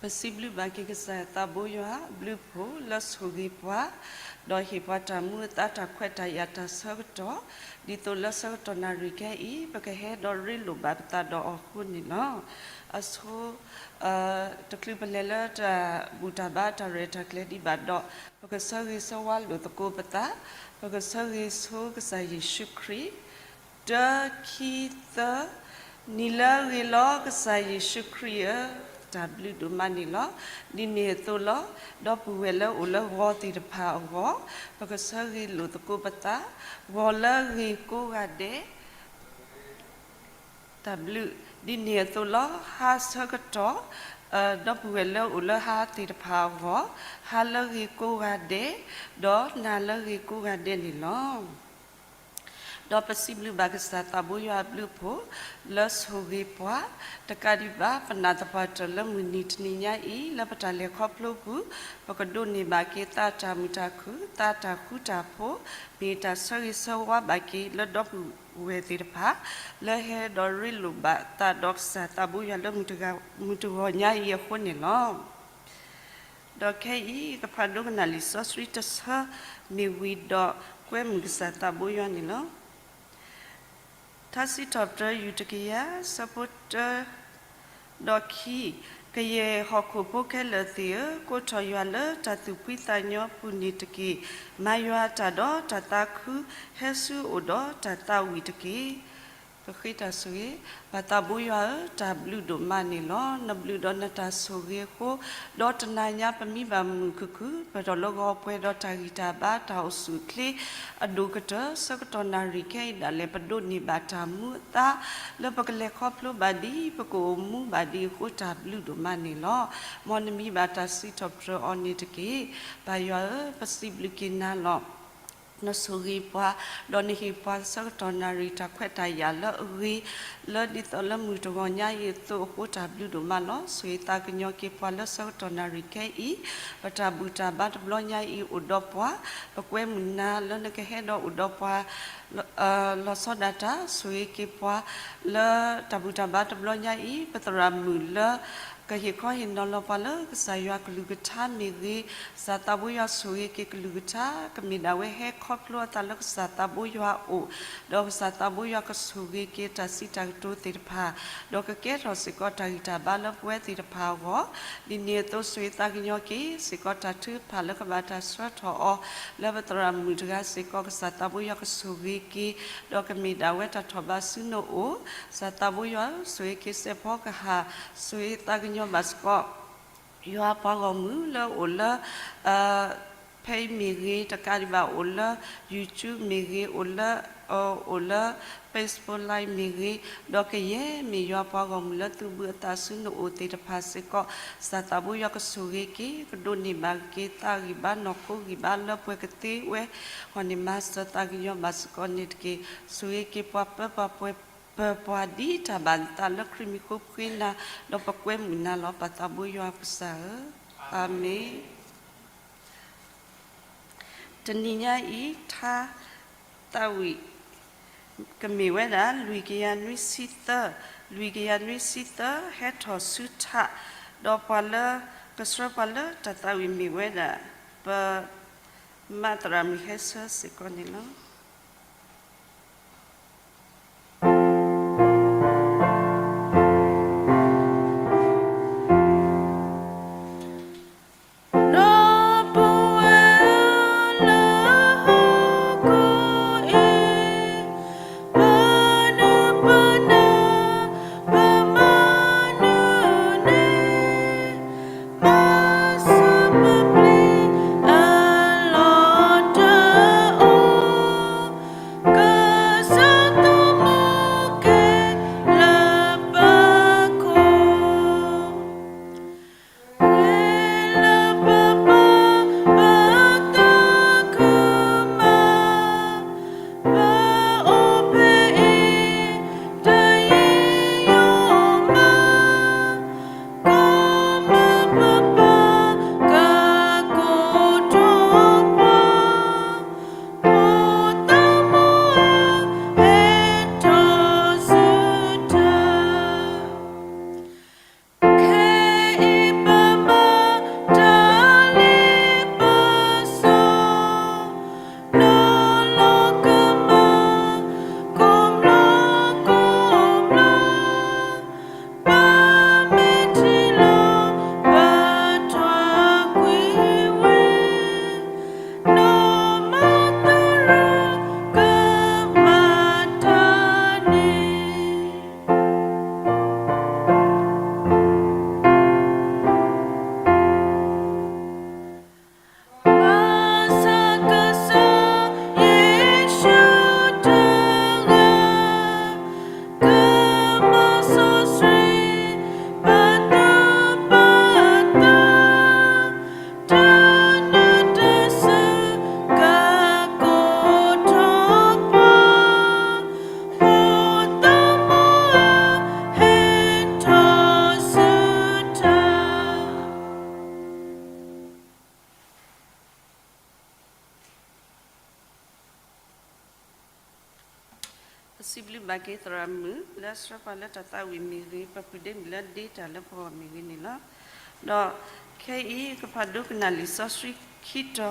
ပစံးဘျုးဘၣ်က့ၤကစၢ်သးဘိယွၤဘျုးဖှိၣ်လၢဆိၣ်ဂ့ၤပှၤ, ဒီးဟ့ၣ်ပှၤတၢ်မူအသါ တၢ်ခွဲးတၢ်ယာ် တၢ်ဆၢကတီၢ်, ဒ်သိးလၢဆၢကတီၢ်နၣ်ရံၣ်ခဲအံၤ ပကဟဲဒီးရ့လိာ်ဘၣ်ပသးဒီးအီၤအဃိန့ၣ်လီၤ. အဆိ တချုးပလဲၤလၢတၢ်ဘူၣ်တၢ်ဘါ တၢ်ရဲၣ်တၢ်ကျဲၤဒံးဘၣ်ဒီး ပကဆၢဂ့ၤဆၢဝါလိာ်သကိးပသး, ပကဆၢဂ့ၤဆူကစၢ်ယ့ၣ်ၡူးခရံာ်, တၢ ခံ သၢ, နံၤလၢအဂ့ၤလီၤ ကစၢ်ယ့ၣ်ၡူးခရံာ်ဧၢ, တၢ်ဘျုးဒိၣ်မးန့ၣ်လီၤ. ဒ်န့ၣ်အသိးလီၤ. ဒီပုၢ်ဝဲၢ်လၢအိၣ်လၢဂီၤသ့ၣ်တဖၣ်အဂီၢ်, ပကဆၢဂ့ၤလိာ်သကိးပသး, ဂီၤလၢအဂ့ၤကိးဂၤဒဲး တၢ်ဘျုး, ဒ်န့ၣ်အသိးလီၤ. ဟါဆၢကတီၢ်, ဒီပုၢ်ဝဲၢ်လၢအိၣ်လၢဟါသ့ၣ်တဖၣ်အဂီၢ်, ဟါလၢအဂ့ၤကိးဂၤဒဲး, ဒီးနၤလၢအဂ့ၤကိးဂၤဒဲးန့ၣ်လီၤ. ဒီးပစံးဘျုးဘၣ်ကစၢ်သးဘိယွၤအဘျုးအဖှိၣ်, လၢဆိၣ်ဂ့ၤပှၤ, တကးဒံးဘၣ် ပနာ်သပှၢ်တၢၢ်လၢမုၢ်နံၤတနံၤညါအံၤ လၢပတၢ်လဲၤခီဖျိပူၤ, ပကဒိးန့ၢ်ဘၣ်က့ၤသးတၢ်မုာ်တၢ်ခုၣ်, သးတၢ်ဃူတၢ်ဖိး, မ့ၢ်တၢ်ဆၢဂ့ၤဆၢဝါဘၣ်က့ၤလၢဒီပုၢ်ဝဲၢ်သ့ၣ်တဖၣ်, လၢဟဲဒီးရ့လိာ်ဘၣ်သးဒီးကစၢ်သးဘိယွၤလၢမုၢ်တဂီၤညါအံၤအဃိန့ၣ်လီၤ. ဒီးခဲအံၤ ကဖးဒိကနၣ်လံာ်စီဆှံတဆၢ မ့ၢ်ဝံၤဒီးကွဲမုာ်ကစၢ်သးဘိယွၤန့ၣ်လီၤ. ထါစံးထီၣ်ပတြၢၤ ယူၢ်တကယၤ ဆၢဖိတၢ ဒီးခံ, ကယဲၢ်ဟီၣ်ခိၣ်ဖိခဲလၢာ်သ့ၣ်ဧၢ, ကိးထီၣ်ယွၤလၢတၢ်သူၣ်ဖှံသးညီပူၤန့ၣ်တက့ၢ်. မၤယွၤအတၢ်ဒီးတၢ်သးခု, ဟဲဆူအအိၣ်ဒီးတၢ်သးဝံၣ်တက့ၢ်. ပဃ့တၢ်ဆိၣ်ဂ့ၤ, ပၢ်သးဘိယွၤဧၢ, တၢ်ဘျုးဒိၣ်မးန့ၣ်လီၤ. နဘျုးဒီးနတၢ်ဆိၣ်ဂ့ၤအဃိ, ဒီးတနၤညါပမံဘၣ်မုာ်မုာ်ခုၣ်ခုၣ်, ပဒီးလၢဂီၤပှဲၤဒီးတၢ်ဂံၢ်တၢ်ဘါ တၢ်အိၣ်ဆူၣ်အိၣ်ချ့အဒိၣ်ကတၢၢ်, ဆၢကတီၢ်နၣ်ရံၣ်ခဲအံၤဒၣ်လဲာ် ပဒိးန့ၢ်ဘၣ်တၢ်မူအသါ လၢပကလဲၤခီဖျိဘၣ်ဒံး, ပကအိၣ်မူဘၣ်ဒံးအဃိ တၢ်ဘျုးဒိၣ်မးန့ၣ်လီၤ. မ်နမံဘၣ်တၢ်စံးထီၣ်ပတြၢၤအီၤန့ၣ်တက့ၢ်. ပၢ်ယွၤဧၢ, ပစံးဘျုးက့ၤနၤလီၤ. နဆိၣ်ဂ့ၤပှၤ, ဒီးနဟ့ၣ်ပှၤဆၢကတီၢ်နၣ်ရံၣ်တၢ်ခွဲးတၢ်ယာ်လၢအဂ့ၤ, လၢဒ်သိးလၢမုၢ်တဂီၤညါအံၤအသိးအဃိ တၢ်ဘျုးဒိၣ်မးလီၤ. ဆိၣ်ဂ့ၤသးကညီၤက့ၤပှၤလၢဆၢကတီၢ်နၣ်ရံၣ်ခဲအံၤ, ပတၢ်ဘူၣ်တၢ်ဘါတဘျီညါအံၤအိၣ်ဒီးပှၤ, ပကွဲမုာ်နၤလၢနကဟဲဒီးအိၣ်ဒီးပှၤ လီၤဆီဒၣ်တၢ်, ဆိၣ်ဂ့ၤက့ၤပှၤလၢတၢ်ဘူၣ်တၢ်ဘါတဘျီညါအံၤ, ပသရၣ်မုၣ်လၢ ကဟ့ၣ်ခီဟ့ၣ်နီၤလီၤပှၤလၢကစၢ်ယွၤကလုၢ်ကထါမ့ၢ်ဂ့ၤ, ကစၢ်သးဘိယွၤဆိၣ်ဂ့ၤက့ၤကလုၢ်ကထါ, ကမ့ၢ်ဒၣ်ဝဲဟဲခီဖျိအသးလၢကစၢ်သးဘိယွၤအအိၣ်, ဒီးကစၢ်သးဘိယွၤကဆိၣ်ဂ့ၤက့ၤတၢ်စံးတၢ်ကတိၤသ့ၣ်တဖၣ်, ဒီးကကဲထီၣ်စ့ၢ်ကီးတၢ်ဂံၢ်တၢ်ဘါလၢပဝဲသ့ၣ်တဖၣ်အဂီၢ်, ဒ်န့ၣ်အသိးဆိၣ်ဂ့ၤသးကညီၤက့ၤစ့ၢ်ကီးတၢ်ထုကဖၣ်လၢကဘၣ်တၢ်ဆှၢထီၣ်အီၤ, လၢပသရၣ်မုၣ်တဂၤစ့ၢ်ကီး ကစၢ်သးဘိယွၤကဆိၣ်ဂ့ၤက့ၤ, ဒီးကမ့ၢ်ဒၣ်ဝဲတၢ်ထီၣ်ဘးဆူနအိၣ်, ကစၢ်သးဘိယွၤ ဆိၣ်ဂ့ၤက့ၤစဲးဖီကဟၣ်, ဆိၣ်ဂ့ၤသးကညီၤဘၣ်စ့ၢ်ကီး ယွၤပှၤဂီၢ်မုၢ်လၢအိၣ်လၢ ဖဲအံၤမ့ၢ်ဂ့ၤ, တကးဒံးဘၣ်အိၣ်လၢ YouTube မ့ၢ်ဂ့ၤ, အိၣ်လၢ အိၣ်လၢ Facebook Live မ့ၢ်ဂ့ၤ, ဒီးကယဲၢ်မ့ၢ်ယွၤပှၤဂီၢ်မုၢ်လၢသုးဘူးအသးဆူနအိၣ်သ့ၣ်တဖၣ်စ့ၢ်ကီး, ကစၢ်သးဘိယွၤကဆိၣ်ဂ့ၤက့ၤ, ကဒိးန့ၢ်ဘၣ်က့ၤသးဂံၢ်ဘါနီၢ်ခိဂံၢ်ဘါလၢပှဲၤကသ့ဝဲ, ဃီန့ၣ်မၤစၢၤသးကညီၤဘၣ်စ့ၢ်ကီးန့ၣ်တက့ၢ်. ဆိၣ်ဂ့ၤက့ၤပှၤပၢပှၤပှဲၤ ပၢၤပှၤဒ်တၢ်ဘၣ်သးလၢခရံာ်မံၤဃိပဃ့နၤ, ဒီးပကွဲမုာ်နၤလီၤ ပၢ်သးဘိယွၤကစၢ်ဧၢ, အၤမ့ၣ်. တနံၤညါအံၤ ထါသးဝံၣ် ကမ့ၢ်ဝဲဒၣ် လွံၢ်ကယၤနွံဆံသၢ, လွံၢ်ကယၤနွံဆံသၢ ဟဲထီၣ်ဆူထး, ဒီးပှၤလၢကဆှၢပှၤလၢတၢ်သးဝံၣ်မ့ၢ်ဝဲဒၣ် ပ မၤသရၣ်မုၣ်ဟဲဆၢစ့ၢ်ကီးန့ၣ်လီၤ. စံးဘျုးဘၣ်က့ၤသရၣ်မုၣ် လၢအဆှၢပှၤလၢတၢ်သးဝံၣ်မ့ၢ်ဂ့ၤ, ပပုၢ်ဒ့မုၣ်လၢဒ့တၢ်လၢပဂီၢ်မ့ၢ်ဂ့ၤန့ၣ်လီၤ. ဒီးခဲအံၤ ကဖးဒိကနၣ်လံာ်စီဆှံခံ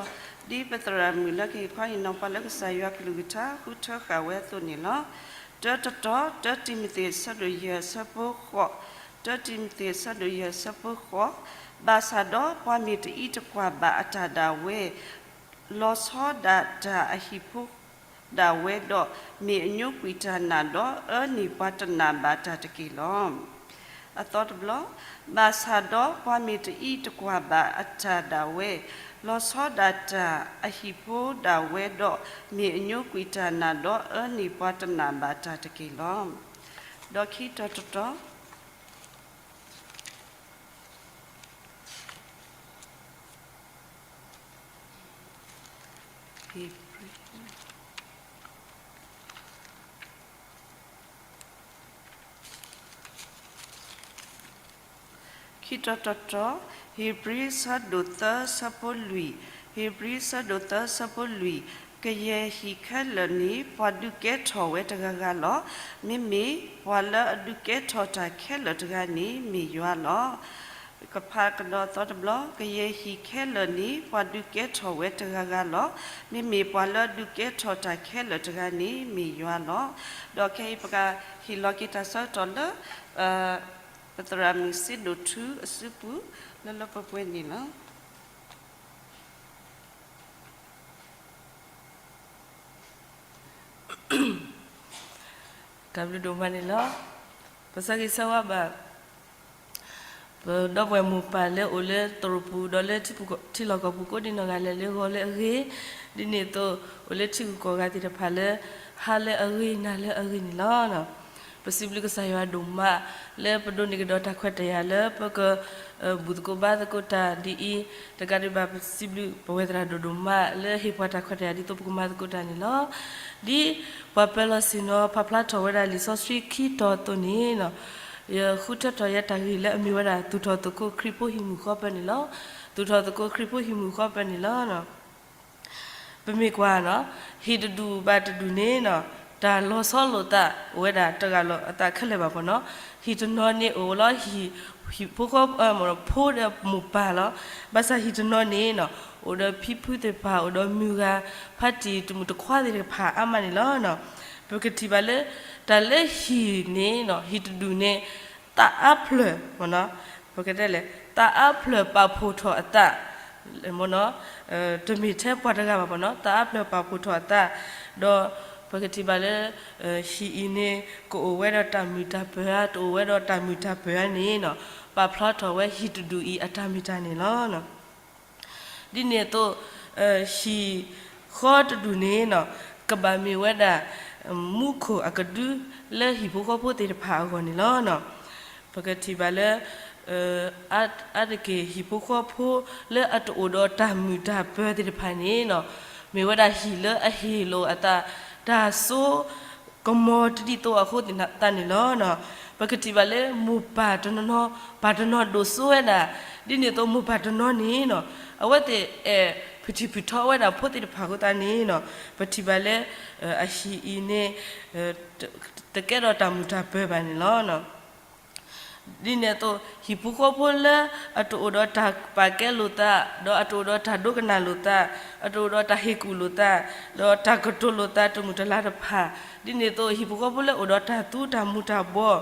တီၤ ဒ်ပသရၣ်မုၣ်လၢကဟ့ၣ်ခီဟ့ၣ်နီၤပှၤလၢကစၢ်ယွၤကလုၢ်ကထါ ဃုထၢဃာ်ဝဲအသိးန့ၣ်လီၤ. တၢတတီၤ, တၢတံၤမသ့း အဆၢဒိၣ်ယဲၢ် အဆၢဖိဃိး, တၢတံၤမသ့း အဆၢဒိၣ်ယဲၢ် အဆၢဖိဃိး, ဘၣ်ဆၣ်ဒီးပှၤမ့ၢ်တအံးတကွၢ်ဘၣ်အတၢ်ဒၣ်ဝဲ လီၤဆီဒၣ်တၢ်အဟံၣ်ဖိ ဒၣ်ဝဲဒီး မ့ၢ်အညိကွံာ်တၢ်နာ်ဒီး အၢန့ၢ်ပှၤတနာ်ဘၣ်တၢ်တက့ၢ်လီၤ. အသီတဘျီ, ဘၣ်ဆၣ်ဒီးပှၤမ့ၢ်တအံးတကွၢ်ဘၣ်အတၢ်ဒၣ်ဝဲ လီၤဆီဒၣ်တၢ်အဟံၣ်ဖိဒၣ်ဝဲဒီး မ့ၢ်အညိကွံာ်တၢ်နာ်ဒီး အၢန့ၢ်ပှၤတနာ်ဘၣ်တၢ်တက့ၢ်လီၤ. ဒီးခံတီၤတတီၤ ခံတီၤတတီၤ, ဧ့ၤဘြံၤ အဆၢဒိၣ်သၢ အဆၢဖိလွံၢ်, ဧ့ၤဘြံၤ အဆၢဒိၣ်သၢ အဆၢဖိလွံၢ်, ကယဲၢ်ဟံၣ်ခဲလၢာ်န့ၣ် ပှၤဒုးကဲထီၣ်ဝဲတဂၤဂၤလီၤ. မ့မ့ၢ်ပှၤလၢအဒုးကဲထီၣ်တၢ်ခဲလၢာ်တဂၤန့ၣ် မ့ၢ်ယွၤလီၤ. ကဖးကဒီးအသီတဘျီ, ကယဲၢ်ဟံၣ်ခဲလၢာ်န့ၣ် ပှၤဒုးကဲထီၣ်ဝဲတဂၤဂၤလီၤ. မ့မ့ၢ်ပှၤလၢအဒုးကဲထီၣ်တၢ်ခဲလၢာ်တဂၤန့ၣ် မ့ၢ်ယွၤလီၤ. ဒီးခဲအံၤပကဟ့ၣ်လီၤက့ၤတၢ်ဆၢကတီၢ်လၢ ပသရၣ်မုၣ်စ့ဒိၣ်ထူအစုပူၤ လၢလၢပှဲၤပှဲၤန့ၣ်လီၤ. တၢ်ဘျုးဒိၣ်မးန့ၣ်လီၤ. ပဆၢဂ့ၤဆၢဝါဘၣ် ပဒီပုၢ်ဝဲၢ်မိၢ်ပၢ်လၢအိၣ်လၢသရိာ်ပူၤ ဒီးလၢထံလီၢ်ကီၢ်ပူၤကိးဒံနီၢ်ဂၤလဲၣ် လၢဂီၤလၢအဂ့ၤ, ဒ်န့ၣ်အသိး အိၣ်လၢထံဂုၤကီၢ်ဂၤသ့ၣ်တဖၣ်လၢ ဟါလၢအဂ့ၤ နၤလၢအဂ့ၤန့ၣ်လီၤ. ပစံးဘျုးကစၢ်ယွၤဒိၣ်မး လၢပဒိးန့ၢ်ကဒီးတၢ်ခွဲးတၢ်ယာ်လၢပက ဘူၣ်သကိးဘါသကိးတၢ်ဒ်အံၤ, တကးဒံးဘၣ် ပစံးဘျုးပဝဲသရၣ်ဒိၣ်ဒိၣ်မး လၢဟ့ၣ်ပှၤတၢ်ခွဲးတၢ်ယာ်ဒ်သိးပကမၤသကိးတၢ်န့ၣ်လီၤ. ဒ်ပှၤပၢၤလီၢ်ဆ့ၣ်နီၤ ပာ်ဖျါထီၣ်ဝဲဒၣ်လံာ်စီဆှံခံတီၤအသိးန့ၣ် ယဃုထၢထီၣ်ယဲတၢ်ဂ့ၢ်လၢအမ့ၢ်ဝဲဒၣ် သူၣ်ထီၣ်သကိးခရံာ်ဖိဟံၣ်မုၢ်ဃီပၢၤန့ၣ်လီၤ. သူၣ်ထီၣ်သကိးခရံာ်ဖိဟံၣ်မုၢ်ဃီပၢၤန့ၣ်လီၤ. ပမ့ၢ်ကွၢ်နီၤ ဟံၣ်တဒူၣ်ဘၣ်တဒူၣ်န့ၣ်နီၤ တၢ်လီၤဆီလိာ်သးအိၣ်ဝဲဒၣ်တဂၤလီၤအသးခဲလၢာ်ဘၣ်ပနီၤ. ဟံၣ်တနီၤန့ၣ်အိၣ်လီၤ ဟံၣ်ဖိဃီဖိဒီးမိၢ်ပၢ်လီၤ. ဘၣ်ဆၣ်ဟံၣ်တနီၤန့ၣ်နီၤ အိၣ်ဒီးဖံဖုသ့ၣ်တဖၣ် အိၣ်ဒီးမုၢ်ဂၤ ဖါတံၢ်တမုၢ်တခွါသ့ၣ်တဖၣ်အါမးန့ၣ်လီၤ. ပကထံၣ်ဘၣ်လၢ တၢ်လၢဟံၣ်န့ၣ်နီၤ ဟံၣ်တဒူၣ်န့ၣ် သးအါဖျၢၣ်မနီၤ ပကတဲလဲၣ် သးအါဖျၢၣ်ပာ်ဖှိၣ်ထီၣ်အသး မနီၤ တမ့ၢ်ထဲပှၤတဂၤဘၣ်မနီၤ သးအါဖျၢၣ်ပာ်ဖှိၣ်ထီၣ်အသး ဒီးပကထံၣ်ဘၣ်လၢ ဟံၣ်အံၤန့ၣ် ကအိၣ်ဝဲဒီးတၢ်မုာ်တၢ်ပၢၤဧါ တအိၣ်ဝဲဒီးတၢ်မုာ်တၢ်ပၢၤဧါန့ၣ်နီၤ ပာ်ဖျါထီၣ်ဝဲဟံၣ်တဒူၣ်အံၤအတၢ်မ့ၢ်တၢ်န့ၣ်လီၤ. ဒ်န့ၣ်အသိး ဟံၣ်ဃီတဒူၣ်န့ၣ်နီၤ ကဘၣ်မ့ၢ်ဝဲဒၣ် မူခိၣ်အကဒု လၢဟံၣ်ဖိဃီဖိသ့ၣ်တဖၣ်အဂီၢ်န့ၣ်လီၤ. ပကထံၣ်ဘၣ်လၢ အါတက့ၢ်ဟံၣ်ဖိဃီဖိလၢအတအိၣ်ဒီးတၢ်မုာ်တၢ်ပၢၤသ့ၣ်တဖၣ်န့ၣ်နီၤ မ့ၢ်ဝဲဒၣ်ဟံၣ်လၢအဟ့ၣ်လိာ်အသး တၢ်စိ ကမီၤတဒ်သိးအဃိသတးန့ၣ်လီၤ. ပကထံၣ်ဘၣ်လၢမိၢ်ပၢ်တနီၤနီၤ ပၢ်တနီၤဒိၣ်စိဝဲဒၣ် ဒ်န့ၣ်အသိးမိၢ်ပၢ်တနီၤန့ၣ်နီၤ အဝဲသ့ၣ်အဲၣ်ဖုၣ်ထံၣ်ဖုၣ်ထီဝဲဒၣ်ဖိသ့ၣ်တဖၣ်အဃိသတးန့ၣ်နီၤ ပထံၣ်ဘၣ်လၢ အဟံၣ်အံၤန့ၣ် တကဲထီၣ်တၢ်မုာ်တၢ်ပၢၤဘၣ်န့ၣ်လီၤ. ဒ်န့ၣ်အသိး ဟံၣ်ဖိဃီဖိလၢအတအိၣ်ဒီးတၢ်ပာ်ကဲလိာ်သး ဒီးအတအိၣ်ဒီးတၢ်ဒိကနၣ်လိာ်သး အတအိၣ်ဒီးတၢ်ဟ့ၣ်ကူၣ်လိာ်သး ဒီးတၢ်ကတိၤလိာ်သးတမုာ်တလၤတဖၣ် ဒ်န့ၣ်အသိး ဟံၣ်ဖိဃီဖိလၢအိၣ်ဒီးတၢ်သူတၢ်မူၤတၢ်ဘှီး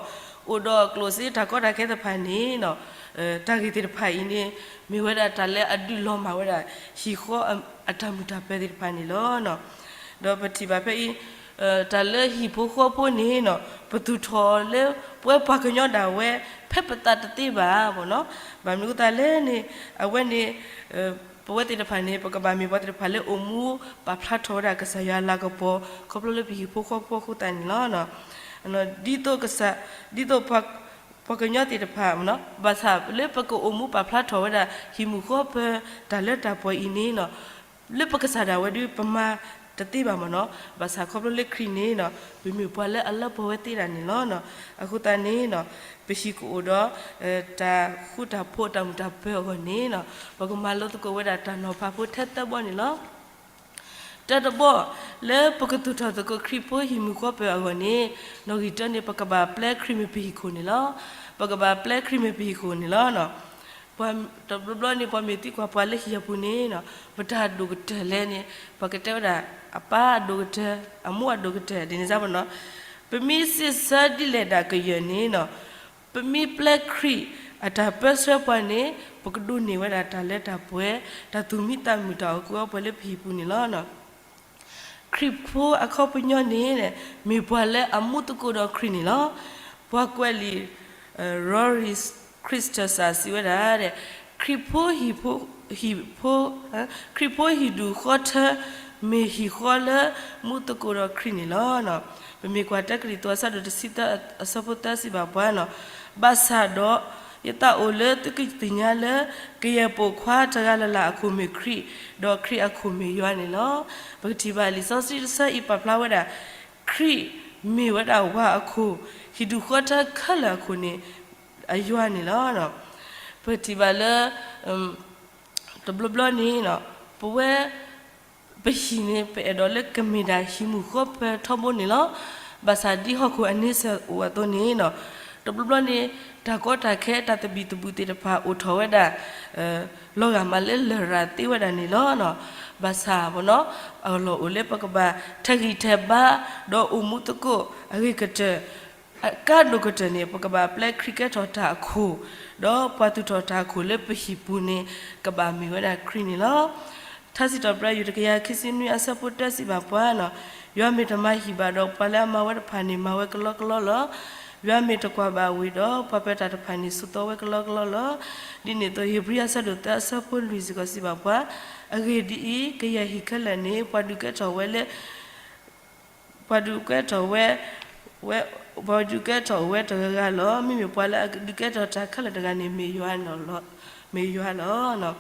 အိၣ်ဒီးကျိၣ်စ့တၢ်ကီတၢ်ခဲသ့ၣ်တဖၣ်န့ၣ်နီၤ တၢ်ဂ့ၢ်သ့ၣ်တဖၣ်အံၤန့ၣ် မ့ၢ်ဝဲဒၣ်တၢ်လၢအဒုးလီၤမၢ်ဝဲဒၣ် ဟံၣ်ဃီအတၢ်မုာ်တၢ်ပၢၤသ့ၣ်တဖၣ်န့ၣ်လီၤ. ဒီးပထံၣ်ဘၣ်ဖဲအံၤ တၢ်လၢဟံၣ်ဖိဃီဖိန့ၣ်နီၤ ပသူၣ်ထီၣ်လၢပဝဲပှၤကညီဒၣ်ဝဲ ဖဲပသးတသ့ဘၣ်မနီၤ ဘၣ်မနုၤအဃိသတးလဲၣ်န့ၣ် အဝဲန့ၣ် ပဝဲသ့ၣ်တဖၣ်န့ၣ် ပကဘၣ်မ့ၢ်ပှၤသ့ၣ်တဖၣ်လၢအိၣ်မူပာ်ဖျါထီၣ်ဝဲဒၣ်ကစၢ်ယွၤအလၤကပီၤ ခီဖျိလၢပဟံၣ်ဖိဃီဖိအဃိသတးန့ၣ်လီၤ. ဒ်သိးကစၢ် ဒ်သိး ပှၤကညီသ့ၣ်တဖၣ်မနီၤ ဘၣ်ဆၣ်လၢပကအိၣ်မူပာ်ဖျါထီၣ်ဝဲဒၣ် ဟံၣ်မုၢ်ဃီပၢၤတၢ်လၢတၢ်ပှဲၤအံၤန့ၣ်နီၤ လၢပကစၢ်ဒၣ်ဝဲဒုးပမၤတသ့ဘၣ်မနီၤ ဘၣ်ဆၣ်ခီဖျိလၢခရံာ်န့ၣ်နီၤ ပမ့ၢ်ပှၤလၢအလၢပှဲၤဝဲသ့ဒၣ်န့ၣ်လီၤ. အဃိသတးန့ၣ်နီၤ ပဟံၣ်ကအိၣ်ဒီး တၢ်ဃူတၢ်ဖိးတၢ်မုာ်တၢ်ပၢၤအဂီၢ်န့ၣ်နီၤ ပကမၤလိသကိးဝဲဒၣ်တၢ်နီၤဖးဖိထဲသၢဘီန့ၣ်လီၤ. တၢ တၢ်တဘီၣ်လၢပကသူၣ်ထီၣ်သကိးခရံာ်ဖိဟံၣ်မုာ်ဃီပၢၤအဂီၢ်န့ၣ်, နီၣ်ဂံၢ်တၢန့ၣ် ပကဘၣ်ပျဲခရံာ်မ့ၢ်ပဟံၣ်ခိၣ်န့ၣ်လီၤ. ပကဘၣ်ပျဲခရံာ်မ့ၢ်ပဟံၣ်ခိၣ်န့ၣ်လီၤ. ပှၤတဘျီဘျီန့ၣ် ပှၤမ့ၢ်သံကွၢ်ပှၤလၢဟံၣ်အပူၤန့ၣ်, ပတၢ်အဒိၣ်ကတၢၢ်လဲၣ်န့ၣ်, ပှၤကတဲဝဲဒၣ် အပၢ်အဒိၣ်ကတၢၢ်, အမိၢ်အဒိၣ်ကတၢၢ် ဒ်န့ၣ်စ့ၢ်ကီးနီၤ. ပမ့ၢ်စံးဆၢဒ်လဲၣ်ဒၣ်ကယၢၢ်န့ၣ်နီၤ, ပမ့ၢ်ပျဲခရံာ်အတၢ်ပၢဆှၢပှၤန့ၣ်, ပကဒိးန့ၢ်ဝဲဒၣ်တၢ်လၢတၢ်ပှဲၤ, တၢ်သူၣ်မံသးမုာ် တၢ်အီၣ်ကူအီပှဲၤလၢပဟံၣ်ပူၤန့ၣ်လီၤ. ခရံာ်ဖိအခီပညီန့ၣ်, မ့ၢ်ပှၤလၢအမူသကိးဒီးခရံာ်န့ၣ်လီၤ. ပှၤကွဲးလံာ် Rory Christensen စံးဝဲဒၣ်, ခရံာ်ဖိဟံၣ်ဖိ, ခရံာ်ဖိဟံၣ်ဒူၣ်ဃီထၢ မ့ၢ်ဟံၣ်ဃီလၢမူသကိးဒီးခရံာ်န့ၣ်လီၤ. ပမ့ၢ်ကွၢ်တၢကရံၣ်သူးအဆၢဒိၣ်တဆံသၢအဆၢဖိသၢစံးဘၣ်ပှၤနီၤ, ဘၣ်ဆၣ်ဒီး ယသးအိၣ်လၢသုကသ့ၣ်ညါလၢ ကယဲၢ်ပိာ်ခွါတဂၤလၢ်လၢ်အခိၣ်မ့ၢ်ခရံာ်, ဒီးခရံာ်အခိၣ်မ့ၢ်ယွၤန့ၣ်လီၤ. ပကထံၣ်ဘၣ်လံာ်စီဆှံတဆၢအံၤပာ်ဖျါဝဲဒၣ်, ခရံာ်မ့ၢ်ဝဲဒၣ်ဝၤအခိၣ်, ဟံၣ်ဒူၣ်ဃီထၢခဲလၢာ်အခိၣ်န့ၣ် အယွၤန့ၣ်လီၤ. ပထံၣ်ဘၣ်လၢ တဘျီဘျီန့ၣ် ပဝဲ ပဟံၣ်န့ၣ် ပအဲၣ်ဒိးလၢကမ့ၢ်ဒၣ်ဟံၣ်မုာ်ဃီပၢၤထီဘိန့ၣ်လီၤ. ဘၣ်ဆၣ်ဒ်ဟီၣ်ခိၣ်အန့ဆၢၣ်အိၣ်အသိးန့ၣ်, တဘျီဘျီန့ၣ် တၢ်ကီတၢ်ခဲ တၢ်သဘံၣ်သဘုၣ်သ့ၣ်တဖၣ်အိၣ်ထီၣ်ဝဲဒၣ် လီၤဂာ်မးလၢလရာ်သ့ဝဲဒၣ်န့ၣ်လီၤ. ဘၣ်ဆၣ် အလီၢ်အိၣ်လၢပကဘၣ်ထဲးဂံၢ်ထဲးဘါ ဒီးအိၣ်မူသကိးအဂ့ၤကတၢၢ် အကါဒိၣ်ကတၢၢ်န့ၣ် ပကဘၣ်ပျဲခရံာ်ကဲထီၣ်တၢ်အခိၣ်, ဒီးပှၤသူၣ်ထီၣ်တၢ်အခိၣ်လၢပဟံၣ်ပူၤန့ၣ် ကဘၣ်မ့ၢ်ဝဲဒၣ်ခရံာ်န့ၣ်လီၤ. ထါစံးထီၣ်ပတြၢၤ ယူၢ်တကယၤခံဆံနွံအဆၢဖိတၢစံးဘၣ်ပှၤနီၤ, ယွၤမ့ၢ်တမၤဟံၣ်ဘၣ်ဒီး ပှၤလၢအမၤဝဲတဖၣ်န့ၣ် မၤဝဲကလီကလီလီၤ. ယွၤမ့ၢ်တကွၢ်ဘၣ်ဝ့ၢ်ဒီး ပှၤပၢၤတၢ်တဖၣ်န့ၣ် ဆိးသီဝဲကလီကလီလီၤ. ဒ်န့ၣ်အသိး ဧ့ၤဘြံၤအဆၢဒိၣ်သၢအဆၢဖိလွံၢ်စ့ၢ်ကီးစံးဘၣ်ပှၤ, အဂ့ၢ်ဒ်အံၤ, ကယဲၢ်ဟံၣ်ခဲလၢာ်န့ၣ် ပှၤဒုးကဲထီၣ်ဝဲလၢ ပှၤဒုးကဲထီၣ်ဝဲ, ဝဲ, ပှၤဒုးကဲထီၣ်ဝဲတဂၤဂၤလီၤ. မ့မ့ၢ်ပှၤလၢအဒုးကဲထီၣ်တၢ်ခဲလၢာ်တဂၤန့ၣ် မ့ၢ်ယွၤလီၤ, မ့ၢ်ယွၤလီၤ.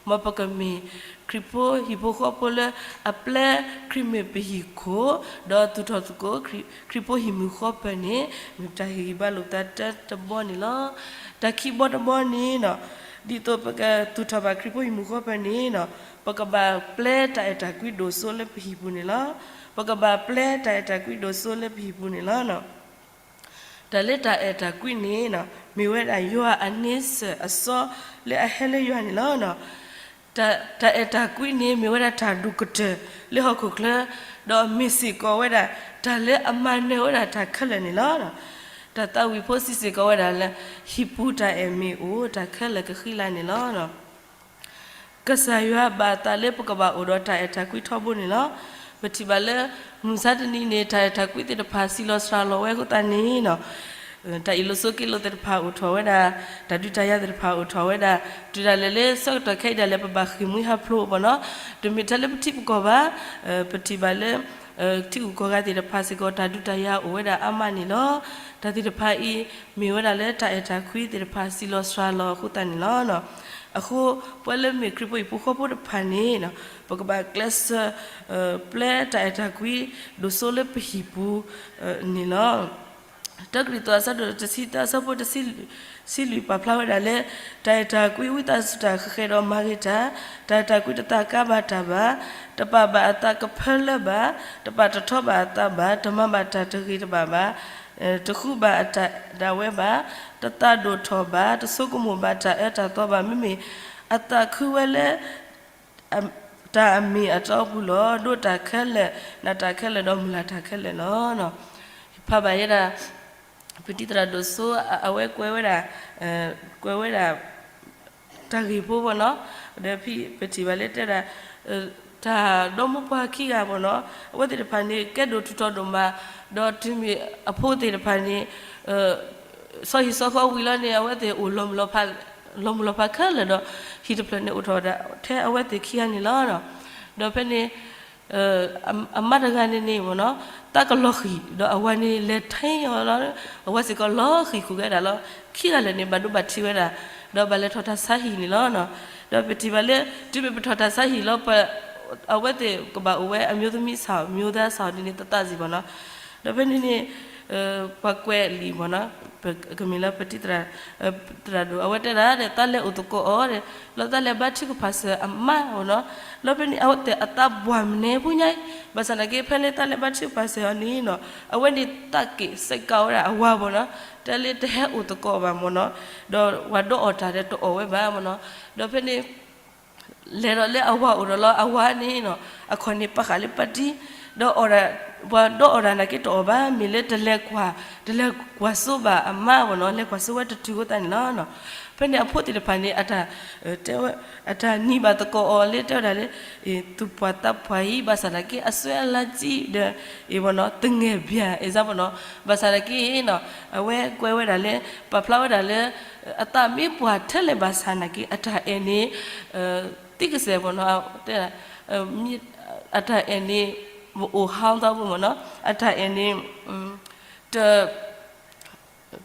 မ်ပကမ့ၢ်ခရံာ်ဖိဟံၣ်ဖိဃီဖိလၢအပျဲခရံာ်မ့ၢ်ပဟံၣ်ခိၣ်, ဒီးသူၣ်ထီၣ်သကိး ခရံာ်ဖိဟံၣ်မုာ်ဃီပၢၤန့ၣ် မ့ၢ်တၢ်ဟ့ၣ်ဂံၢ်ဘါလိာ်သးတၢတဘီန့ၣ်လီၤ. တၢ်ခံဘီတဘီန့ၣ်နီၤ, ဒ်သိးပကသူၣ်ထီၣ်ဘၣ်ခရံာ်ဖိဟံၣ်မုာ်ဃီပၢၤန့ၣ်နီၤ, ပကဘၣ်ပျဲတၢ်အဲၣ်တၢ်ကွံဒိၣ်စိလၢပဟံၣ်ပူၤန့ၣ်လီၤ. ပကဘၣ်ပျဲတၢ်အဲၣ်တၢ်ကွံဒိၣ်စိလၢပဟံၣ်ပူၤန့ၣ်လီၤ. တၢ်လၢတၢ်အဲၣ်တၢ်ကွံန့ၣ်နီၤ, မ့ၢ်ဝဲဒၣ်ယွၤအန့ဆၢၣ်အစီလၢအဟဲလၢယွၤန့ၣ်လီၤ. တၢ်အဲၣ်တၢ်ကွံန့ၣ် မ့ၢ်ဝဲဒၣ်တၢ်ဒိၣ်ကတၢၢ်လၢဟီၣ်ခိၣ်ချၢ, ဒီးမ့ၢ်စ့ၢ်ကီးဝဲဒၣ် တၢ်လၢအမၤနၢၤဝဲဒၣ်တၢ်ခဲလၢာ်န့ၣ်လီၤ. တၢ်သးဝံၣ်ဖိစံးစ့ၢ်ကီးဝဲဒၣ်လၢ ဟံၣ်ပူၤတၢ်အဲၣ်မ့ၢ်အိၣ် တၢ်ခဲလၢာ်ကဃံလၤန့ၣ်လီၤ. ကစၢ်ယွၤဘၣ်အသးလၢပကဘၣ်အိၣ်ဒီးတၢ်အဲၣ်တၢ်ကွံထီဘိန့ၣ်လီၤ. ပထံၣ်ဘၣ်လၢ မုၢ်မဆါတနံၤန့ၣ် တၢ်အဲၣ်တၢ်ကွံသ့ၣ်တဖၣ်စံးလီၤစှၤလီၤဝဲအဃိသတးန့ၣ်နီၤ, တၢ်အ့ၣ်လိာ်ဆိးက့လိာ်သ့ၣ်တဖၣ်အိၣ်ထီၣ်ဝဲဒၣ်, တၢ်ဒုးတၢ်ယၤသ့ၣ်တဖၣ်အိၣ်ထီၣ်ဝဲဒၣ်, တုၤဒၣ်လဲာ်လၢဆၢကတီၢ်ခဲအံၤဒၣ်လဲာ် ပဘၣ်ဃ့ၢ်မှံဟးဖျိးဘၣ်နီၤ, တမ့ၢ်ထဲလၢပထံပကီၢ်ဘၣ်, ပထံၣ်ဘၣ်လၢ ထံဂုၤကီၢ်ဂၤသ့ၣ်တဖၣ်စ့ၢ်ကီး တၢ်ဒုးတၢ်ယၤအိၣ်ဝဲဒၣ်အါမးန့ၣ်လီၤ. တၢ်သ့ၣ်တဖၣ်အံၤ မ့ၢ်ဝဲဒၣ်လၢတၢ်အဲၣ်တၢ်ကွံသ့ၣ်တဖၣ်စံးလီၤစှၤလီၤအဃိသတးန့ၣ်လီၤ. အဃိ ပဝဲလၢမ့ၢ်ခရံာ်ဖိဟံၣ်ဖိဃီဖိတဖၣ်န့ၣ် ပကဘၣ်ကျဲးစၢး ပျဲတၢ်အဲၣ်တၢ်ကွံဒိၣ်စိလၢပဟံၣ်ပူၤန့ၣ်လီၤ. တၢကရံၣ်သူးအဆၢဒိၣ်တဆံသၢအဆၢဖိတဆံလွံၢ်ပာ်ဖျါဝဲဒၣ်လၢ တၢ်အဲၣ်တၢ်ကွံဝံသးစူၤတၢ်ဃဲၤဃဲၤဒီးမၤဂ့ၤတၢ်, တၢ်အဲၣ်တၢ်ကွံတသးကါဘၣ်တၢ်ဘၣ်, တပာ်ဘၣ်အသးကဖၢလၢဘၣ်, တပာ်တထီဘၣ်အသးဘၣ်, တမၤဘၣ်တၢ်တဂ့ၤတဘၣ်ဘၣ်, တဃုဘၣ်အတၢ်ဒၣ်ဝဲဘၣ်, တသးဒိၣ်ထီၣ်ဘၣ်, တဆိကမိၣ်ဘၣ်တၢ်အၢတၢ်သီဘၣ်, မ့မ့ၢ်အသးခုဝဲလၢ တၢ်အမ့ၢ်အတီအပူၤလီၤ. ဒိးတၢ်ခဲလၢာ်, နာ်တၢ်ခဲလၢာ်, ဒီးမုၢ်လၢ်တၢ်ခဲလၢာ်လီၤ. ဖးဘၣ်ယဲဒၣ် ပတံၤသရၣ်ဒိၣ်စိ အဝဲကွဲးဝဲဒၣ်, ကွဲးဝဲဒၣ် တၢ်ဂ့ၢ်ဖိဘၣ်နီၤ, ဒီးဖဲပထံၣ်ဘၣ်လၢတဲဒၣ် တၢ်ဒီမိၢ်ပှၢ်ခံဂၤဘၣ်နီၤ, အဝဲသ့ၣ်တဖၣ်န့ၣ် ကဲဒိၣ်ထူးထီၣ်ဒိၣ်မး, ဒီးတုၤမ့ၢ်အဖိသ့ၣ်တဖၣ်န့ၣ် ဆီဟံၣ်ဆီဃီဝံၤလီၤန့ၣ် အဝဲသ့ၣ်အိၣ်လီၤမုၢ်လီၤဖးခဲလၢာ်ဒီး ဟံၣ်တဖျၢၣ်န့ၣ်အိၣ်ထီၣ်ဝဲဒၣ်ထဲအဝဲသ့ၣ်ခံဂၤန့ၣ်လီၤ. ဒီးဖဲန့ၣ် အမါတဂၤန့ၣ်န့ၣ်ဘၣ်နီၤ, သးကလီၤဃံၤ ဒီးအဝၤန့ၣ်လဲၤထဲအီၤလီၤ, အဝၤစ့ၢ်ကီးလီၤဃံၤဃုာ်ကဲဒၣ်လီၤ. ခံဂၤလၢာ်န့ၣ် ဘၣ်ဒိဘၣ်ထံးဝဲဒၣ်, ဒီးဘၣ်လဲၤထီၣ်တၢ်ဆါဟံၣ်န့ၣ်လီၤ. ဒီးပထံၣ်ဘၣ်လၢ တုၤမ့ၢ်ပထီၣ်တၢ်ဆါဟံၣ်လီၤ အဝဲသ့ၣ်ကဘၣ်အိၣ်ဝဲ အမျိုးသမီးဆောင် မျိုးသားဆောင် ဒ်န့ၣ်သ့ၣ်သ့ၣ်စ့ၢ်ကီးနီၤ. ဒီးဖဲန့ၣ်န့ၣ် ပှၤကွဲးလံာ်မ့ၢ်နီၤ, ကမ့ၢ်လၢပတံၢ်သရၣ်ဒိၣ် အဝဲတဲဒၣ်ဒီး တၢ်လဲၤအိၣ်သကိးအီၤဒီး လၢတၢ်လဲၤဘါထုကဖၣ်စၢၤအမါမ့ၢ်နီၤ, လီၤဖဲန့ၣ်အဝဲသ့ၣ်အသးပှၢ်မနဲဖိညါအံၤ, ဘၣ်ဆၣ်သနာ်က့ ဖဲလၢတၢ်လဲၤဘါထုကဖၣ်စၢၤအီၤန့ၣ်နီၤ အဝဲန့ၣ်တၢ်က့ၤစဲးကးဝဲဒၣ်အဝၤမ့ၢ်နီၤ, တဲလၢတဟဲအိၣ်သကိးဘၣ်မ့ၢ်နီၤ, ဒီးပှၤဒီးအီၣ်တၢ်ဒီးတအီၣ်ဝဲဘၣ်မ့ၢ်နီၤ, ဒီးဖဲန့ၣ် လဲၤဒီးလၢအဝၤအိၣ်ဒီးလီၤ, အဝၤန့ၣ်နီၤ အခီၣ်န့ၣ်ပာ်ဃာ်လၢပၢ်တံၢ်, ဒီးအီၣ်ဒၣ်, ပှၤဒီးအီၣ်ဒၣ်နာ်က့တအီၣ်ဘၣ်, မ့ၢ်လၢတလဲၤကွၢ်, တလဲၤကွၢ်စိဘၣ်အမါမ့ၢ်နီၤ, လဲၤကွၢ်စိဝဲတတုၤအဃိသတးန့ၣ်လီၤ. ဖဲန့ၣ်အဖိသ့ၣ်တဖၣ်န့ၣ် အတၢ်, တဲဝဲ, အတၢ်နံၤဘၣ်သကိးအီၤလၢတဲဝဲဒၣ်လၢ သူၣ်ပှၢ်သးပှၢ်အံၤ ဘၣ်ဆၣ်သနာ်က့ အစွဲအလါစံဒီး မ့ၢ်နီၤ သငဲၢ်ဘၣ် example နီၤ, ဘၣ်ဆၣ်သနာ်က့နီၤ အဝဲကွဲးဝဲဒၣ်လၢ ပာ်ဖျါဝဲဒၣ်လၢ အသးမ့ၢ်ပှၢ်ထဲလဲၣ်ဘၣ်ဆၣ်သနာ်က့ အတၢ်အဲၣ်န့ၣ် သံကစဲးမ့ၢ်နီၤ, တဲ, အတၢ်အဲၣ်န့ၣ် မ့ၢ်အိၣ်ဟါသီဖိမ့ၢ်နီၤ, အတၢ်အဲၣ်န့ၣ် တ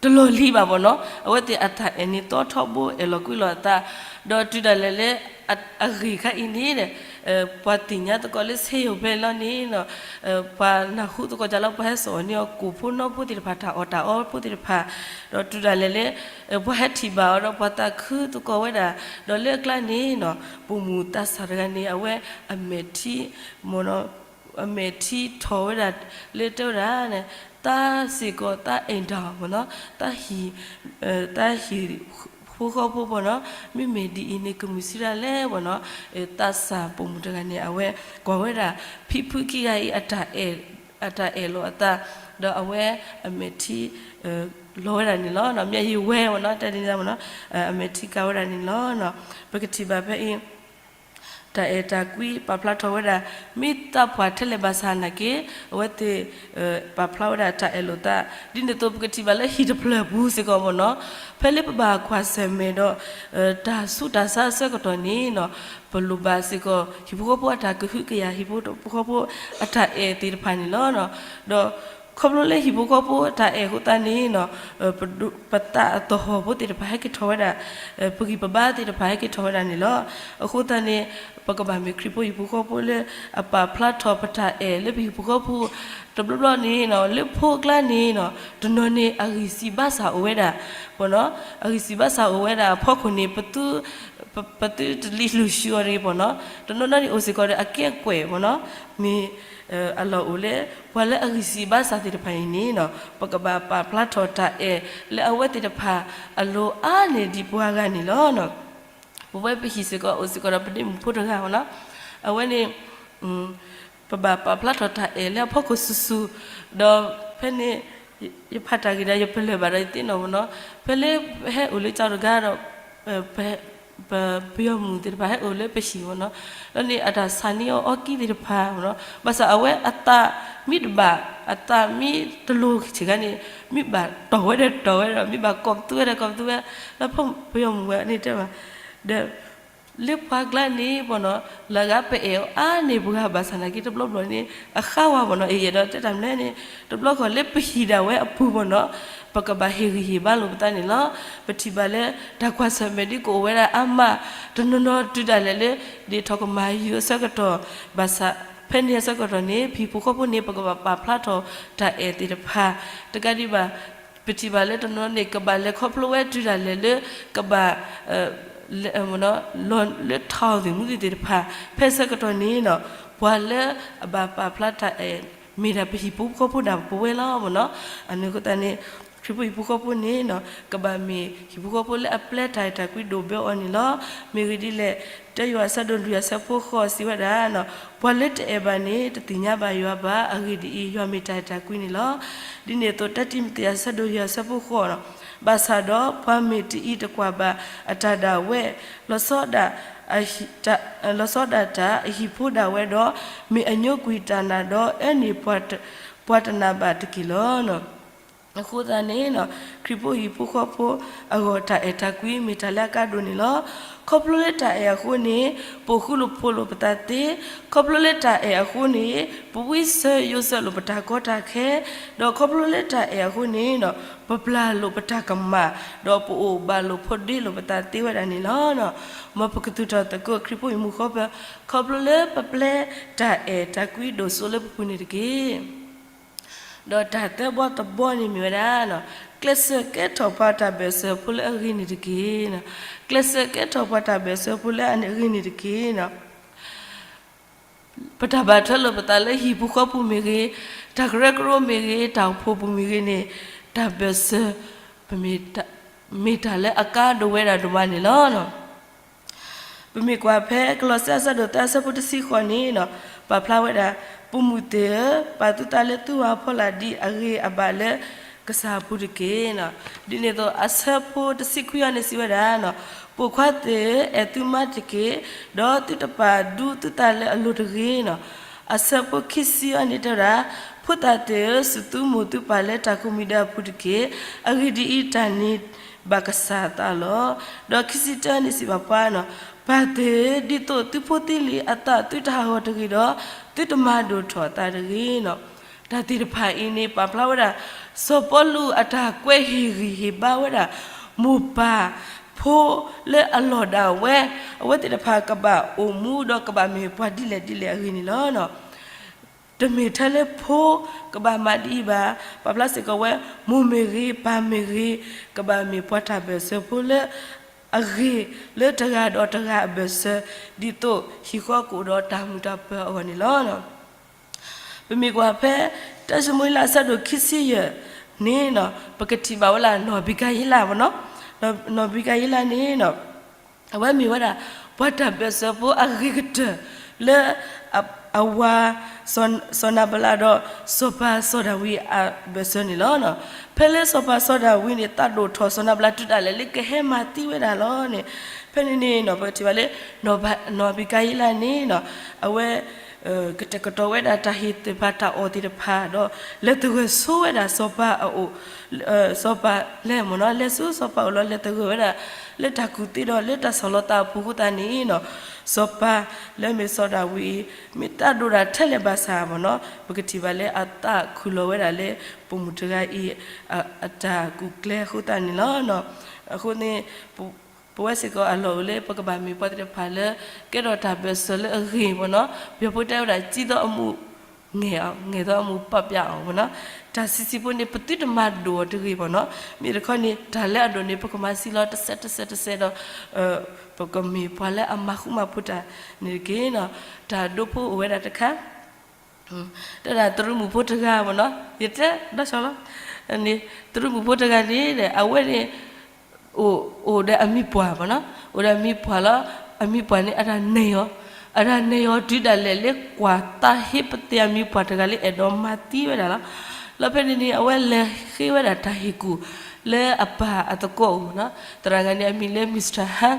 တလီၢ်လံၤဘၣ်မ့ၢ်နီၤ, အဝဲသ့ၣ်အတၢ်အဲၣ်န့ၣ်သီထီဘိ အဲၣ်လီၤကွံလီၤအသး, ဒီးတုၤဒၣ်လဲာ်လၢ အဂ့ၢ်ခါအံၤန့ၣ် ပှၤသ့ၣ်ညါသကိးလၢ ဆ့ယိၤဖဲလီၤန့ၣ်နီၤ, ပှၤနၢ်ဟူသကိးကလီၤ ပှၤဟဲစိာ်န့ၢ်အီၤ ကိၣ်ဖိနီဖိသ့ၣ်တဖၣ် တၢ်အီၣ်တၢ်အီဖိသ့ၣ်တဖၣ်, ဒီးတုၤဒၣ်လဲာ်လၢ ပှၤဟဲထံၣ်ဘၣ်အီၤဒီး ပှၤသးခုသကိးဝဲဒၣ်, ဒီးလၢအကျါန့ၣ်နီၤ ပိာ်မုၣ်သးစၢ်တဂၤန့ၣ် အဝဲအမဲာ်ထံ မ့ၢ်နီၤ အမဲာ်ထံထီၣ်ဝဲဒၣ် လၢတဲဝဲဒၣ်န့ၣ် သးစ့ၢ်ကီး သးအဲၣ်ဒိးမ့ၢ်နီၤ သးဟံၣ်, သးဟံၣ်ဖိဃီဖိမ့ၢ်နီၤ, မ့မ့ၢ်ဒ်အံၤန့ၣ် ကမုာ်စံးဒၣ်လဲၣ်မ့ၢ်နီၤ, သးစၢ်ပိာ်မုၣ်တဂၤန့ၣ် အဝဲကွၢ်ဝဲဒၣ် ဖံဖုခံဂၤအံၤ အတၢ်အဲၣ်လိာ်အသး, ဒီးအဝဲအမဲာ်ထံ လီၤဝဲဒၣ်န့ၣ်လီၤ. မ့ၢ်ယဝဲမ့ၢ်နီၤ တဲဒ်န့ၣ်မ့ၢ်နီၤ, အမဲာ်ထံကးဝဲဒၣ်န့ၣ်လီၤ. ပကထံၣ်ဘၣ်ဖဲအံၤ တၢ်အဲၣ်တၢ်ကွံပာ်ဖျါထီၣ်ဝဲဒၣ် မ့ၢ်သးပှၢ်ထဲလဲၣ်ဘၣ်ဆၣ်သနာ်က့ အဝဲသ့ၣ် ပာ်ဖျါဝဲဒၣ်တၢ်အဲၣ်လိာ်သး, ဒ်န့ၣ်အသိး ပကထံၣ်ဘၣ်လၢဟံၣ်တဖျၢၣ်အပူၤစ့ၢ်ကီးမ့ၢ်နီၤ, ဖဲလၢပဘၣ်ကွၢ်ဆၢၣ်မဲာ်ဒီး တၢ်ဆူးတၢ်ဆါအဆၢကတီၢ်န့ၣ်နီၤ, ပလိၣ်ဘၣ်စ့ၢ်ကီး ဟံၣ်ဖိဃီဖိအတၢ်ကဟုကယာ် ဟံၣ်ဖိဃီဖိအတၢ်အဲၣ်သ့ၣ်တဖၣ်န့ၣ်လီၤ. ဒီးခီဖျိလၢဟံၣ်ဖိဃီဖိအတၢ်အဲၣ်အဃိသတးန့ၣ်နီၤ, ပသးအသဟီၣ်ဖိသ့ၣ်တဖၣ်ဟဲက့ၤထီၣ်ဝဲဒၣ်, ပဂံၢ်ပဘါသ့ၣ်တဖၣ်ဟဲက့ၤထီၣ်ဝဲဒၣ်န့ၣ်လီၤ. အဃိသတးန့ၣ် ပကဘၣ်မ့ၢ်ခရံာ်ဖိဟံၣ်ဖိဃီဖိလၢ အပာ်ဖျါထီၣ်ပတၢ်အဲၣ်လၢပဟံၣ်ဖိဃီဖိ တဘျီဘျီန့ၣ်နီၤ, လၢဖိအကျါန့ၣ်နီၤ, တနီၤန့ၣ်အဂံၢ်စၢ်ဘါစၢ်အိၣ်ဝဲဒၣ်, မ့ၢ်နီၤ, အဂံၢ်စၢ်ဘါစၢ်အိၣ်ဝဲဒၣ်အဖီခိၣ်န့ၣ် ပသုတလံၤလုၢ်ဆှုအီၤတဂ့ၤမ့ၢ်နီၤ, တနီၤနီၤန့ၣ်အိၣ်စ့ၢ်ကီးဒီး အကဲကွဲၢ်မ့ၢ်နီၤ, မ့ၢ်အလီၢ်အိၣ်လၢ ပှၤလၢအဂံၢ်စၢ်ဘါစၢ်သ့ၣ်တဖၣ်အံၤန့ၣ်နီၤ, ပကဘၣ်ပာ်ဖျါထီၣ်တၢ်အဲၣ်လၢအဝဲသ့ၣ်တဖၣ် အလိၣ်အါန့ၢ်ဒံးပှၤဂၤန့ၣ်လီၤ. ပဝဲပဟံၣ်စ့ၢ်ကီး အိၣ်စ့ၢ်ကီးဒီးပဒ့မုၣ်ဖိတဂၤမ့ၢ်နီၤ, အဝဲန့ၣ် ပဘၣ်ပာ်ဖျါထီၣ်တၢ်အဲၣ်လၢအဖီခိၣ်စုာ်စုာ်, ဒီးဖဲန့ၣ် ယဖးတၢ်ဂ့ၢ်ဒီး ယပလၢၢ်ဘၣ်ဒီးယသ့ၣ်နီၣ်မ့ၢ်နီၤ, ဖဲလၢဟဲအိၣ်လၢကၠီတဂၤဒီး ပ ပယီၤမုၣ်သ့ၣ်တဖၣ်ဟဲအိၣ်လၢပဟံၣ်မ့ၢ်နီၤ, လၢန့ၣ်အတၢ်ဆါန့ၢ်အီၤအီကံသ့ၣ်တဖၣ်မ့ၢ်နီၤ, ဘၣ်ဆၣ်အဝဲအသးမ့ၢ်တဘၣ်, အသးမ့ၢ်တလိၤဆ့ၣ်ခါန့ၣ် မ့ၢ်ဘၣ်တီၢ်ဝဲဒီးတီၢ်ဝဲဒီး မ့ၢ်ဘၣ်ကိးပသူဝဲဒီးကိးပသူဝဲ, လၢပယီၤမုၣ်ဝဲန့ၣ်တဲဘၣ်, ဒီး လၢပှၤကျါန့ၣ်မ့ၢ်နီၤ, လၢဂၤပအဲၣ်အီၤအါန့ၢ်ပှၤဂၤဘၣ်ဆၣ်သနာ်က့ တဘျီဘျီန့ၣ် အဃါဝါမ့ၢ်နီၤ, အံၤယအဲၣ်ဒိးတဲတၢ်မနုၤန့ၣ် တဘျီဃီလၢပဟံၣ်ဒၣ်ဝဲအပူၤမ့ၢ်နီၤ, ပကဘၣ်ဟ့ၣ်ဂံၢ်ဟ့ၣ်ဘါလိာ်ပသးန့ၣ်လီၤ. ပထံၣ်ဘၣ်လၢ တၢ်ကွၢ်ဆၢၣ်မဲာ်ဒ်ကအိၣ်ဝဲဒၣ်အါမး, တနီၤနီၤတုၤဒၣ်လဲာ်လၢ ဒ်ထီၣ်ကမၤယုၤအဆၢကတီၢ်, ဘၣ်ဆၣ် ဖဲန့ၣ်အဆၢကတီၢ်န့ၣ် ပဟံၣ်ဖိဃီဖိန့ၣ် ပကဘၣ်ပာ်ဖျါထီၣ်တၢ်အဲၣ်သ့ၣ်တဖၣ်, တကးဒံးဘၣ် ပထံၣ်ဘၣ်လၢတနီၤန့ၣ် ကဘၣ်လဲၤခီဖျိဝဲတုၤဒၣ်လဲာ်လၢ ကဘၣ် လၢထီၣ်သ့ၣ်မူသ့ၣ်တဖၣ်, ဖဲဆၢကတီၢ်န့ၣ်နီၤ, ပှၤလၢအဘၣ်ပာ်ဖျါတၢ်အဲၣ် မ့ၢ်ဒၣ်ပဟံၣ်ဖိဃီဖိဒၣ်ပဝဲလီၤမ့ၢ်နီၤ. အန့ၣ်အဃိသတးန့ၣ် ခရံာ်ဖိဟံၣ်ဖိဃီဖိန့ၣ်နီၤ, ကဘၣ်မ့ၢ်ဟံၣ်ဖိဃီဖိလၢအပျဲတၢ်အဲၣ်တၢ်ကွံဒိၣ်ဘၢအီၤန့ၣ်လီၤ. မ့ၢ်ဂ့ၢ်ဒ်လဲၣ်, တၢယိၤဟၣ်အဆၢဒိၣ်လွံၢ်အဆၢဖိဃိးစံးဝဲဒၣ်, ပှၤလၢတအဲၣ်ဘၣ်န့ၣ် တသ့ၣ်ညါဘၣ်ယွၤဘၣ်. အဂ့ၢ်ဒ်အံၤ, ယွၤမ့ၢ်တၢ်အဲၣ်တၢ်ကွံန့ၣ်လီၤ. ဒ်န့ၣ်အသိး တၢတံၤမသ့းအဆၢဒိၣ်ယဲၢ်အဆၢဖိဃိး, ဘၣ်ဆၣ်ဒီး ပှၤမ့ၢ်တအံးတကွၢ်ဘၣ်အတၢ်ဒၣ်ဝဲ, လီၤဆီဒၣ်တၢ်အဟံၣ်ဖိဒၣ်ဝဲဒီး, မ့ၢ်အညိကွံာ်တၢ်နာ်ဒီး အၢန့ၢ်ပှၤတနာ်ဘၣ်တက့ၢ်လီၤ. အဃိသတးန့ၣ်, ခရံာ်ဖိဟံၣ်ဖိဃီဖိအဂီၢ် တၢ်အဲၣ်တၢ်ကွံမ့ၢ်တၢ်လၢအကါဒိၣ်န့ၣ်လီၤ. ခီဖျိလၢတၢ်အဲၣ်အဃိန့ၣ်, ပအိၣ်ဃူလိာ်ဖိးလိာ်ပသးသ့, ခီဖျိလၢတၢ်အဲၣ်အဃိန့ၣ်, ပဝံစၢယိစၢလိာ်ပတၢ်ကီတၢ်ခဲ, ဒီးခီဖျိလၢတၢ်အဲၣ်အဃိန့ၣ်, ပပျၢ်လိာ်ပတၢ်ကမၣ်, ဒီးပအိၣ်ဘၣ်လိာ်ဖိးဒ့လိာ်ပသးသ့ဝဲဒၣ်န့ၣ်လီၤ. မ်ပကသူၣ်ထီၣ်သကိးခရံာ်ဖိဟံၣ်ဖိဃီဖိ, ခီဖျိလၢပပျဲတၢ်အဲၣ်တၢ်ကွံဒိၣ်စိလၢပပူၤန့ၣ်တက့ၢ်. ဒီးတၢ်သၢဘီတဘီန့ၣ်မ့ၢ်ဝဲဒၣ်, ကျဲးစၢးကဲထီၣ်ပှၤတၢ်ဘၢၣ်စၢၤဖိလၢအဂ့ၤန့ၣ်တက့ၢ်. ကျဲးစၢးကဲထီၣ်ပှၤတၢ်ဘၢၣ်စၢၤဖိလၢအဂ့ၤန့ၣ်တက့ၢ်. ပတၢ်ဘၣ်ထွဲလိာ်ပသးလၢဟံၣ်ပူၤဃီပူၤမ့ၢ်ဂ့ၤ, တၢ်ကရၢကရိမ့ၢ်ဂ့ၤ, တၢ်အိၣ်ဖှိၣ်ပူၤမ့ၢ်ဂ့ၤန့ၣ်, တၢ်ဘၢၣ်စၢၤ ပမ့ၢ်တၢ်လၢအကါဒိၣ်ဝဲဒၣ်ဒိၣ်မးန့ၣ်လီၤ. ပမ့ၢ်ကွၢ်ဖဲကလီးစဲအဆၢဒိၣ်သၢအဆၢဖိတဆံဃိးန့ၣ်, ပာ်ဖျါဝဲဒၣ်, ပိာ်မုၣ်သ့ၣ်ဧၢ, ပာ်သုသးလၢသုဟးဖီလာ်ဒ်အဂ့ၤအဘၣ်လၢကစၢ်အပူၤတက့ၢ်. ဒ်န့ၣ်အသိးအဆၢဖိတဆံခွံအံၤန့ၣ်စံးဝဲဒၣ်, ပိာ်ခွါသ့ၣ်ဧၢ, အဲၣ်သုမါတက့ၢ်, ဒီးသုတပာ်ဒူသုသးလၢအလိၤတဂ့ၤ. အဆၢဖိခံဆံအံၤန့ၣ်တဲဝဲဒၣ်, ဖိသၣ်သ့ၣ်ဧၢ, စူၢ်သုမိၢ်သုပၢ်လၢတၢ်ကိးမံၤဒဲးအပူၤတက့ၢ်. အဂ့ၢ်ဒ်အံၤ, တၢ်န့ၣ်ဘၣ်ကစၢ်အသးလီၤ. ဒီးခံဆံတၢန့ၣ်စံးဘၣ်ပှၤ, ပၢ်သ့ၣ်ဧၢ, ဒ်သိးသုဖိသုလံၤအသးသုတဟးဂီၤတဂ့ၤဒီး, သုတမၤဒိၣ်ထီၣ်အသးတဂ့ၤ. တၢ်သ့ၣ်တဖၣ်အံၤန့ၣ် ပာ်ဖျါဝဲဒၣ် စီၤပီလူးအတၢ်ကွဲးဟ့ၣ်ဂံၢ်ဟ့ၣ်ဘါဝဲဒၣ် မိၢ်ပၢ်ဖိလၢအလီၢ်ဒၣ်ဝဲ, အဝဲသ့ၣ်တဖၣ်ကဘၣ်အိၣ်မူဒီးကဘၣ်မ့ၢ်ပှၤဒ်လဲၣ်ဒ်လဲၣ်အဂ့ၢ်န့ၣ်လီၤ. တမ့ၢ်ထဲလၢဖိကဘၣ်မၤဒ်အံၤဘၣ်, ပာ်ဖျါစ့ၢ်ကီးဝဲ မိၢ်မ့ၢ်ဂ့ၤ, ပၢ်မ့ၢ်ဂ့ၤ, ကဘၣ်မ့ၢ်ပှၤတၢ်ဘၢၣ်စၢၤဖိလၢအဂ့ၤလၢတဂၤဒီးတဂၤအဘၢၣ်စၢၤ, ဒ်သိးဟံၣ်ဃီကအိၣ်ဒီးတၢ်မုာ်တၢ်ပၢၤအဂီၢ်န့ၣ်လီၤ. ပမ့ၢ်ကွၢ်ဖဲ တၢၡမူၤအ့လးအဆၢဒိၣ်ခံဆံယဲၢ်န့ၣ်, ပကထံၣ်ဘၣ်ဝဲဒၣ်နီၢ်ဘံကၤယံလးမ့ၢ်နီၤ, နီၢ်ဘံကၤယံလးန့ၣ် အဝဲမ့ၢ်ဝဲဒၣ် ပှၤတၢ်ဘၢၣ်စၢၤဖိအဂ့ၤကတၢၢ်လၢ အဝၤ စီၤနၤဘလးဒီး စီၤပၤစီၤဒၤဝံးအဘၢၣ်စၢၤန့ၣ်လီၤ. ဖဲလၢစီၤပၤစီၤဒၤဝံးန့ၣ် သးဒိၣ်ထီၣ်စီၤနၤဘလးတုၤဒၣ်လဲာ်လၢကဟဲမၤသံဝဲဒၣ်လီၤန့ၣ်, ဖဲန့ၣ်န့ၣ် ပကထံၣ်ဘၣ်လၢ နီၢ်ဘံကၤယံလးန့ၣ် အဝဲ ကတဲာ်ကတီၤဝဲဒၣ်တၢ်ဟ့ၣ်သ့ၣ်တဖၣ်တၢ်အီၣ်သ့ၣ်တဖၣ်ဒီး လဲၤသဂၢၢ်ဆိဝဲဒၣ်စီၤပၤအအိၣ်, စီၤပၤလဲၤမ့ၢ်နီၤ လဲၤဆူစီၤပၤအိၣ်လီၤ လဲၤသဂၢၢ်ဝဲဒၣ် လၢတၢ်ကူၣ်သ့ဒီးလၢတၢ်ဆီၣ်လီၤသးအပူၤအဃိသတးန့ၣ်နီၤ, စီၤပၤလၢမ့ၢ်စီၤဒၤဝံးအံၤ မ့ၢ်သးဒိၣ်ဒၣ်ထဲလဲၣ်ဘၣ်ဆၣ်မ့ၢ်နီၤ ပကထံၣ်ဘၣ်လၢအသးခုၣ်လီၤဝဲဒၣ်လၢ ပိာ်မုၣ်တဂၤအံၤ အတၢ်ကူၣ်ကျဲအဃိသတးန့ၣ်လီၤ. အဃိန့ၣ် ပဝဲစ့ၢ်ကီးအလီၢ်အိၣ်လၢပကဘၣ်မ့ၢ်ပှၤသ့ၣ်တဖၣ်လၢ ကဲထီၣ်တၢ်ဘၢၣ်စၢၤလၢအဂ့ၤမ့ၢ်နီၤ, ပယီၤဖိတဲဝဲဒၣ် ကြီးသောအမှု ငယ်အောင်, ငယ်သောအမှု ပျောက်ပျက်အောင် မ့ၢ်နီၤ, တၢ်ဆံးဆံးဖိန့ၣ် ပသုတမၤဒိၣ်အီၤတဂ့ၤမ့ၢ်နီၤ, မ့ၢ်တခီန့ၣ် တၢ်လၢအဒိၣ်န့ၣ် ပကမၤဆံးလီၤတစဲးတစဲးတစဲးဒီး ပကမ့ၢ်ပှၤလၢအမၤဃူမၤဖိးတၢ်န့ၣ်တက့ၢ်နီၤ, တၢ်ဒိဖိအိၣ်ဝဲဒၣ်တခါ တဲဒၣ်တရူးမုၣ်ဖိတဂၤမ့ၢ်နီၤ, ယတဲဒၣ်ဆီလီၤ, န့ၣ် တရူးမုၣ်ဖိတဂၤန့ၣ် အဝဲန့ၣ် အိၣ် အိၣ်ဒီးအမံၤပှၢ်မ့ၢ်နီၤ, အိၣ်ဒီးအမံၤပှၢ်လီၤ, အမံၤပှၢ်န့ၣ် အတၢ်နံၤအီၤ, အတၢ်နံၤအီၤတုၤဒၣ်လဲာ်လၢကွၢ်သးဟ့ပသ့ၣ်အမံၤပှၢ်တဂၤလၢအဲၣ်ဒိးမၤသံဝဲဒၣ်လီၤ. လီၤဖဲန့ၣ်န့ၣ် အဝဲလဲၤဃ့ဝဲဒၣ်တၢ်ဟ့ၣ်ကူၣ်လၢအပၢ်အသကိးအအိၣ်မ့ၢ်နီၤ, သရၣ်တဂၤန့ၣ် အမံၤလၢ Mister Han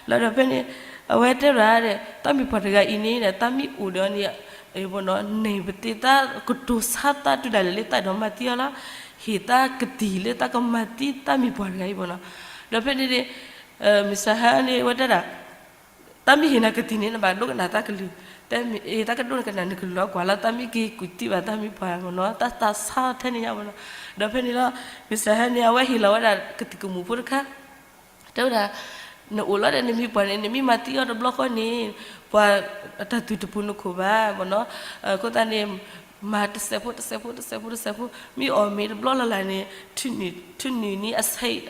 လီၤ. ဒီးဖဲန့ၣ် အဝဲတဲဝဲဒၣ် သးမံၤပှၢ်တဂၤအံၤန့ၣ် သးမ့ၢ်အိၣ်ဒီးအီၤန့ၣ် နံၤပသ့ၣ်သးကတိၤဆါသးတုၤဒၣ်လဲာ်လၢသးအဲၣ်ဒိးမၤသံအီၤလီၤ, ဟ့ၣ်သးကသံၣ်လၢသးကမၤသံသးမံၤပှၢ်တဂၤအံၤမ့ၢ်နီၤ. ဒီးဖဲန့ၣ်န့ၣ် Mister Han န့ၣ် အဝဲတဲဒၣ် သးမ့ၢ်ဟ့ၣ်နၤကသံၣ်န့ၣ် နဘၣ်ဒိကနၣ်သးကလုၢ်, တဲမ့ၢ် သးကဒိကနၣ်နကလုၢ်လီၤ, ကွၢ်လၢသးမ့ၢ်က့ၤကူၣ်သံဘၣ်သးမံၤပှၢ်မ့ၢ်နီၤ, သးသးဆါထဲန့ၣ်ညါမ့ၢ်နီၤ. ဒီးဖဲန့ၣ်လီၤ Mister Han န့ၣ် အဝဲဟ့ၣ်လီၤဝဲဒၣ်ကသံၣ်ကမူၣ်ဖိတခါ တဲဝဲဒၣ် နအိၣ်လီၤဒီးနမံၤပှၢ်န့ၣ် နမ့ၢ်မၤသံအီၤတဘျီဃီန့ၣ် ပှၤတၢ်သူၣ်တပူၤနခိၣ်ဘၣ်မ့ၢ်နီၤ, အဃိသတးန့ၣ် မၤတစဲးဖိတစဲးဖိတစဲးဖိတစဲးဖိ မ့ၢ်အီၣ်မ့ၤတဘျီလၢ်လၢ်န့ၣ် ထူၣ်နုာ်နံၤ အဆဲး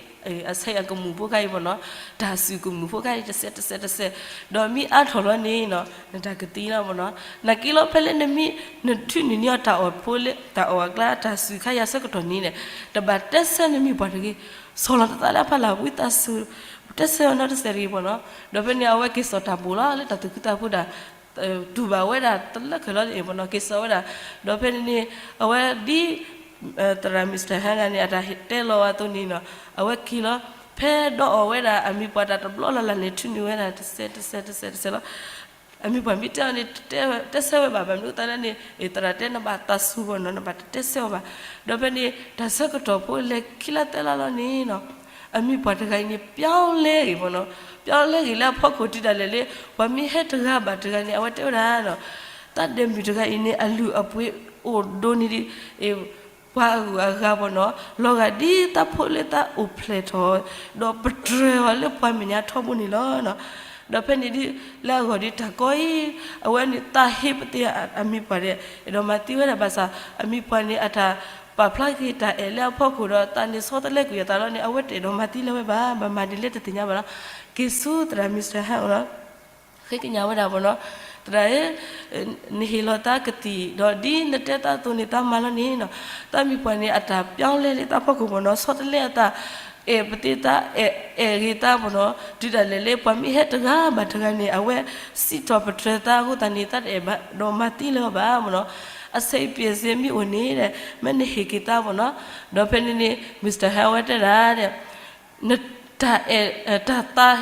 အဆဲးအကမူၣ်ဖိခါအံၤမ့ၢ်နီၤ, တၢ်စူၢ်ကမူၣ်ဖိခါအံၤ တစဲးတစဲးတစဲး, ဒီးမ့ၢ်အါထီၣ်လီၤန့ၣ်နီၤ နတၢ်ကသံလီၤမ့ၢ်နီၤ, နာ်က့လီၤ ဖဲလၢနမ့ၢ် နထူၣ်နုာ်နံၤအီၤတၢ်အီၣ်ဖိလၢ တၢ်အီၣ်အကျါ တၢ်စူၢ်ခါယၤဆၢကတီၢ်န့ၣ်န့ၣ် တဘၣ်တဲဆၢနမံၤပှၢ်တဂ့ၤ, ဆီၣ်လီၤနသးလၢအဖီလာ် ဝံသးစူၤ တဲဆၢအီၤနီတစဲးတဂ့ၤမ့ၢ်နီၤ. ဒီးဖဲန့ၣ် အဝဲက့ၤစိာ်တၢ်ဘိးလီၤ လၢတၢ်သူၣ်ခုသးခုဒၣ် တူၢ်ဘၣ်ဝဲဒၣ်တလၢခဲလၢာ်အံၤမ့ၢ်နီၤ က့ၤစိာ်ဝဲဒၣ်, ဒီးဖဲန့ၣ်န့ၣ် အဝဲဒ် သရၣ် Mister Han ဂၤန့ၣ် အတၢ်တဲလီၤအသိးန့ၣ်နီၤ အဝဲက့ၤလီၤ ဖဲဒီးအီၣ်ဝဲဒၣ်အမံၤပှၢ်တၢ်တဘျီလၢ်လၢ်န့ၣ် ထူၣ်နုာ်ဝဲဒၣ်တစဲးတစဲးတစဲးတစဲးလီၤ. အမံၤပှၢ်မ့ၢ်တဲအီၤန့ၣ် တဲဆၢဝဲဘၣ် ဘၣ်မနုၤအဃိသတးန့ၣ် သရၣ်တဲနဘၣ်သးစူၤဘၣ်နီၤ နဘၣ်တတဲဆၢအီၤဘၣ်. ဒီးဖဲန့ၣ် တၢ်ဆၢကတီၢ်ဖိလဲၤခံလါသၢလါလီၤန့ၣ်နီၤ အမံၤပှၢ်တဂၤအံၤန့ၣ် ပြောင်းလဲဂ့ၤမ့ၢ်နီၤ, ပြောင်းလဲဂ့ၤလၢအဖီခိၣ်တုၤဒၣ်လဲာ်လၢ ပှၤမ့ၢ်ဟဲတဂၤဘၣ်တဂၤန့ၣ် အဝဲတဲဝဲဒၣ်နီၤ သးဒဲးမုၣ်တဂၤအံၤန့ၣ် အလုၢ်အပှ့ၤအိၣ်ဒိၣ်န့ၢ်ဒံး ပှၤအဂုၤအဂၤမ့ၢ်နီၤ, လီၤဂာ်ဒ်သးဖိလၢသးအိၣ်ဖျဲၣ်ထီၣ် ဒီးပတြၢၤအီၤလၢပှၤမဲာ်ညါထီဘိန့ၣ်လီၤ. ဒီးဖဲန့ၣ်ဒ် လၢအဂီၢ်ဒ်တၢ်ကီအံၤ အဝဲန့ၣ်သးဟ့ပသ့ၣ်အမံၤပှၢ်ဒီး အဲၣ်ဒိးမၤသံဝဲဒၣ်ဘၣ်ဆၣ် အမံၤပှၢ်န့ၣ်အတၢ် ပာ်ဖျါက့ၤတၢ်အဲၣ်လၢအဖီခိၣ်ဒီး သးန့ၣ်ဆီတလဲကွံာ်အသးလီၤန့ၣ် အဝဲတအဲၣ်ဒိးမၤသံလၢၤဝဲဘၣ်, ဘၣ်မၤဒ်လဲၣ်တသ့ၣ်ညါဘၣ်လီၤ. က့ၤဆူသရၣ် Mister Han အအိၣ်လီၤ. ဃ့ကညးဝဲဒၣ်မ့ၢ်နီၤ, သရၣ်ဧၢ, နဟ့ၣ်လီၤသးကသံၣ်ဒီး ဒ်နတဲသးအသိးန့ၣ် သးမၤလီၤန့ၣ်နီၤ, သးမံၤပှၢ်န့ၣ် အတၢ်ပျီလဲလၢသးဖီခိၣ်မ့ၢ်နီၤ, ဆီတလဲအသး, အဲၣ်ပသ့သး, အဲၣ်, အဲၣ်ဂ့ၤသးမ့ၢ်နီၤ, တုၤဒၣ်လဲာ်လၢပှၤမ့ၢ်ဟဲတဂၤဘၣ်တဂၤန့ၣ် အဝဲစံးထီၣ်ပတြၢၤသးအဃိသတးန့ၣ် သးတအဲၣ်ဒိးမၤသံလၢၤဘၣ်မ့ၢ်နီၤ, အဆဲးအံၤပျဲၢ်စ့မ့ၢ်အိၣ်န့ၣ်ဒီး မ့ၢ်နဟ့ၣ်က့ၤသးမ့ၢ်နီၤ, ဒီးဖဲန့ၣ်န့ၣ် Mister Han အဝဲတဲဒၣ် နတၢ်အဲၣ်, တၢ်သး,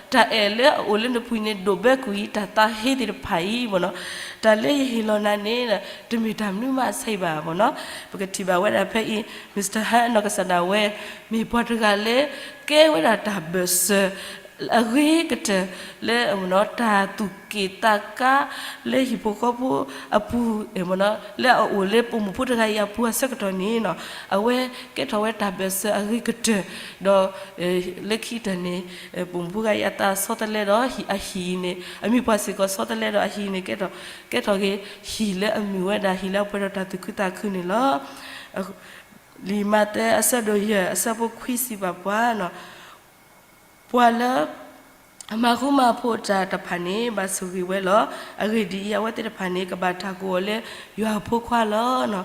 တၢ်အဲၣ်လၢအအိၣ်လၢနပူၤန့ၣ် ဒိၣ်ဘၢကွံာ် တၢ်သးဟ့သ့ၣ်တဖၣ်အံၤမ့ၢ်နီၤ, တၢ်လၢယဟ့ၣ်လီၤနၤန့ၣ် တမ့ၢ်တၢ်မနုၤမးအဆၢအံၤဘၣ်မ့ၢ်နီၤ, ပကထံၣ်ဘၣ်ဝဲဒၣ်ဖဲအံၤ Mister Han အနီၢ်ကစၢ်ဒၣ်ဝဲ မ့ၢ်ပှၤတဂၤလၢ ကဲဝဲဒၣ်တၢ်ဘၢၣ်စၢၤ အဂ့ၤကတၢၢ်လၢ တၢ်သူၣ်က့ၣ်သးကါ လၢဟံၣ်ဖိဃီဖိအပူၤ လၢအအိၣ်လၢပိာ်မုၣ်ဖိတဂၤအံၤအပူၤအဆၢကတီၢ်န့ၣ်နီၤ, အဝဲကဲထီၣ်ဝဲတၢ်ဘၢၣ်စၢၤအဂ့ၤကတၢၢ်, ဒီး လၢခံကတၢၢ်န့ၣ် ပိာ်မုၣ်ဖိတဂၤအံၤအသးဆီတလဲဒီး အဟံၣ်အံၤန့ၣ် အမံၤပှၢ်စ့ၢ်ကီးဆီတလဲဒီး အဟံၣ်န့ၣ် ကဲထီၣ်က့ၤဟံၣ်လၢအမုာ်ဝဲဒၣ် ဟံၣ်လၢအပှဲၤဒီးတၢ်သူၣ်ခုသးခုန့ၣ်လီၤ. လံာ်မးသဲအဆၢဒိၣ်ယဲၢ် အဆၢဖိခွံစံးဘၣ်ပှၤနီၤ, ပှၤလၢ အမၤဃူမၤဖိးတၢ်တဖၣ်န့ၣ် ဘၣ်ဆိၣ်ဂ့ၤဝဲလီၤ. အဂ့ၢ်ဒ်အံၤ, အဝဲသ့ၣ်တဖၣ်န့ၣ် ကဘၣ်တၢ်ကိးအီၤလၢ ယွၤအဖိခွါလီၤ.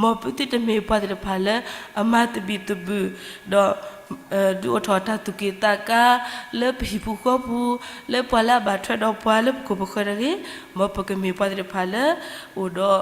မ်ပသုတမ့ၢ်ပှၤသ့ၣ်တဖၣ်လၢ အမၤသဘံၣ်သဘုၣ် ဒီး ဒုးအိၣ်ထီၣ်တၢ်သူၣ်က့ၣ်သးကါ လၢပဟံၣ်ပူၤဃီပူၤ, လၢပှၤလၢအဘၣ်ထွဲဒီးပှၤ လၢပခိၣ်ပဃၢၤတဂ့ၤ, မ်ပကမ့ၢ်ပှၤသ့ၣ်တဖၣ်လၢ အိၣ်ဒီး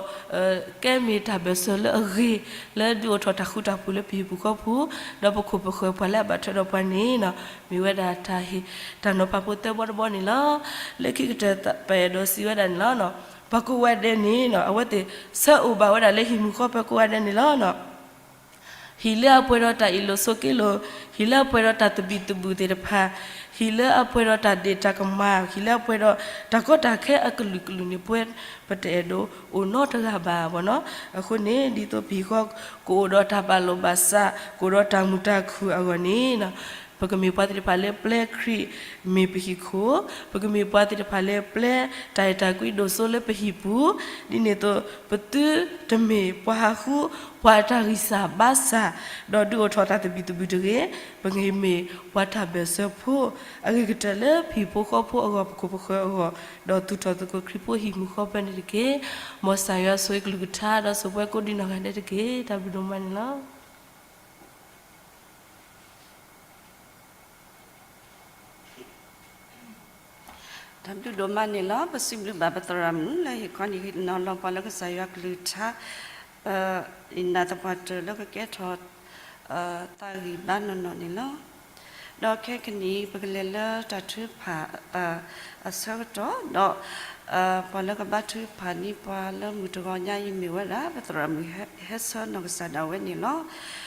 ကဲမ့ၢ်တၢ်ဘၢၣ်စၢၤလၢအဂ့ၤ လၢဒုးအိၣ်ထီၣ်တၢ်ဃူတၢ်ဖိးလၢပဟံၣ်ပူၤဃီပူၤ, ဒီးပခိၣ်ပဃၢၤပှၤလၢအဘၣ်ထွဲဒီးပှၤန့ၣ်နီၤ, မ့ၢ်ဝဲဒၣ်တၢ်ဟ့ၣ် တၢ်နီၤဖးဖိသၢဘီတဘီန့ၣ်လီၤ. လၢခံကတၢၢ်ပအဲၣ်ဒိးစံးဝဲဒၣ်န့ၣ်လီၤ. ပှၤကိးဂၤဒဲးန့ၣ်နီၤ အဝဲသ့ၣ်ဆၢအိၣ်ဘၣ်ဝဲဒၣ်လၢဟံၣ်မုၢ်ဃီပှဲၤကိးဂၤဒဲးန့ၣ်လီၤ. ဟံၣ်လၢအပှဲၤဒီးတၢ်အ့ၣ်လိာ်ဆိးက့လိာ်, ဟံၣ်လၢအပှဲၤဒီးတၢ်သဘံၣ်သဘုၣ်သ့ၣ်တဖၣ်, ဟံၣ်လၢအပှဲၤဒီးတၢ်ဒ့ၣ်တၢ်ကမၣ်, ဟံၣ်လၢအပှဲၤဒီးတၢ်ကီတၢ်ခဲအကလုာ်ကလုာ်န့ၣ် ပှဲၤ ပတအဲၣ်ဒိးအိၣ်နီတဂၤဘၣ်မ့ၢ်နီၤ. အဃိန့ၣ် ဒ်သိးပဟံၣ်ဃီကအိၣ်ဒီးတၢ်ဘၣ်လိာ်ဘၣ်စး, ကအိၣ်ဒီးတၢ်မုာ်တၢ်ခုၣ်အဂီၢ်န့ၣ် ပကမ့ၢ်ပှၤသ့ၣ်တဖၣ်လၢပျဲခရံာ်မ့ၢ်ပဟံၣ်ခိၣ်, ပကမ့ၢ်ပှၤသ့ၣ်တဖၣ်လၢပျဲတၢ်အဲၣ်တၢ်ကွံဒိၣ်စိလၢပဟံၣ်ပူၤ, ဒ်န့ၣ်အသိး ပသုတမ့ၢ်ပှၤဟးဃု ပှၤတၢ်ဂံၢ်စၢ်ဘါစၢ်, ဒီးဒုးအိၣ်ထီၣ်တၢ်သဘံၣ်သဘုၣ်တဂ့ၤ, ပကမ့ၢ်ပှၤတၢ်ဘၢၣ်စၢၤဖိ အဂ့ၤကတၢၢ်လၢပဟံၣ်ဖိဃီဖိအဂီၢ် ပခိၣ်ပဃၢၤအဂီၢ်, ဒီးသူၣ်ထီၣ်သကိးခရံာ်ဖိဟံၣ်မုၢ်ဃီပှဲၤန့ၣ်တက့ၢ်. မ်ကစၢ်ယွၤဆိၣ်ဂ့ၤကလုၢ်ကထါ ဒီးဆိၣ်ပှဲၤကိးဒံးနီၢ်ဂၤဒဲးတက့ၢ်. တၢ်ဘျုးဒိၣ်မးန့ၣ်လီၤ. တၢ်ဘျုးဒိၣ်မးန့ၣ်လီၤ. ပစံးဘျုးဘၣ်ပသရၣ်မုၣ်လၢဟ့ၣ်ခီဟ့ၣ်နီၤလီၤပှၤလၢကစၢ်ယွၤကလုၢ်ကထါ, ပအံၤနၢ်သပှၢ်တၢၢ်လၢကကဲထီၣ် သးဂံၢ်ဘါနီၢ်နီၢ်န့ၣ်လီၤ. ဒီးခဲကနံၣ်အံၤ ပကလဲၤလၢတၢ်ထုကဖၣ် အဆၢကတီၢ်, ဒီး ပှၤလၢကဘါထုကဖၣ်န့ၢ်ပှၤလၢမုၢ်တဂီၤညါအံၤမ့ၢ်ဝဲဒၣ် ပသရၣ်မုၣ်ဟဲဆၢနီၢ်ကစၢ်ဒၣ်ဝဲန့ၣ်လီၤ.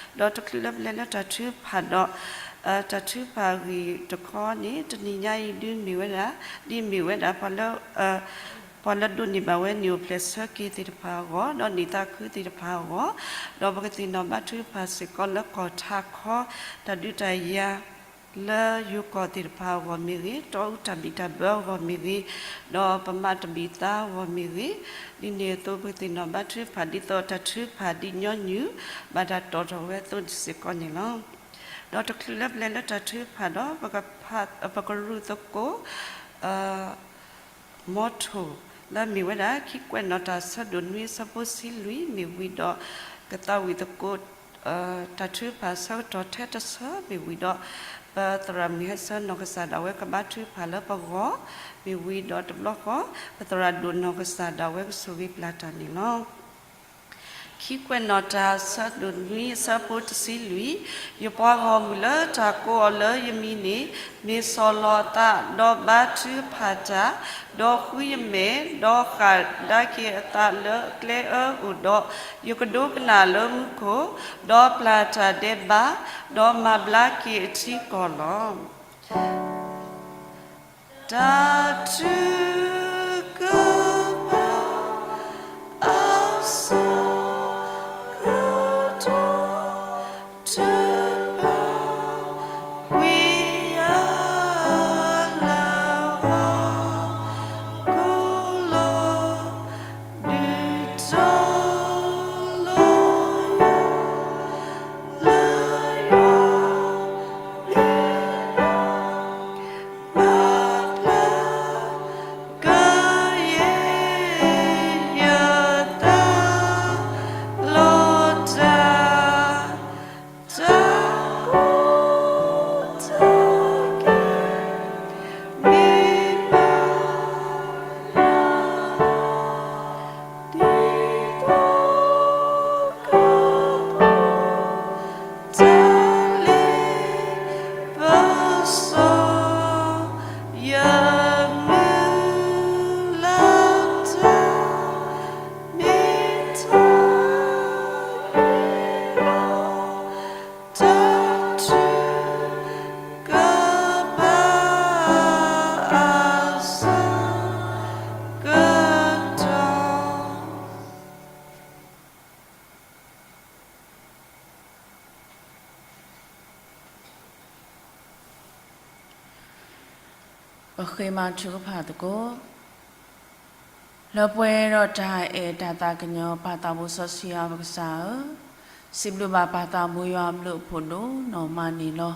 ဒီးတချုးလၢပလဲၤလၢတၢ်ထုကဖၣ်ဒီး တၢ်ထုကဖၣ်အဂ့ၢ်တခီန့ၣ် တနံၤညါအံၤဒုးမ့ၢ်ဝဲဒၣ် ဒ်မ့ၢ်ဝဲဒၣ် ပှၤလၢဒိးန့ၢ်ဘၣ်ဝဲန့ၣ်အိၣ်ဖျဲၣ်ဆၢက့ၤသ့ၣ်တဖၣ်အဂီၢ်, ဒီးန့ၢ်သးခုသ့ၣ်တဖၣ်အဂီၢ်, ဒီးပကသ့ၣ်နီၣ်ဘါထုကဖၣ်စ့ၢ်ကီးလၢကီၢ်ထးခီ တၢ်ဒုးတၢ်ယၤ လၢယိၤကီၢ်သ့ၣ်တဖၣ်အဂီၢ်မ့ၢ်ဂ့ၤ, တီအူတၢ်ဘံၣ်တၢ်ဘၢအဂီၢ်မ့ၢ်ဂ့ၤ, ဒီးပမၤတဘံၣ်သါအဂီၢ်မ့ၢ်ဂ့ၤ, ဒ်န့ၣ်အသိးပကသ့ၣ်နီၣ်ဘါထုကဖၣ်ဒ်သိးတၢ်ထုကဖၣ်ဒ်ညီနုၢ် ဘၣ်တၢ်တီၣ်ထီၣ်ဝဲအသိးစ့ၢ်ကီးန့ၣ်လီၤ. ဒီးတချုးလၢပလဲၤလၢတၢ်ထုကဖၣ်ဒီး ပကရူၢ်သကိး မီထိၣ် လၢမ့ၢ်ဝဲဒၣ် ခံကွဲးနီၣ်တၢ်ဆၢဒိၣ်နွံအဆၢဖိတဆံလွံၢ် မ့ၢ်ဝံၤဒီး ကသးဝံၣ်သကိး တၢ်ထုကဖၣ်ဆၢကတီၢ်ထဲတဆၢ မ့ၢ်ဝံၤဒီး ပသရၣ်မုၣ်ဟဲဆၢနီၢ်ကစၢ်ဒၣ်ဝဲကဘါထုကဖၣ်လၢပဂီၢ် မ့ၢ်ဝံၤဒီးတဘျီဃီ ပသရၣ်ဒိၣ်နီၢ်ကစၢ်ဒၣ်ဝဲကဆိၣ်ဂ့ၤပျၢ်တၢ်န့ၣ်လီၤ. ခံကွဲးနီၣ်တၢ်ဆၢဒိၣ်နွံအဆၢဖိတဆံလွံၢ်, ယပှၤဂီၢ်မုၢ်လၢတၢ်ကိးအီၤလၢယမံၤန့ၣ် မ့ၢ်စီၤလီၤအသး, ဒီးဘါထုကဖၣ်တၢ်, ဒီးဃုယမဲာ်, ဒီးဃၣ်ဒါက့ၤအသးလၢအကျဲအၢအိၣ်ဒီး, ယကဒိကနၣ်လၢမူခိၣ်, ဒီးပျၢ်တၢ်ဒဲးဘး, ဒီးမၤဘျါက့ၤအထံကီၢ်လီၤ. တၢ်ထုကဖၣ်အဆၢကတီၢ် ထုကဖၣ်ဝံၤအါလၢအဂီၢ် ကိၣ်လီၤ ဒုးတီၤလီၤယွၤ ပဃ့မၤထုကဖၣ်သကိး လၢပှဲၤဒီးတၢ်အဲၣ်တၢ်သးကညီၤ ပၢ်သးဘိစီဆှံယွၤပကစၢ်ဧၢ, စံးဘျုးဘၣ်ပၢ်သးဘိယွၤအဘျုးအဖှိၣ်ဒိၣ်နီၢ်မးန့ၣ်လီၤ.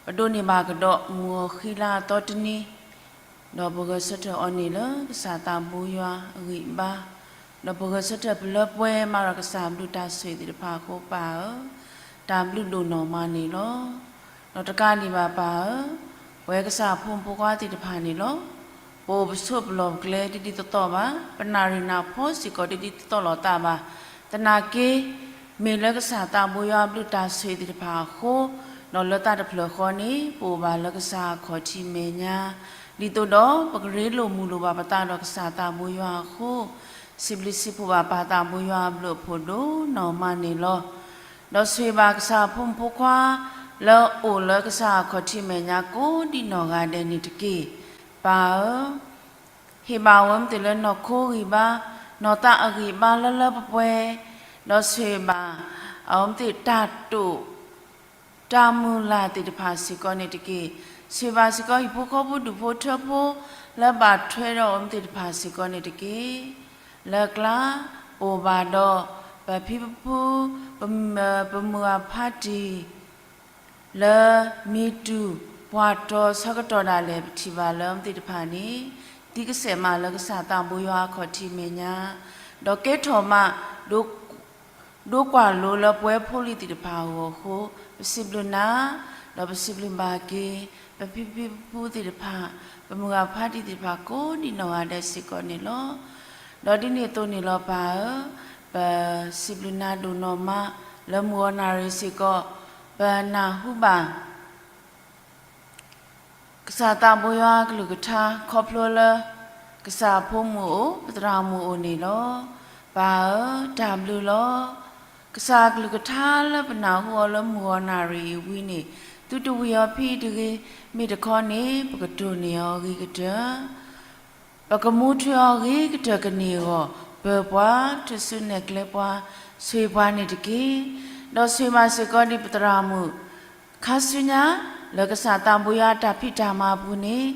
ပဒိးန့ၢ်ဘၣ်ကဒီးမုၢ်ဂီၤဃံလၤအသီတနံၤ, ဒီးပဂဲၤဆၢထၢၣ်အီၤန့ၣ်လၢကစၢ်သးဘိယွၤအဂံၢ်အဘါ, ဒီးပဂဲၤဆၢထၢၣ်ပလၢပှဲၤမၤဒီးကစၢ်အဘျုးတၢ်ဆိၣ်ဂ့ၤသ့ၣ်တဖၣ်အဃိပၢ်ဧၢ, တၢ်ဘျုးဒိၣ်နီၢ်မးန့ၣ်လီၤ. ဒီးတကးဒံးဘၣ်ပၢ်ဧၢ, ပဝဲကစၢ်ဖိမုၣ်ဖိခွါသ့ၣ်တဖၣ်န့ၣ်လီၤ. ပအိၣ်ပဆိးပလီၢ်ပကျဲဒ်ဒ်သိးသိးဘၣ်, ပနၣ်ရံၣ်နၢ်ဖီစ့ၢ်ကီးဒ်ဒ်သိးသိးလိာ်သးဘၣ်, သနာ်က့ မ့ၢ်လၢကစၢ်သးဘိယွၤအဘျုးတၢ်ဆိၣ်ဂ့ၤသ့ၣ်တဖၣ်အဃိ, ဒီးလၢသးတဖျၢၣ်ဃီန့ၣ် ပအိၣ်ဘၣ်လၢကစၢ်အခီၣ်ထံးမဲာ်ညါ, ဒ်သိးဒီးပကရ့လိာ်မုာ်လိာ်ဘၣ်ပသးဒီးကစၢ်သးဘိယွၤအဃိ, စံးဘျုးစံးဖှိၣ်ဘၣ်ပၢ်သးဘိယွၤအဘျုးအဖှိၣ်ဒိၣ်နီၢ်မးန့ၣ်လီၤ. ဒီးဆိၣ်ဂ့ၤဘၣ်ကစၢ်ဖိမုၣ်ဖိခွါ လၢအအိၣ်လၢကစၢ်အခီၣ်ထံးမဲာ်ညါကိးဒံနီၢ်ဂၤဒဲးန့ၣ်တက့ၢ်. ပၢ်ဧၢ, ဟ့ၣ်ဘၣ်အဝဲမ့ၢ်သ့ၣ်လၢနီၢ်ခိဂံၢ်ဘါ, နီၢ်သးအဂံၢ်ဘါလၢလၢပှဲၤပှဲၤ, ဒီးဆိၣ်ဂ့ၤဘၣ် အဝဲမ့ၢ်သ့ၣ်တၢ်တိာ် တၢ်မုၢ်လၢ်သ့ၣ်တဖၣ်စ့ၢ်ကီးန့ၣ်တက့ၢ်. ဆိၣ်ဂ့ၤဘၣ်စ့ၢ်ကီးဟံၣ်ဖိဃီဖိဒူၣ်ဖိထၢဖိ လၢဘၣ်ထွဲဒီးအဝဲမ့ၢ်သ့ၣ်တဖၣ်စ့ၢ်ကီးန့ၣ်တက့ၢ်. လၢကျါ ပအိၣ်ဘၣ်ဒီး ပဖံပဖု ပမုၢ်အဖါတံၢ် လၢမံၤတူၢ်ပှၢ်တီဆၢကတီၢ်ဒၣ်လဲာ် ပထံၣ်ဘၣ်လၢအဝဲသ့ၣ်တဖၣ်န့ၣ် သံကစဲးမးလၢကစၢ်သးဘိယွၤအခီၣ်ထံးမဲာ်ညါ, ဒီးကဲထီၣ်မး ဒိကွၢ်လိလၢပဝဲဖိလံၤသ့ၣ်တဖၣ်အဂီၢ်အဃိ, ပစံးဘျုးနၤ, ဒီးပစံးဘျုးဘၣ်က့ၤ ပဖံဖံဖုသ့ၣ်တဖၣ်, ပမုၢ်ဂၢ်ဖါတံၢ်သ့ၣ်တဖၣ်ကိးဒံနီၢ်ဂၤဒဲးစ့ၢ်ကီးန့ၣ်လီၤ. ဒီးဒ်န့ၣ်အသိးန့ၣ်လီၤပၢ်ဧၢ, ပစံးဘျုးနၤဒိၣ်နီၢ်မး လၢမုၢ်ဂီၤနၣ်ရံၣ်စ့ၢ်ကီး ပနၢ်ဟူဘၣ် ကစၢ်သးဘိယွၤအကလုၢ်ကထါ ခီဖျိလၢ ကစၢ်အဖိမုၣ်အိၣ် ပသရၣ်မုၣ်အိၣ်န့ၣ်လီၤ. ပၢ်ဧၢ, တၢ်ဘျုးလီၤ. ကစၢ်အကလုၢ်ကထါလၢပနၢ်ဟူအီၤလၢမုၢ်ဂီၤနၣ်ရံၣ်အံၤဝံၤန့ၣ် သုတဝံၤအီၤဖဲအံၤတဂ့ၤ, မ့ၢ်တခီန့ၣ် ပကတိၢ်န့ၢ်အီၤဂ့ၤကတၢၢ် ပကမူထွဲအီၤဂ့ၤကတၢၢ်ကန့ၢ်အဂီၢ်, ပၢၤပှၤ ထူၣ်စုနဲၣ်ကျဲပှၤ ဆိၣ်ဂ့ၤပှၤန့ၣ်တက့ၢ်. ဒီးဆိၣ်ဂ့ၤဘၣ်စ့ၢ်ကီးဒံးပသရၣ်မုၣ် ခါဆူညါ လၢကစၢ်သးဘိယွၤအတၢ်ဖံးတၢ်မၤအပူၤန့ၣ်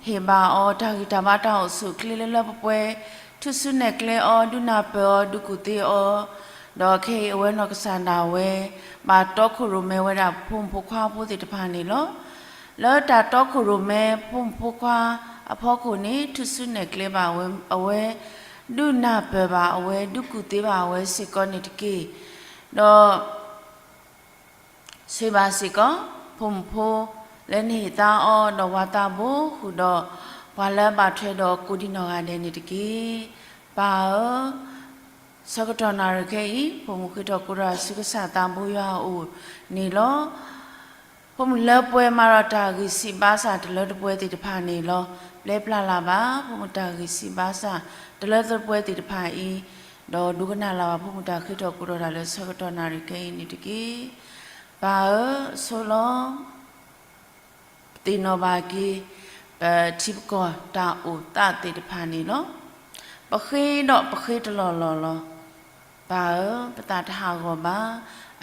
ဟ့ၣ်ဘၣ်အီၤတၢ်ဂံၢ်တၢ်ဘါတၢ်အိၣ်ဆူၣ်အိၣ်ချ့လၢလၢပှဲၤပှဲၤ, ထူၣ်စုနဲၣ်ကျဲအီၤ ဒုးနၢ်ပၢၢ်အီၤ ဒုးကူၣ်သ့အီၤ, ဒီးခဲအံၤအဝဲနီၢ်ကစၢ်ဒၣ်ဝဲ ဘၣ်တီခိၣ်ရိၣ်မဲဝဲဒၣ်ဖိမုၣ်ဖိခွါဖိသ့ၣ်တဖၣ်န့ၣ်လီၤ. လၢတၢ်တီခိၣ်ရိၣ်မဲဖိမုၣ်ဖိခွါအဖီခိၣ်န့ၣ် ထူၣ်စုနဲၣ်ကျဲဘၣ်အဝဲ, ဒုးနၢ်ပၢၢ်ဘၣ်အဝဲ ဒုးကူၣ်သ့ဘၣ်အဝဲစ့ၢ်ကီးန့ၣ်တက့ၢ်. ဒီး ဆိၣ်ဂ့ၤဘၣ်စ့ၢ်ကီး ဖိမုၣ်ဖိ လၢနဟ့ၣ်သါအီၤ ဒီးဝၤသးဘိဃုာ်ဒီး ပှၤလၢအဘၣ်ထွဲဒီးကိးဒံနီၢ်ဂၤဒဲးန့ၣ်တက့ၢ်. ပၢ်ဧၢ, ဆၢကတီၢ်နၣ်ရံၣ်ခဲအံၤ ဖိမုၣ်ဃ့ထီၣ်ကိးဒီးဆူကစၢ်သးဘိယွၤအအိၣ်န့ၣ်လီၤ. ဖိမုၣ်လၢပှဲၤမၤဒီးတၢ်ဂံၢ်စၢ်ဘါစၢ်တလၢတပှဲၤသ့ၣ်တဖၣ်န့ၣ်လီၤ. ပျဲပျၢ်လၢ်ဘၣ် ဖိမုၣ်တၢ်ဂံၢ်စၢ်ဘါစၢ်တလၢတပှဲၤသ့ၣ်တဖၣ်အံၤ, ဒီးဒိကနၣ်လၢ်ဘၣ်ဖိမုၣ်တၢ်ဃ့ထီၣ်ကိးဒီးတၢ်လၢဆၢကတီၢ်နၣ်ရံၣ်ခဲအံၤန့ၣ်တက့ၢ်. ပၢ်ဧၢ, ဆိလီၤ ပသ့ၣ်နီၣ်ဘၣ်က့ၤ ပထံပကီၢ်တၢ်အိၣ်သးသ့ၣ်တဖၣ်န့ၣ်လီၤ. ပဃ့ဒီးပဃ့တလီၢ်လီၢ်လီၤ. ပၢ်ဧၢ, ပသးတဟးဂီၤဘၣ်.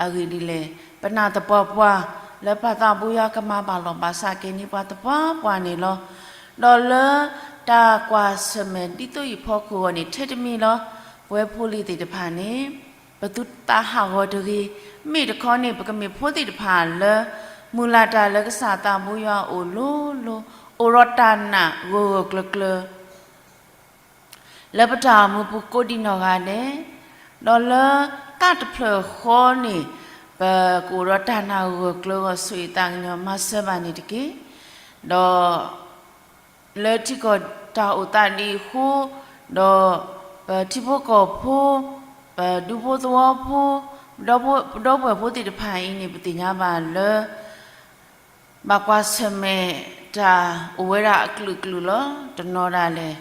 အဂ့ၢ်ဒ်လဲၣ်, ပနာ်သပှၢ်ပှၢ် လၢပၢ်သးဘိယွၤကမၤဘၣ်လီၢ်ဘၣ်စးက့ၤန့ၢ်ပှၤသပှၢ်ပှၢ်န့ၣ်လီၤ. ဒီးလၢတၢ်ကွၢ်ဆၢၣ်မဲာ်ဒ်သိးအံၤဖီခိၣ်အဂီၢ်န့ၣ် ထဲတမံၤလီၤ. ပဝဲဖိလံၤသ့ၣ်တဖၣ်န့ၣ် ပသုသးဟးဂီၤတဂ့ၤ, မ့ၢ်တခီန့ၣ် ပကမ့ၢ်ဖိသ့ၣ်တဖၣ်လၢ မုၢ်လၢ်တၢ်လၢကစၢ်သးဘိယွၤအအိၣ်လိၤလိၤ, အိၣ်ဒီးတၢ်နာ်ဂၢၢ်ဂၢၢ်ကျၢၤကျၢၤ လၢပတၢ်အိၣ်မူပူၤကိးဒံနီၢ်ဂၤဒဲး, ဒီးလၢသးတဖျၢၣ်ဃီန့ၣ် ပကအိၣ်ဒီးတၢ်နာ်ဂၢၢ်ကျၢၤဂီၢ် ဆိၣ်ဂ့ၤသးကညီၤမၤစၢၤဘၣ်န့ၣ်တက့ၢ်. ဒီး လၢထံကီၢ်တၢ်အိၣ်သးဒ်အံၤအဃိ, ဒီးပထံဖိကီၢ်ဖိ, ပဒူဖိသဝီဖိ, ပဒီပုၢ်ဝဲၢ်ဖိသ့ၣ်တဖၣ်အံၤန့ၣ် ပသ့ၣ်ညါဘၣ်လၢ ဘၣ်ကွၢ်ဆၢၣ်မဲာ်တၢ်အိၣ်ဝဲဒၣ်အကလုာ်ကလုာ်လီၤ. တနီၤဒၣ်လဲာ်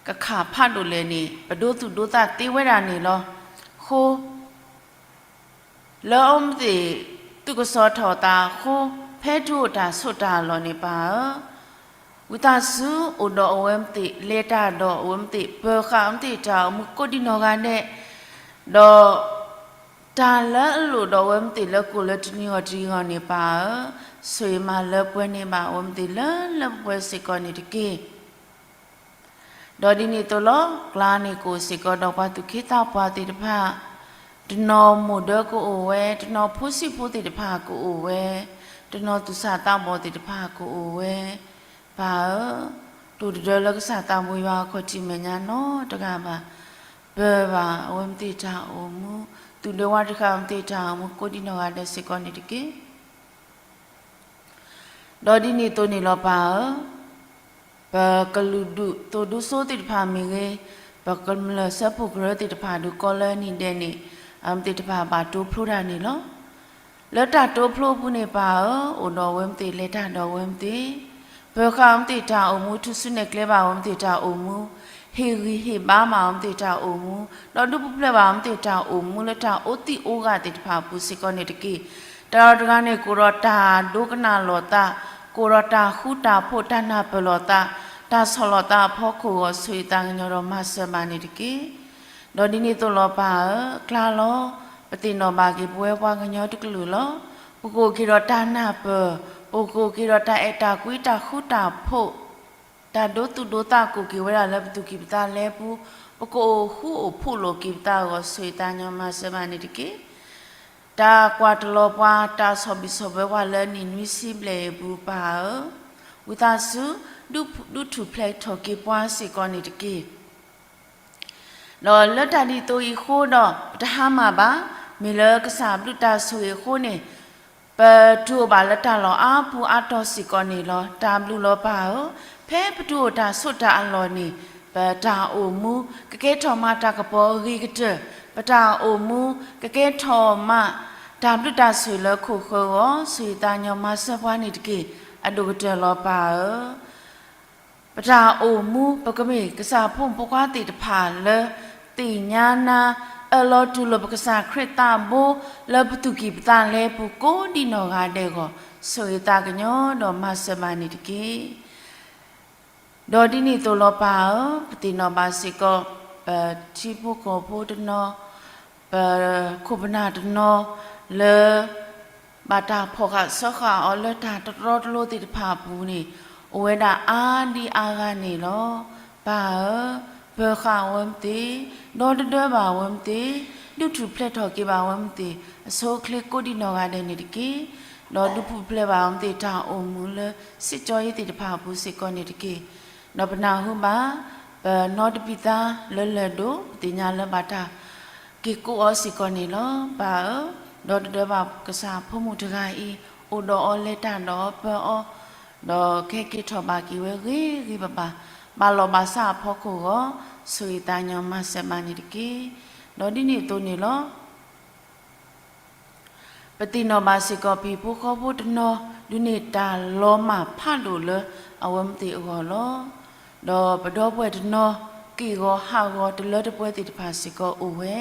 ကခးဖးဒိၣ်လဲၣ်န့ၣ် ပဒိသူၣ်ဒိသးသ့ဝဲဒၣ်န့ၣ်လီၤ. အဃိ လၢအဝဲသ့ၣ် သူၣ်ကစီၣ်ထီၣ်သးအဃိ, ဖဲတုၤအိၣ်တၢ်ဆိးတၢ်လီၢ်န့ၣ်ပၢ်ဧၢ, ဝံသးစူၤအိၣ်ဒီးအဝဲသ့ၣ်, လဲၤတၢ်ဒီးအဝဲသ့ၣ်, ပၢၤဃာ်အဝဲသ့ၣ်တၢ်အိၣ်မူကိးဒံနီၢ်ဂၤဒဲး, ဒီး တၢ်လၢအလိၣ်ဒီးအဝဲသ့ၣ်လၢကိၣ်လၢတနံၤဂီၢ်တနံၤဂီၢ်န့ၣ်ပၢ်ဧၢ, ဆိၣ်ဂ့ၤမၤလၢပှဲၤန့ၢ်ဘၣ်အဝဲသ့ၣ်လၢလၢပှဲၤပှဲၤစ့ၢ်ကီးန့ၣ်တက့ၢ်. ဒီးဒ်န့ၣ်အသိးလီၤ, ကျါန့ၣ်ကအိၣ်စ့ၢ်ကီးဒီးပှၤသူၣ်က့သးပှၢ်သ့ၣ်တဖၣ်, တနီၤမိၢ်ဒၢကအိၣ်ဝဲ, တနီၤဖိဆံးဖိသ့ၣ်တဖၣ်ကအိၣ်ဝဲ, တနီၤသူၣ်စၢ်သးဘီၣ်သ့ၣ်တဖၣ်ကအိၣ်ဝဲ, ပၢ်ဧၢ, တအိၣ်တဒၢလၢကစၢ်သးဘိယွၤအခီၣ်ထံးမဲာ်ညါနီတဂၤဘၣ်. ပၢၤဘၣ်အဝဲသ့ၣ်တၢ်အိၣ်မူ, သူၣ်ဒၢဝးတဃာ်အဝဲသ့ၣ်တၢ်အိၣ်မူကိးဒံနီၢ်ဂၤဒဲးစ့ၢ်ကီးန့ၣ်တက့ၢ်. ဒီးဒ်န့ၣ်အသိးန့ၣ်လီၤပၢ်ဧၢ, ပကလုာ်ဒူၣ်သိၣ်ဒူစိသ့ၣ်တဖၣ်မ့ၢ်ဂ့ၤ, ပကမျၢၢ်စၢဖှိၣ်ကရၢသ့ၣ်တဖၣ်ဒုးကီလၢနံၣ်ဒဲးန့ၣ်, အဝဲသ့ၣ်တဖၣ်ဘၣ်တိဖျိတၢ်န့ၣ်လီၤ. လၢတၢ်တိဖျိအပူၤန့ၣ်ပၢ်ဧၢ, အိၣ်ဒီးအဝဲသ့ၣ်လဲၤတၢ်ဒီးအဝဲသ့ၣ်, ပၢၤဃာ်အဝဲသ့ၣ်တၢ်အိၣ်မူ ထူၣ်စုနဲၣ်ကျဲဘၣ်အဝဲသ့ၣ်တၢ်အိၣ်မူ, ဟ့ၣ်ဂံၢ်ဟ့ၣ်ဘါမးအဝဲသ့ၣ်တၢ်အိၣ်မူ, ဒီးဒုးပူၤဖျဲးဘၣ်အဝဲသ့ၣ်တၢ်အိၣ်မူလၢတၢ်အိၣ်သံၣ်အိၣ်ဂၢၢ်သ့ၣ်တဖၣ်အပူၤစ့ၢ်ကီးန့ၣ်တက့ၢ်. တၢ်လီၢ်တဂၤန့ၣ် ကအိၣ်ဒီးတၢ်ဒိကနၣ်လိာ်သး, ကအိၣ်ဒီးတၢ်ဃူတၢ်ဖိး တၢ်နၢ်ပၢၢ်လိာ်သး, တၢ်ဆီၣ်လီၤသးအဖီခိၣ်အဂီၢ် ဆိၣ်ဂ့ၤသးကညီၤဒီးမၤစၢၤဘၣ်န့ၣ်တက့ၢ်. ဒီးဒ်န့ၣ်အသိးလီၤပၢ်ဧၢ, ကျါလီၤ, ပသ့ၣ်နီၣ်ဘၣ်က့ၤပဝဲပှၤကညီတကလုာ်လီၤ. ပကအိၣ်က့ၤဒီးတၢ်နၢ်ပၢၢ်, ပကအိၣ်က့ၤဒီးတၢ်အဲၣ်တၢ်ကွံ တၢ်ဃူတၢ်ဖိး, တၢ်ဒိသူၣ်ဒိသးကအိၣ်က့ၤဝဲဒၣ်လၢပသူၣ်ကံၢ်ပသးလဲပူၤ, ပကအိၣ်ဃူအိၣ်ဖိးလိာ်က့ၤပသးအဂီၢ် ဆိၣ်ဂ့ၤသးကညီၤမၤစၢၤဘၣ်န့ၣ်တက့ၢ်. တၢ်ကွၢ်တလီၤပှၤ တၢ်ဆီၣ်ဘံၣ်ဆီၣ်ဘၢပှၤလၢနံၣ်နွံဆံဘျဲၣ်အံၤအပူၤပၢ်ဧၢ, ဝံသးစူၤ ဒုးထူၣ်ဖျဲးထီၣ်က့ၤပှၤစ့ၢ်ကီးန့ၣ်တက့ၢ်. ဒီးလၢတၢ်ဒ်သိးအံၤအဃိဒီး ပတဟါမၢ်ဘၣ်, မ့ၢ်လၢကစၢ်ဘျုးတၢ်ဆိၣ်ဂ့ၤအဃိန့ၣ်, ပတုၤအိၣ်ဘၣ်လၢတၢ်လီၢ်အါပူၤအါတီၤစ့ၢ်ကီးန့ၣ်လီၤ. တၢ်ဘျုးလီၤပၢ်ဧၢ, ဖဲပတုၤအိၣ်တၢ်ဆိးတၢ်အလီၢ်န့ၣ်, ပတၢ်အိၣ်မူ ကကဲထီၣ်မးတၢ်ကပီၤအဂ့ၤကတၢၢ်, ပတၢ်အိၣ်မူ ကကဲထီၣ်မး တၢ်ဘျုးတၢ်ဆိၣ်ဂ့ၤလၢခိၣ်ဃၢၤအဂီၢ် ဆိၣ်ဂ့ၤသးကညီၤမၤစၢၤပှၤန့ၣ်တက့ၢ်. အဒိၣ်ကတၢၢ်လီၤပၢ်ဧၢ ပတၢ်အိၣ်မူ ပကမ့ၢ်ကစၢ်ဖိမုၣ်ဖိခွါသ့ၣ်တဖၣ်လၢ သ့ၣ်ညါနၤ, အၢၣ်လီၤတူၢ်လိာ်ပကစၢ်ခရံာ်သးဘိ လၢပသူၣ်ကံၢ်ပသးလဲပူၤကိးဒံနီၢ်ဂၤဒဲးအဂီၢ် ဆိၣ်ဂ့ၤသးကညီၤဒီးမၤစၢၤဘၣ်န့ၣ်တက့ၢ်. ဒီးဒ်န့ၣ်အသိးလီၤပၢ်ဧၢ, ပသ့ၣ်နီၣ်ဘၣ်စ့ၢ်ကီး ပထံဖိကီၢ်ဖိတနီၤ, ပခိၣ်ပနၢ်တနီၤလၢ ဘၣ်တၢ်ဖီၣ်ဃာ်စၢဃာ်အီၤလၢတၢ်တရီတလိသ့ၣ်တဖၣ်အပူၤန့ၣ်, အိၣ်ဝဲဒၣ်အါဒံအါဂၤန့ၣ်လီၤ. ပၢ်ဧၢ, ပၢၤဃာ်အဝဲသ့ၣ်, ဒီတဒၢဘၣ်အဝဲသ့ၣ်, ဒုးထူၣ်ဖျဲးထီၣ်က့ၤဘၣ်အဝဲသ့ၣ် အဆိအချ့ကိးဒံနီၢ်ဂၤဒဲးန့ၣ်တက့ၢ်. ဒီးဒုးပူၤဖျဲးဘၣ်အဝဲသ့ၣ်တၢ်အိၣ်မူလၢ စံၣ်ကၠီယ့သ့ၣ်တဖၣ်အပူၤစ့ၢ်ကီးန့ၣ်တက့ၢ်. ဒီးပနၢ်ဟူဘၣ် ပနီတဘံၣ်သါလၢလၢၢ်ဒိၣ် ပသ့ၣ်ညါလၢဘၣ်တၢ်က့ၤကိးအီၤစ့ၢ်ကီးန့ၣ်လီၤ. ပၢ်ဧၢ, ဒီတဒၢဘၣ်ကစၢ်ဖိမုၣ်တဂၤအံၤ အိၣ်ဒီးအီၤလဲၤတၢ်ဒီးအီၤပၢၤအီၤ, ဒီးကဟဲက့ၤထီၣ်ဘၣ်က့ၤဝဲဂ့ၤဂ့ၤဘၣ်ဘၣ်, ဘၣ်လီၢ်ဘၣ်စးအဖီခိၣ်အဂီၢ် ဆိၣ်ဂ့ၤသးကညီၤမၤစၢၤဘၣ်န့ၣ်တက့ၢ်. ဒီးဒ်န့ၣ်အသိးန့ၣ်လီၤ. ပသ့ၣ်နီၣ်ဘၣ်စ့ၢ်ကီး ပဟံၣ်ဖိဃီဖိတနီၤ ဒုးန့ၢ်တၢ်လီၤမၢ်ဖးဒိၣ်လၢအဝဲသ့ၣ်အဂီၢ်လီၤ. ဒီးပဒီပုၢ်ဝဲၢ်တနီၤ က့ၢ်ဂီၤဟးဂီၤတလၢတပှဲၤသ့ၣ်တဖၣ်စ့ၢ်ကီးအိၣ်ဝဲ.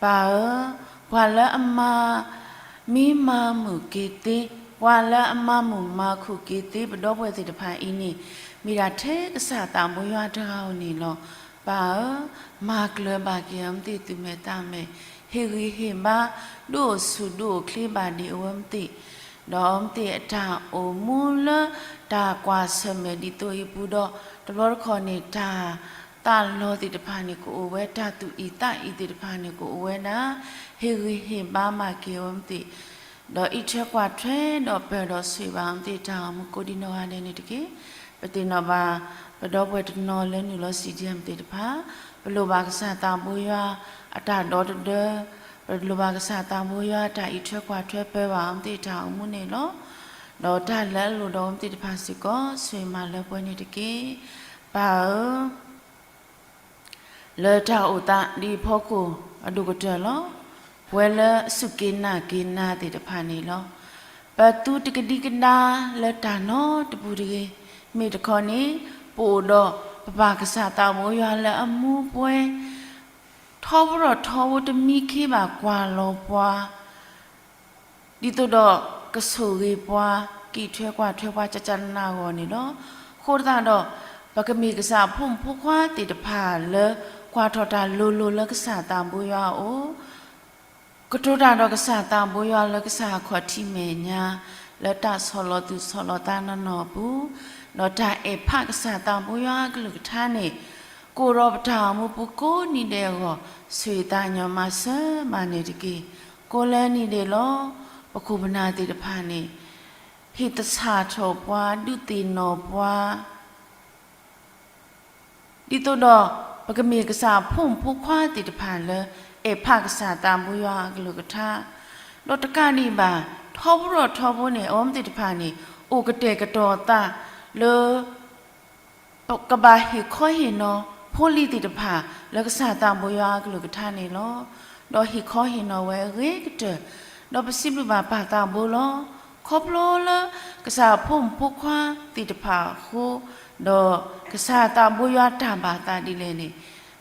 ပၢ်ဧၢ, ပှၤလၢအမၤမံမၤမုာ်က့ၤသ့, ပှၤလၢအမၤမုာ်မၤခုၣ်က့ၤသ့ ပဒီပုၢ်ဝဲၢ်သ့ၣ်တဖၣ်အံၤန့ၣ် မ့ၢ်ဒၣ်ထဲကစၢ်သးဘိယွၤတဂၤဧိၤန့ၣ်လီၤ. ပၢ်ဧၢ, မၤကျၢၤဘၣ်က့ၤအဝဲသ့ၣ်သူၣ်မဲာ်သးမဲာ်, ဟ့ၣ်ဂံၢ်ဟ့ၣ်ဘါ, ဒုးအိၣ်ဆူၣ်ဒုးအိၣ်ချ့ဘၣ်ဒံးအဝဲသ့ၣ်, ဒီးအဝဲသ့ၣ်အတၢ်အိၣ်မူလၢတၢ်ကွၢ်ဆၢၣ်မဲာ်ဒ်သိးအံၤပူၤဒီး တဘျီတခီၣ်န့ၣ် တၢ်သးလီၤသ့ၣ်တဖၣ်န့ၣ်ကအိၣ်ဝဲ, တၢ်သူၣ်အံၣ်သးအံၣ်သ့ၣ်တဖၣ်န့ၣ်ကအိၣ်ဝဲဒၣ်, ဟ့ၣ်ဂံၢ်ဟ့ၣ်ဘါမၤက့ၤအဝဲသ့ၣ်, ဒီးအံးထွဲကွၢ်ထွဲဒီးပၢၤဒီးဆိၣ်ဂ့ၤဘၣ်အဝဲသ့ၣ်တၢ်အိၣ်မူကိးဒံနီၢ်ဂၤဒဲးန့ၣ်တက့ၢ်. ပသ့ၣ်နီၣ်ဘၣ် ပဒီပုၢ်ဝဲၢ်တနီၤလၢနုာ်လီၤ စံၣ်ဒံၣ် မသ့ၣ်တဖၣ်, ပလိၣ်ဘၣ်ကစၢ်သးဘိယွၤအတၢ်ဒီတဒၢ, ပလိၣ်ဘၣ်ကစၢ်သးဘိယွၤအတၢ်အံးထွဲကွၢ်ထွဲပၢၤဘၣ်အဝဲသ့ၣ်တၢ်အိၣ်မူန့ၣ်လီၤ. ဒီးတၢ်လၢအလိၣ်ဒီးအဝဲသ့ၣ်တဖၣ်စ့ၢ်ကီး ဆိၣ်ဂ့ၤမၤလၢပှဲၤန့ၣ်တက့ၢ်. ပၢ်ဧၢ လၢတၢ်အိၣ်သးဒ်အံၤအဖီခိၣ်အဒိၣ်ကတၢၢ်လီၤ. ပဝဲလၢအစူၢ်က့ၤနာ်က့ၤနၤသ့ၣ်တဖၣ်န့ၣ်လီၤ. ပသူတကဒံကဒါလၢတၢ်နီတပူၤတဂ့ၤ, မ့ၢ်တခီန့ၣ် ပအိၣ်ဒီးပပၢ်ကစၢ်သးဘိယွၤလၢအမူပှဲၤ ထီဘိထီဘိတမံခ့ဘၣ်ကွၢ်လီၤပှၤ ဒ်သိးဒီးကဆိၣ်ဂ့ၤပှၤ ကအံးထွဲကွၢ်ထွဲပှၤ ကကနးအဂီၢ်န့ၣ်လီၤ. အဃိသတးဒီး ပကမ့ၢ်ကစၢ်အဖိမုၣ်ဖိခွါသ့ၣ်တဖၣ်လၢ ကွၢ်ထီၣ်တၢ်လိၤလိၤလၢကစၢ်သးဘိယွၤအအိၣ်, ကတိၤတၢ်ဒီးကစၢ်သးဘိယွၤလၢကစၢ်အခီၣ်ထံးမဲာ်ညါ, လၢတၢ်ဆီၣ်လီၤသူၣ်ဆီၣ်လီၤသးနီၢ်နီၢ်အပူၤ, ဒီးတၢ်အဲၣ်ဖးကစၢ်သးဘိယွၤအကလုၢ်ကထါန့ၣ် ကအိၣ်ဒီးပတၢ်အိၣ်မူပူၤကိးနံၤဒဲးအဂီၢ် ဆိၣ်ဂ့ၤသးကညီၤမၤစၢၤဘၣ်န့ၣ်တက့ၢ်. ကိးလၢနံၤဒဲးလီၤ. ပခိၣ်ပနၢ်သ့ၣ်တဖၣ်န့ၣ် ဟ့ၣ်သဆၣ်ထီၣ်ပှၤ ဒုးသ့ၣ်နီၣ်ပှၤ ဒ်သိးဒီး ပကမ့ၢ်ကစၢ်အဖိမုၣ်ဖိခွါသ့ၣ်တဖၣ်လၢ အဲၣ်ဖးကစၢ်သးဘိယွၤအကလုၢ်ကထါ, ဒီးတကးဒံးဘၣ် ထီဘိထီဘိန့ၣ် အဝဲသ့ၣ်တဖၣ်န့ၣ် အိၣ်ကတဲာ်ကတီၤသးလၢ ကဘၣ်ဟ့ၣ်ခီဟ့ၣ်နီၤ ဖိလံၤသ့ၣ်တဖၣ် လၢကစၢ်သးဘိယွၤအကလုၢ်ကထါန့ၣ်လီၤ. ဒီးဟ့ၣ်ခီဟ့ၣ်နီၤဝဲအဂ့ၤကတၢၢ်, ဒီးပစံးဘျုးဘၣ်ပၢ်သးဘိလီၤ. ခီဖျိလၢကစၢ်အဖိမုၣ်ဖိခွါသ့ၣ်တဖၣ်အဃိ, ဒီးကစၢ်သးဘိယွၤတၢ်ဘၣ်သးဒ်လဲၣ်န့ၣ်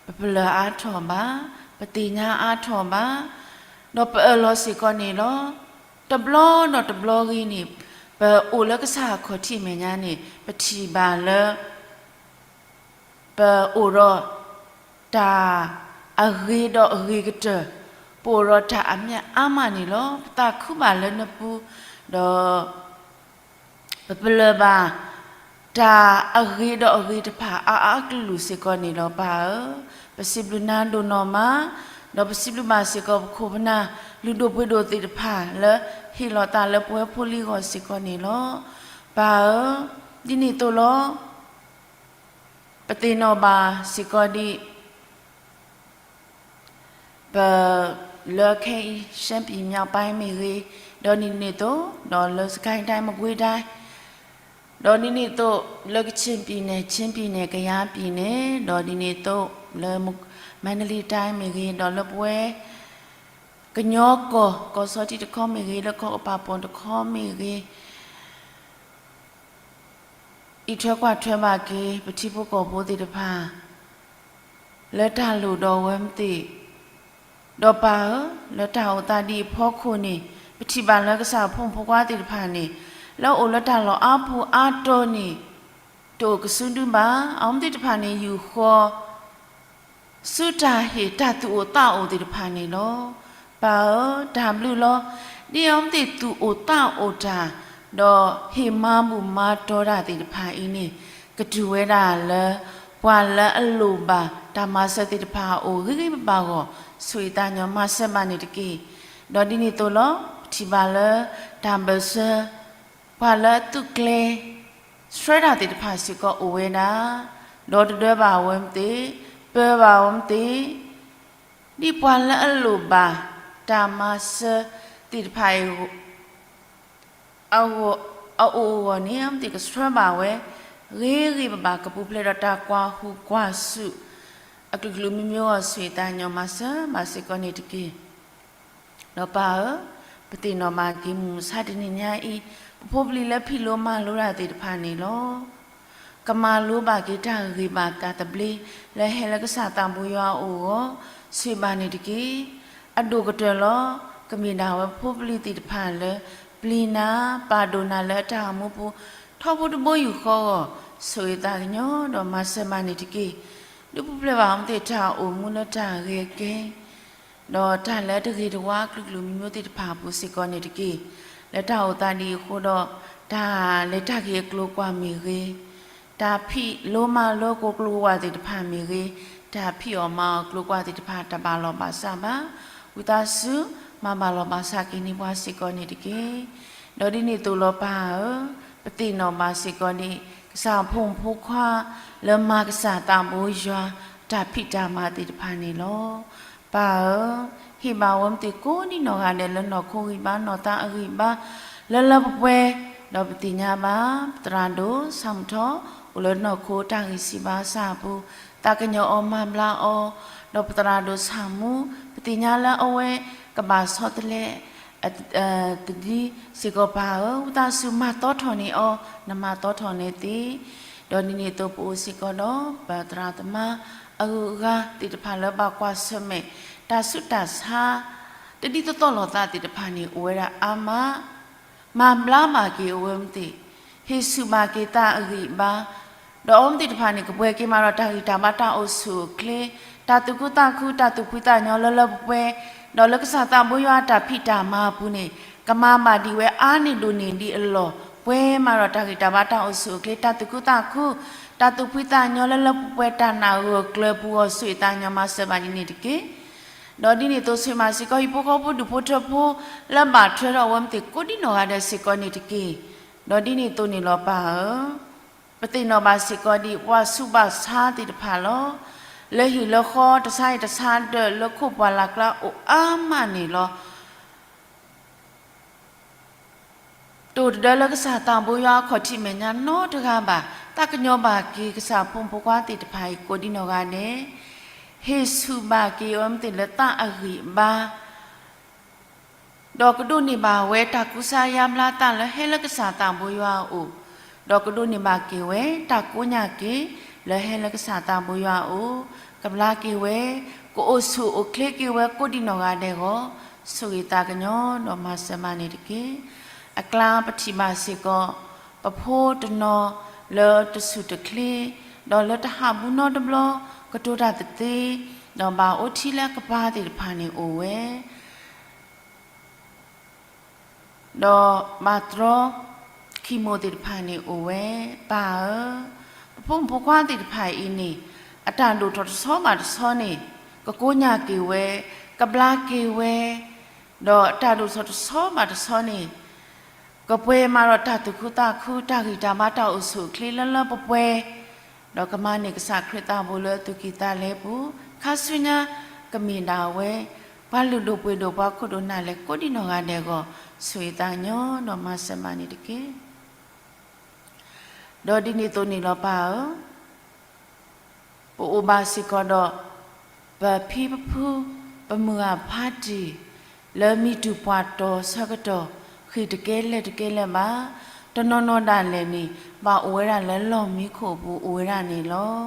ပပလၢၢ်အါထီၣ်ဘၣ်, ပသ့ၣ်ညါအါထီၣ်ဘၣ်, ဒီးပအၢၣ်လီၤစ့ၢ်ကီးန့ၣ်လီၤ. တဘျီဒီးတဘျီဂ့ၤန့ၣ် ပအိၣ်လၢကစၢ်အခီၣ်ထံးမဲာ်ညါန့ၣ် ပထံၣ်ဘၣ်လၢ ပအိၣ်ဒီးတၢ် အဂ့ၤဒီးအဂ့ၤကတၢၢ်, ပအိၣ်ဒီးတၢ်အမျၢ်အါမးန့ၣ်လီၤ. ပသးခုဘၣ်လၢနပူၤ, ဒီး ပပလၢၢ်ဘၣ် တၢ်အဂ့ၤဒီးအဂ့ၤတဖၣ်အါအါကလုာ်စ့ၢ်ကီးန့ၣ်လီၤ. ပၢ်ဧၢ, ပစံးဘျုးနၤဒိၣ်နီၢ်မး, ဒီးပစံးဘျုးဘၣ်စ့ၢ်ကီးပခိၣ်ပနၢ် လုၢ်ဒိၣ်ပှ့ၤဒိၣ်သ့ၣ်တဖၣ်လၢ ဟ့ၣ်လီၤသးလၢပဝဲဖိလံၤအဂီၢ်စ့ၢ်ကီးန့ၣ်လီၤ. ပၢ်ဧၢ, ဒ်န့ၣ်အသိးလီၤ. ပသ့ၣ်နီၣ်ဘၣ်စ့ၢ်ကီးဒ် ပ လၢခဲအံၤ ရှမ်းပြည်မြောက်ပိုင်းမ့ၢ်ဂ့ၤ, ဒီးဒ်န့ၣ်အသိး ဒီးလၢ စစ်ကိုင်းတိုင်း မကွေးတိုင်း, ဒီးဒ်န့ၣ်အသိး လၢ ကချင်ပြည်နယ် ချင်းပြည်နယ် ကယားပြည်နယ်, ဒီးဒ်န့ၣ်အသိး လၢ မန္တလေးတိုင်း မ့ၢ်ဂ့ၤ, ဒီးလၢပဝဲ ကညီကီၢ် ကီၢ်ဆီထံးတခီမ့ၢ်ဂ့ၤ, လၢကီၢ်ကပၤပူၤတခီမ့ၢ်ဂ့ၤ, အံးထွဲကွၢ်ထွဲဘၣ်က့ၤ ပထံဖိကီၢ်ဖိသ့ၣ်တဖၣ် လၢတၢ်လိၣ်ဒီးအဝဲသ့ၣ်, ဒီးပၢ်ဧၢ, လၢတၢ်အိၣ်သးဒ်အံၤအဖီခိၣ်န့ၣ် ပထံၣ်ဘၣ်လၢကစၢ်အဖိမုၣ်ဖိခွါသ့ၣ်တဖၣ်န့ၣ် လၢအအိၣ်လၢတၢ်လီၢ်အါပူၤအါတီၤန့ၣ် တအိၣ်ကစုဒုဘၣ်. အဝဲသ့ၣ်တဖၣ်န့ၣ် ယူာ်ဃီ ဆူတၢ်ဟ့ၣ်တၢ်သူၣ်အိၣ်သးအိၣ်သ့ၣ်တဖၣ်န့ၣ်လီၤ. ပၢ်ဧၢ, တၢ်ဘျုးလီၤ. ဒ်အဝဲသ့ၣ်သူၣ်အိၣ်သးအိၣ်တၢ် ဒီးဟ့ၣ်မၤဘူၣ်မၤတီၤတၢ်သ့ၣ်တဖၣ်အံၤန့ၣ် ကတုၤဝဲဒၣ်လၢ ပှၤလၢအလိၣ်ဘၣ်တၢ်မၤစၢၤသ့ၣ်တဖၣ်အအိၣ်ဂ့ၤဂ့ၤဘၣ်ဘၣ်အဂီၢ် ဆိၣ်ဂ့ၤသးကညီၤမၤစၢၤဘၣ်န့ၣ်တက့ၢ်. ဒီးဒ်န့ၣ်အသိးလီၤ. ပထံၣ်ဘၣ်လၢ တၢ်ဘၢၣ်စၢၤ ပှၤလၢအသုးကျဲၤ ဆှၢတၢ်သ့ၣ်တဖၣ်စ့ၢ်ကီးအိၣ်ဝဲဒၣ်, ဒီးတဒၢဘၣ်အဝဲသ့ၣ်, ပၢဘၣ်အဝဲသ့ၣ်, ဒ်ပှၤလၢအလိၣ်ဘၣ်တၢ်မၤစၢၤသ့ၣ်တဖၣ်အံၤ အအိၣ်အဂီၢ်န့ၣ် အဝဲသ့ၣ်ကဆှၢဘၣ်ဝဲ ဂ့ၤဂ့ၤဘၣ်ဘၣ် ကပူၤဖျဲးဒီးတၢ်ကွၢ်ဟူးကွၢ်ဆူၣ် အကလုာ်ကလုာ်မံၤမံၤအဂီၢ် ဆိၣ်ဂ့ၤသးကညီၤမၤစၢၤဘၣ်စ့ၢ်ကီးန့ၣ်တက့ၢ်. ဒီးပၢ်ဧၢ, ပသ့ၣ်နီၣ်ဘၣ်က့ၤမုၢ်မဆါတနံၤညါအံၤ ပဖိပလံၤလၢဖံးလိမၤလိတၢ်သ့ၣ်တဖၣ်န့ၣ်လီၤ. ကမၤလိဘၣ်က့ၤတၢ်ဂ့ၤဘၣ်တၢ်သဘျ့ လၢဟဲလၢကစၢ်သးဘိယွၤအအိၣ်အဂီၢ် ဆိၣ်ဂ့ၤဘၣ်န့ၣ်တက့ၢ်. အဒိၣ်ကတၢၢ်လီၤ. ကမ့ၢ်ဒၣ်ဝဲဖိပလံၤသ့ၣ်တဖၣ်လၢ ပျံၤနၤ ပာ်ဒိၣ်နၤလၢအတၢ်အိၣ်မူပူၤ ထီဘိတဘိယူၢ်ဃီအဂီၢ် ဆိၣ်ဂ့ၤသးကညီၤဒီးမၤစၢၤဘၣ်န့ၣ်တက့ၢ်. ဒုးပူၤဖျဲးဘၣ်အဝဲသ့ၣ်တၢ်အိၣ်မူလၢတၢ်ဂ့ၤအကဲ ဒီးတၢ်လၢတဂ့ၤတဝါအကလုာ်ကလုာ်မံၤမံၤသ့ၣ်တဖၣ်အပူၤစ့ၢ်ကီးန့ၣ်တက့ၢ်. လၢတၢ်အိၣ်သးဒ်အံၤအဃိဒီး တၢ်လဲၤတၢ်က့ၤအကျိၤကွၢ်မ့ၢ်ဂ့ၤ, တၢ်ဖံးလိမၤလိကိးကျိၤဝဲသ့ၣ်တဖၣ်မ့ၢ်ဂ့ၤ, တၢ်ဖံးအီၣ်မၤအီၣ်ကျိၤကွၢ်သ့ၣ်တဖၣ် တၢ်ဘၣ်လီၢ်ဘၣ်စးဘၣ်, ဝံသးစူၤ မၤဘၣ်လီၢ်ဘၣ်စးက့ၤန့ၢ်ပှၤစ့ၢ်ကီးန့ၣ်တက့ၢ်. ဒီးဒ်န့ၣ်အသိးလီၤပၢ်ဧၢ, ပသ့ၣ်နီၣ်ဘၣ်စ့ၢ်ကီးန့ၣ် ကစၢ်ဖိမုၣ်ဖိခွါ လၢမၤကစၢ်သးဘိယွၤ တၢ်ဖံးတၢ်မၤသ့ၣ်တဖၣ်န့ၣ်လီၤ. ပၢ်ဧၢ, ဟ့ၣ်ဘၣ်ဝဲမ့ၢ်သ့ၣ်ကိးဒံနီၢ်ဂၤဒဲးလၢနီၢ်ခိဂံၢ်ဘါနီၢ်သးအဂံၢ်ဘါ လၢလၢပှဲၤပှဲၤ, ဒီးပသ့ၣ်ညါဘၣ် ပသရၣ်ဒိၣ်ဆၣ်မုၢ်ထီၣ် အိၣ်လၢနီၢ်ခိတၢ်ဂံၢ်ဆံးဘါစၢ်အပူၤ, သးကညီၤအီၤမၤဘျါအီၤ, ဒီးပသရၣ်ဒိၣ်ဆၣ်မူ ပသ့ၣ်ညါလၢအဝဲကဘၣ်ဆီတလဲ တဒ်စ့ၢ်ကီးပၢ်ဧၢ, ဝံသးစူၤမၤသီထီၣ်န့ၢ်အီၤ, နမၤသီထီၣ်န့ၢ်သ့, ဒီးဒ်န့ၣ်အသိးပအိၣ်စ့ၢ်ကီးဒီး ပသရၣ်သမါအဂုၤအဂၤသ့ၣ်တဖၣ်လၢဘၣ်ကွၢ်ဆၢၣ်မဲာ် တၢ်ဆူးတၢ်ဆါ တဒ်သိးသိးလိာ်သးသ့ၣ်တဖၣ်န့ၣ် အိၣ်ဝဲဒၣ်အါမး မၤဘျါဘၣ်က့ၤအဝဲမ့ၢ်သ့ၣ်, ဟ့ၣ်ဆူၣ်ဘၣ်က့ၤသးအဂံၢ်အဘါ, ဒီးအဝဲမ့ၢ်သ့ၣ်တဖၣ်န့ၣ် ကပှဲၤက့ၤမးဒီးတၢ်ဂံၢ်တၢ်ဘါတၢ်အိၣ်ဆူၣ်အိၣ်ချ့, တၢ်သူၣ်ခုသးခု တၢ်သူၣ်ဖှံသးညီလၢလၢပှဲၤပှဲၤ, ဒီးလၢကစၢ်သးဘိယွၤအတၢ်ဖံးတၢ်မၤအပူၤန့ၣ် ကမၤဘၣ်ဒံးဝဲအါန့ၢ်ဒိၣ်န့ၢ်ဒံးအလီၢ်, ပှဲၤမးဒီးတၢ်ဂံၢ်တၢ်ဘါ တၢ်အိၣ်ဆူၣ်အိၣ်ချ့ တၢ်သူၣ်ခုသးခု, တၢ်သူၣ်ဖှံသးညီလၢလၢပှဲၤပှဲၤ တၢ်နာ်ဂၢၢ်ကျၢၤပူၤအဂီၢ် ဆိၣ်ဂ့ၤသးကညီၤမၤစၢၤဘၣ်ဒ်န့ၣ်တက့ၢ်. ဒီးဒ်န့ၣ်အသိး ဆိၣ်ဂ့ၤမၤစ့ၢ်ကီး ဟံၣ်ဖိဃီဖိဒူၣ်ဖိထၢဖိ လၢဘၣ်ထွဲဒီးအဝဲသ့ၣ်ကိးဒံနီၢ်ဂၤဒဲးစ့ၢ်ကီးန့ၣ်တက့ၢ်. ဒီးဒ်န့ၣ်အသိးန့ၣ်လီၤပၢ်ဧၢ, ပသ့ၣ်နီၣ်ဘၣ်စ့ၢ်ကီးဒံး ပှၤဆူးဘၣ်ဆါသ့ၣ်တဖၣ်လီၤ. လၢဟံၣ်လၢဃီတဆါအံၤတဆါဒီး လၢခိၣ်ပှၢ်လၢ်ကျါအိၣ်အါမးန့ၣ်လီၤ. တအိၣ်တဒၢလၢကစၢ်သးဘိယွၤအခီၣ်ထံးမဲာ်ညါနီတဂၤဘၣ်. သးကညီၤဘၣ်က့ၤကစၢ်ဖိမုၣ်ဖိခွါသ့ၣ်တဖၣ်အံၤကိးဒံနီၢ်ဂၤဒဲး, ဟ့ၣ်ဆူၣ်ဘၣ်က့ၤအဝဲသ့ၣ်လၢသးအဂံၢ်အဘါ ဒီးကဒိးန့ၢ်ဘၣ်ဝဲတၢ်ကူစါယါဘျါသးလၢဟဲလၢကစၢ်သးဘိယွၤအအိၣ်, ဒီးကဒိးန့ၢ်ဘၣ်က့ၤဝဲတၢ်ကိးညါက့ၤ လၢဟဲလၢကစၢ်သးဘိယွၤအအိၣ်, ကဘျါက့ၤဝဲ, ကအိၣ်ဆူၣ်အိၣ်ချ့က့ၤဝဲကိးဒံနီၢ်ဂၤဒဲးအဂီၢ်, ဆိၣ်ဂ့ၤသးကညီၤဒီးမၤစၢၤမးန့ၣ်တက့ၢ်. အကျါပထံၣ်ဘၣ်စ့ၢ်ကီး ပဖိတနီၤလၢတဆူၣ်တချ့, ဒီးလၢတဟးဘူးနီတဘျီ, ကတိၤတၢ်တသ့, ဒီးဘၣ်အိၣ်ထံလၢအကပၤသ့ၣ်တဖၣ်န့ၣ်အိၣ်ဝဲ ဒီးဘၣ်တြီခံမိၣ်သ့ၣ်တဖၣ်န့ၣ်အိၣ်ဝဲ, ပၢ်ဧၢ, ပဖိမုၣ်ဖိခွါသ့ၣ်တဖၣ်အံၤန့ၣ် အတၢ်ဒိၣ်ထီၣ်တဆီဘၣ်တဆီန့ၣ် ကကိးညါက့ၤဝဲ, ကဘျါက့ၤဝဲ, ဒီးတၢ်ဒိၣ်ထီၣ်တဆီဘၣ်တဆီန့ၣ် ကပှဲၤမးဒီးတၢ်သူၣ်ခုသးခု တၢ်ဂံၢ်တၢ်ဘါ တၢ်အိၣ်ဆူၣ်အိၣ်ချ့လၢလၢပှဲၤပှဲၤ, ဒီးကမၤန့ၢ်ကစၢ်ခရံာ်သးဘိလၢသူၣ်ကံၢ်သးလဲပူၤ, ခါဆူညါကမ့ၢ်ဒၣ်ဝဲ ပှၤလုၢ်ဒိၣ်ပှ့ၤဒိၣ် ပှၤခိၣ်ဒိၣ်နၢ်လဲၢ်ကိးဒံနီၢ်ဂၤဒဲးအဂီၢ်, ဆိၣ်ဂ့ၤသးကညီၤဒီးမၤစၢၤမးန့ၣ်တက့ၢ်. ဒီးဒ်န့ၣ်အသိးန့ၣ်လီၤပၢ်ဧၢ, ပအိၣ်ဘၣ်စ့ၢ်ကီးဒီး ပဖံပဖု ပမုၢ်ဂၢ်ဖးတံၢ် လၢမံၤတူၢ်ပှၢ်တီၤဆၢကတီၢ် ဃ့ၢ်တကဲလဲၤတကဲလၢၤဘၣ်, တနီၤနီၤဒၣ်လဲာ်န့ၣ် ဘၣ်အိၣ်ဝဲဒၣ်လၢလီၢ်မံခိၣ်ပူၤအိၣ်ဝဲဒၣ်န့ၣ်လီၤ.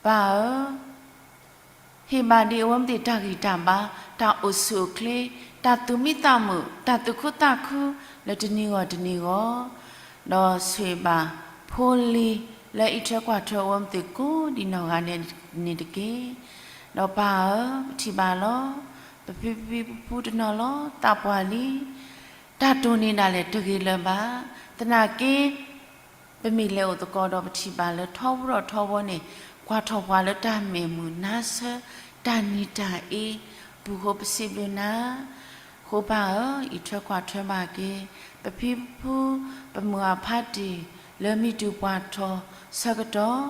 ပၢ်ဧၢ ဟ့ၣ်ဘၣ်ဒံးအဝဲသ့ၣ်တၢ်ဂံၢ်တၢ်ဘါ, တၢ်အိၣ်ဆူၣ်အိၣ်ချ့, တၢ်သူၣ်မံသးမုာ်, တၢ်သူၣ်ခုသးခု လၢတနံၤဂီၢ်တနံၤဂီၢ်, ဒီးဆိၣ်ဂ့ၤဘၣ်ဖိလံၤလၢအံးထွဲကွၢ်ထွဲအဝဲသ့ၣ်ကိးဒံနီၢ်ဂၤဒဲးန့ၣ်တက့ၢ်. ဒီးပၢ်ဧၢ, ပထံၣ်ဘၣ်လီၤ, ပဖံဖံဖုဖုတနီၤလီၤ သးပှၢ်လံ, တၢ်တိၢ်န့ၢ်ဒၣ်လဲာ်တဂ့ၤလၢၤဘၣ်. သနာ်က့ ပမ့ၢ်လဲၤအိၣ်သကိးဒီးပထံၣ်ဘၣ်လၢထီဘိဒီးထီဘိန့ၣ်, ကွၢ်ထီၣ်ပှၤလၢတၢ်မဲာ်မုာ်နါဆၢ, တၢ်နံၤတၢ်အ့, ပူၤဃိပစံးဘျုးနၤ, ဃိပၢ်ဧၢ, အံးထွဲကွၢ်ထွဲဘၣ်က့ၤ ပဖံပဖု ပမုၢ်ဂၢ်ဖးတံၢ် လၢမံၤတူၢ်ပှၢ်ထီၣ်ဆၢကတီၢ်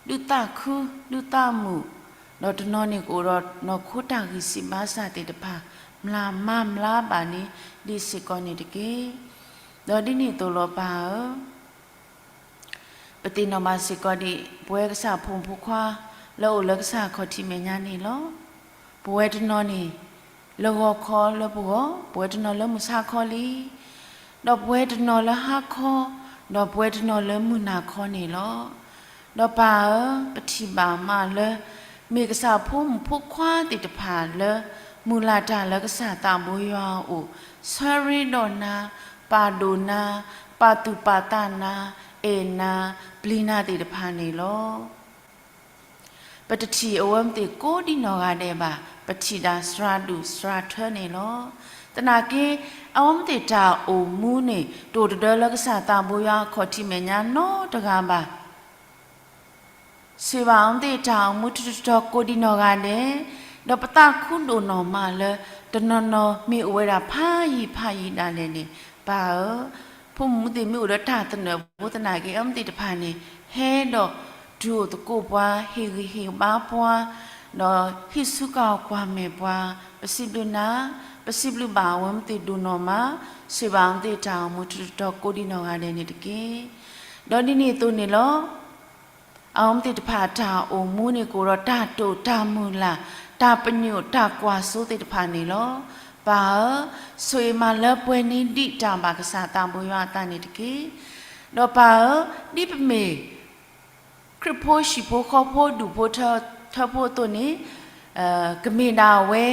ဒုးသးခု ဒုးသးမုာ်, ဒီးတနီၤန့ၣ်ကအိၣ်ဒီးနီၢ်ခိတၢ်ဂံၢ်စၢ်ဘါစၢ်သ့ၣ်တဖၣ် မျၢ်မၤမျၢ်ဘၣ်န့ၣ် ဒ်စ့ၢ်ကီးန့ၣ်တက့ၢ်. ဒီးဒ်န့ၣ်အသိးလီၤပၢ်ဧၢ, ပသ့ၣ်နီၣ်ဘၣ်စ့ၢ်ကီးဒံး ပဝဲကစၢ်ဖိမုၣ်ဖိခွါ လၢအိၣ်လၢကစၢ်ခီၣ်ထံးမဲာ်ညါန့ၣ်လီၤ. ပဝဲတနီၤန့ၣ် လၢဂီၤခီလၢပဂီၢ်, ပဝဲတနီၤလၢမုၢ်ဆါခီလံ ဒီးပဝဲတနီၤလၢဟါခီ, ဒီးပဝဲတနီၤလၢမုၢ်နၤခီန့ၣ်လီၤ. ဒီးပၢ်ဧၢ, ပထံၣ်ဘၣ်မးလၢ မ့ၢ်ကစၢ်ဖိမုၣ်ဖိခွါသ့ၣ်တဖၣ်လၢ မုၢ်လၢ်တၢ်လၢကစၢ်သးဘိယွၤအအိၣ်, ဆၢရ့ဒီးနၤ, ပာ်ဒိၣ်နၤ, ပာ်သူၣ်ပာ်သးနၤ, အဲၣ်နၤ, ပျံၤနၤသ့ၣ်တဖၣ်န့ၣ်လီၤ. ပတထံၣ်အဝဲသ့ၣ်ကိးဒံနီၢ်ဂၤဒဲးဘၣ်, ပထံၣ်ဒၣ်စှၤဒူၣ်စှၤထၢန့ၣ်လီၤ. သနာ်က့ အဝဲသ့ၣ်တၢ်အိၣ်မူန့ၣ် တအိၣ်တဒၢလၢကစၢ်သးဘိယွၤအခီၣ်ထံးမဲာ်ညါနီတဂၤဘၣ်. ဆိၣ်ဂ့ၤဘၣ်အဝဲသ့ၣ်တၢ်အိၣ်မူတတီၤတီၤကိးဒံနီၢ်ဂၤဒဲး, ဒီးပသးခုဒိၣ်နီၢ်မးလၢ တနီၤနီၤမ့ၢ်အိၣ်ဝဲဒၣ်ဖးယံာ်ဖးယံာ်ဒၣ်လဲာ်န့ၣ်, ပၢ်ဧၢ, ဖိမုၣ်သ့ၣ်မ့ၢ်အိၣ်ဒီးတၢ်သနၢၣ်ဖိသနာ်က့ အဝဲသ့ၣ်တဖၣ်န့ၣ် ဟဲဒီးတုၤအိၣ်သကိးပှၤ, ဟ့ၣ်ဂံၢ်ဟ့ၣ်ဘါပှၤ, ဒီးဟံးဆူၣ်ကွၢ်မဲာ်ပှၤ, ပစံးဘျုးနၤ, ပစံးဘျုးဘၣ်အဝဲသ့ၣ်ဒိၣ်နီၢ်မး, ဆိၣ်ဂ့ၤဘၣ်အဝဲသ့ၣ်တၢ်အိၣ်မူတတီၤတီၤကိးဒံနီၢ်ဂၤဒဲးန့ၣ်တက့ၢ်. ဒီးဒ်န့ၣ်အသိးန့ၣ်လီၤ. အဝဲသ့ၣ်တဖၣ်တၢ်အိၣ်မူန့ၣ်ကအိၣ်ဒီးတၢ်တိာ်တၢ်မုၢ်လၢ်, တၢ်ပညိၣ်တၢ်ကွၢ်စိသ့ၣ်တဖၣ်န့ၣ်လီၤ. ပၢ်ဧၢ, ဆိၣ်ဂ့ၤမးလၢပှဲၤန့ၢ်ဒံးတၢ်ဘၣ်ကစၢ်သးဘိယွၤအသးန့ၣ်တက့ၢ်. ဒီးပၢ်ဧၢ, ဒ်ပမ့ၢ် ခရံာ်ဖိဟံၣ်ဖိဃီဖိဒူၣ်ဖိထၢဖိအသိးန့ၣ်, ကမ့ၢ်ဒၣ်ဝဲ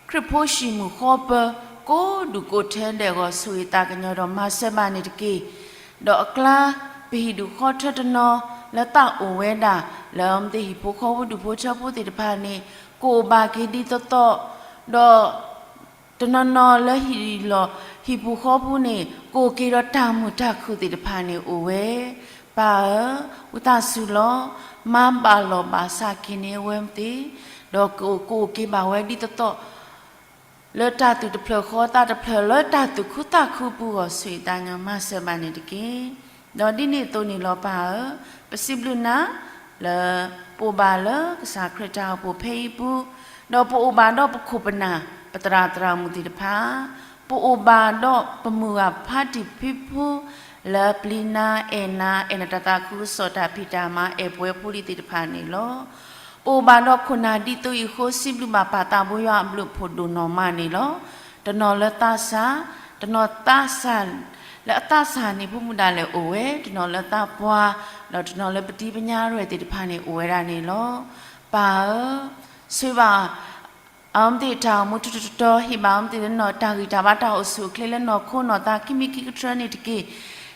ခရံာ်ဖိဟံၣ်မုၢ်ဃီပၢၤ ကိးဒူၣ်ကိးထၢဒဲးအဂီၢ် ဆိၣ်ဂ့ၤသးကညီၤဒီးမၤစၢၤဘၣ်န့ၣ်တက့ၢ်. ဒီးအကျါ ပဟံၣ်ဒူၣ်ဃီထၢတနီၤ လၢသးအိၣ်ဝဲဒၣ် လၢအဝဲသ့ၣ်ဟံၣ်ဖိဃီဖိဒူၣ်ဖိထၢဖိသ့ၣ်တဖၣ်န့ၣ် ကအိၣ်ဘၣ်က့ၤဒ်သိးသိး, ဒီး တနီၤနီၤလၢဟံၣ်လီၤ ဟံၣ်ပူၤဃီပူၤန့ၣ် ကအိၣ်က့ၤဒီးတၢ်မုာ်တၢ်ခုၣ်သ့ၣ်တဖၣ်န့ၣ်အိၣ်ဝဲ. ပၢ်ဧၢ, ဝံသးစူၤလီၤ, မၤဘၣ်လီၤဘၣ်စးက့ၤန့ၢ်အဝဲသ့ၣ်, ဒီးကအိၣ်က့ၤဘၣ်ဝဲဒ်သိးသိး လၢတၢ်သူၣ်တဖျၢၣ်ဃီသးတဖျၢၣ် လၢတၢ်သူၣ်ခုသးခုပူၤအဂီၢ် ဆိၣ်ဂ့ၤသးညီမၤစၢၤဘၣ်န့ၣ်တက့ၢ်. ဒီးဒ်န့ၣ်အသိးန့ၣ်လီၤပၢ်ဧၢ, ပစံးဘျုးနၤ လၢ ပအိၣ်ဘၣ်လၢကစၢ်ခရံာ်တၢ်အိၣ်ဖှိၣ်ဖဲအံၤပူၤ, ဒီးပအိၣ်ဘၣ်ဒီးပခိၣ်ပနၢ် ပသရၣ်သရၣ်မုၣ်သ့ၣ်တဖၣ်, ပအိၣ်ဘၣ်ဒီးပမုၢ်ဂၢ်ဖါတံၢ်ဖံဖု လၢပျံၤနၤအဲၣ်နၤ အဲၣ်နတၢ်သးခုကစီၣ်တၢ်ဖံးတၢ်မၤ အဲၣ်ပဝဲဖိလံၤသ့ၣ်တဖၣ်န့ၣ်လီၤ. ပအိၣ်ဘၣ်ဒီးခိၣ်နၢ်ဒ်သိးအံၤအဃိ စံးဘျုးဘၣ်ပၢ်သးဘိယွၤအဘျုးအဖှိၣ်ဒိၣ်နီၢ်မးန့ၣ်လီၤ. တနီၤလၢသးစၢ်, တနီၤသးစၢ် လၢအသးစၢ်န့ၣ် ဖိမုၣ်ဒၣ်လဲာ်အိၣ်ဝဲ, တနီၤလၢသးပှၢ်, ဒီးတနီၤလၢပတံၤပညါရဲၣ်သ့ၣ်တဖၣ်န့ၣ်အိၣ်ဝဲဒၣ်န့ၣ်လီၤ. ပၢ်ဧၢ, ဆိၣ်ဂ့ၤဘၣ် အဝဲသ့ၣ်တၢ်အိၣ်မူထူထူတီတီ, ဟ့ၣ်ဘၣ်အဝဲသ့ၣ်လၢတၢ်ဂံၢ်တၢ်ဘါတၢ်အိၣ်ဆူၣ်အိၣ်ချ့လၢနီၢ်ခိနီၢ်သးခံမံၤခံကတြၢန့ၣ်တက့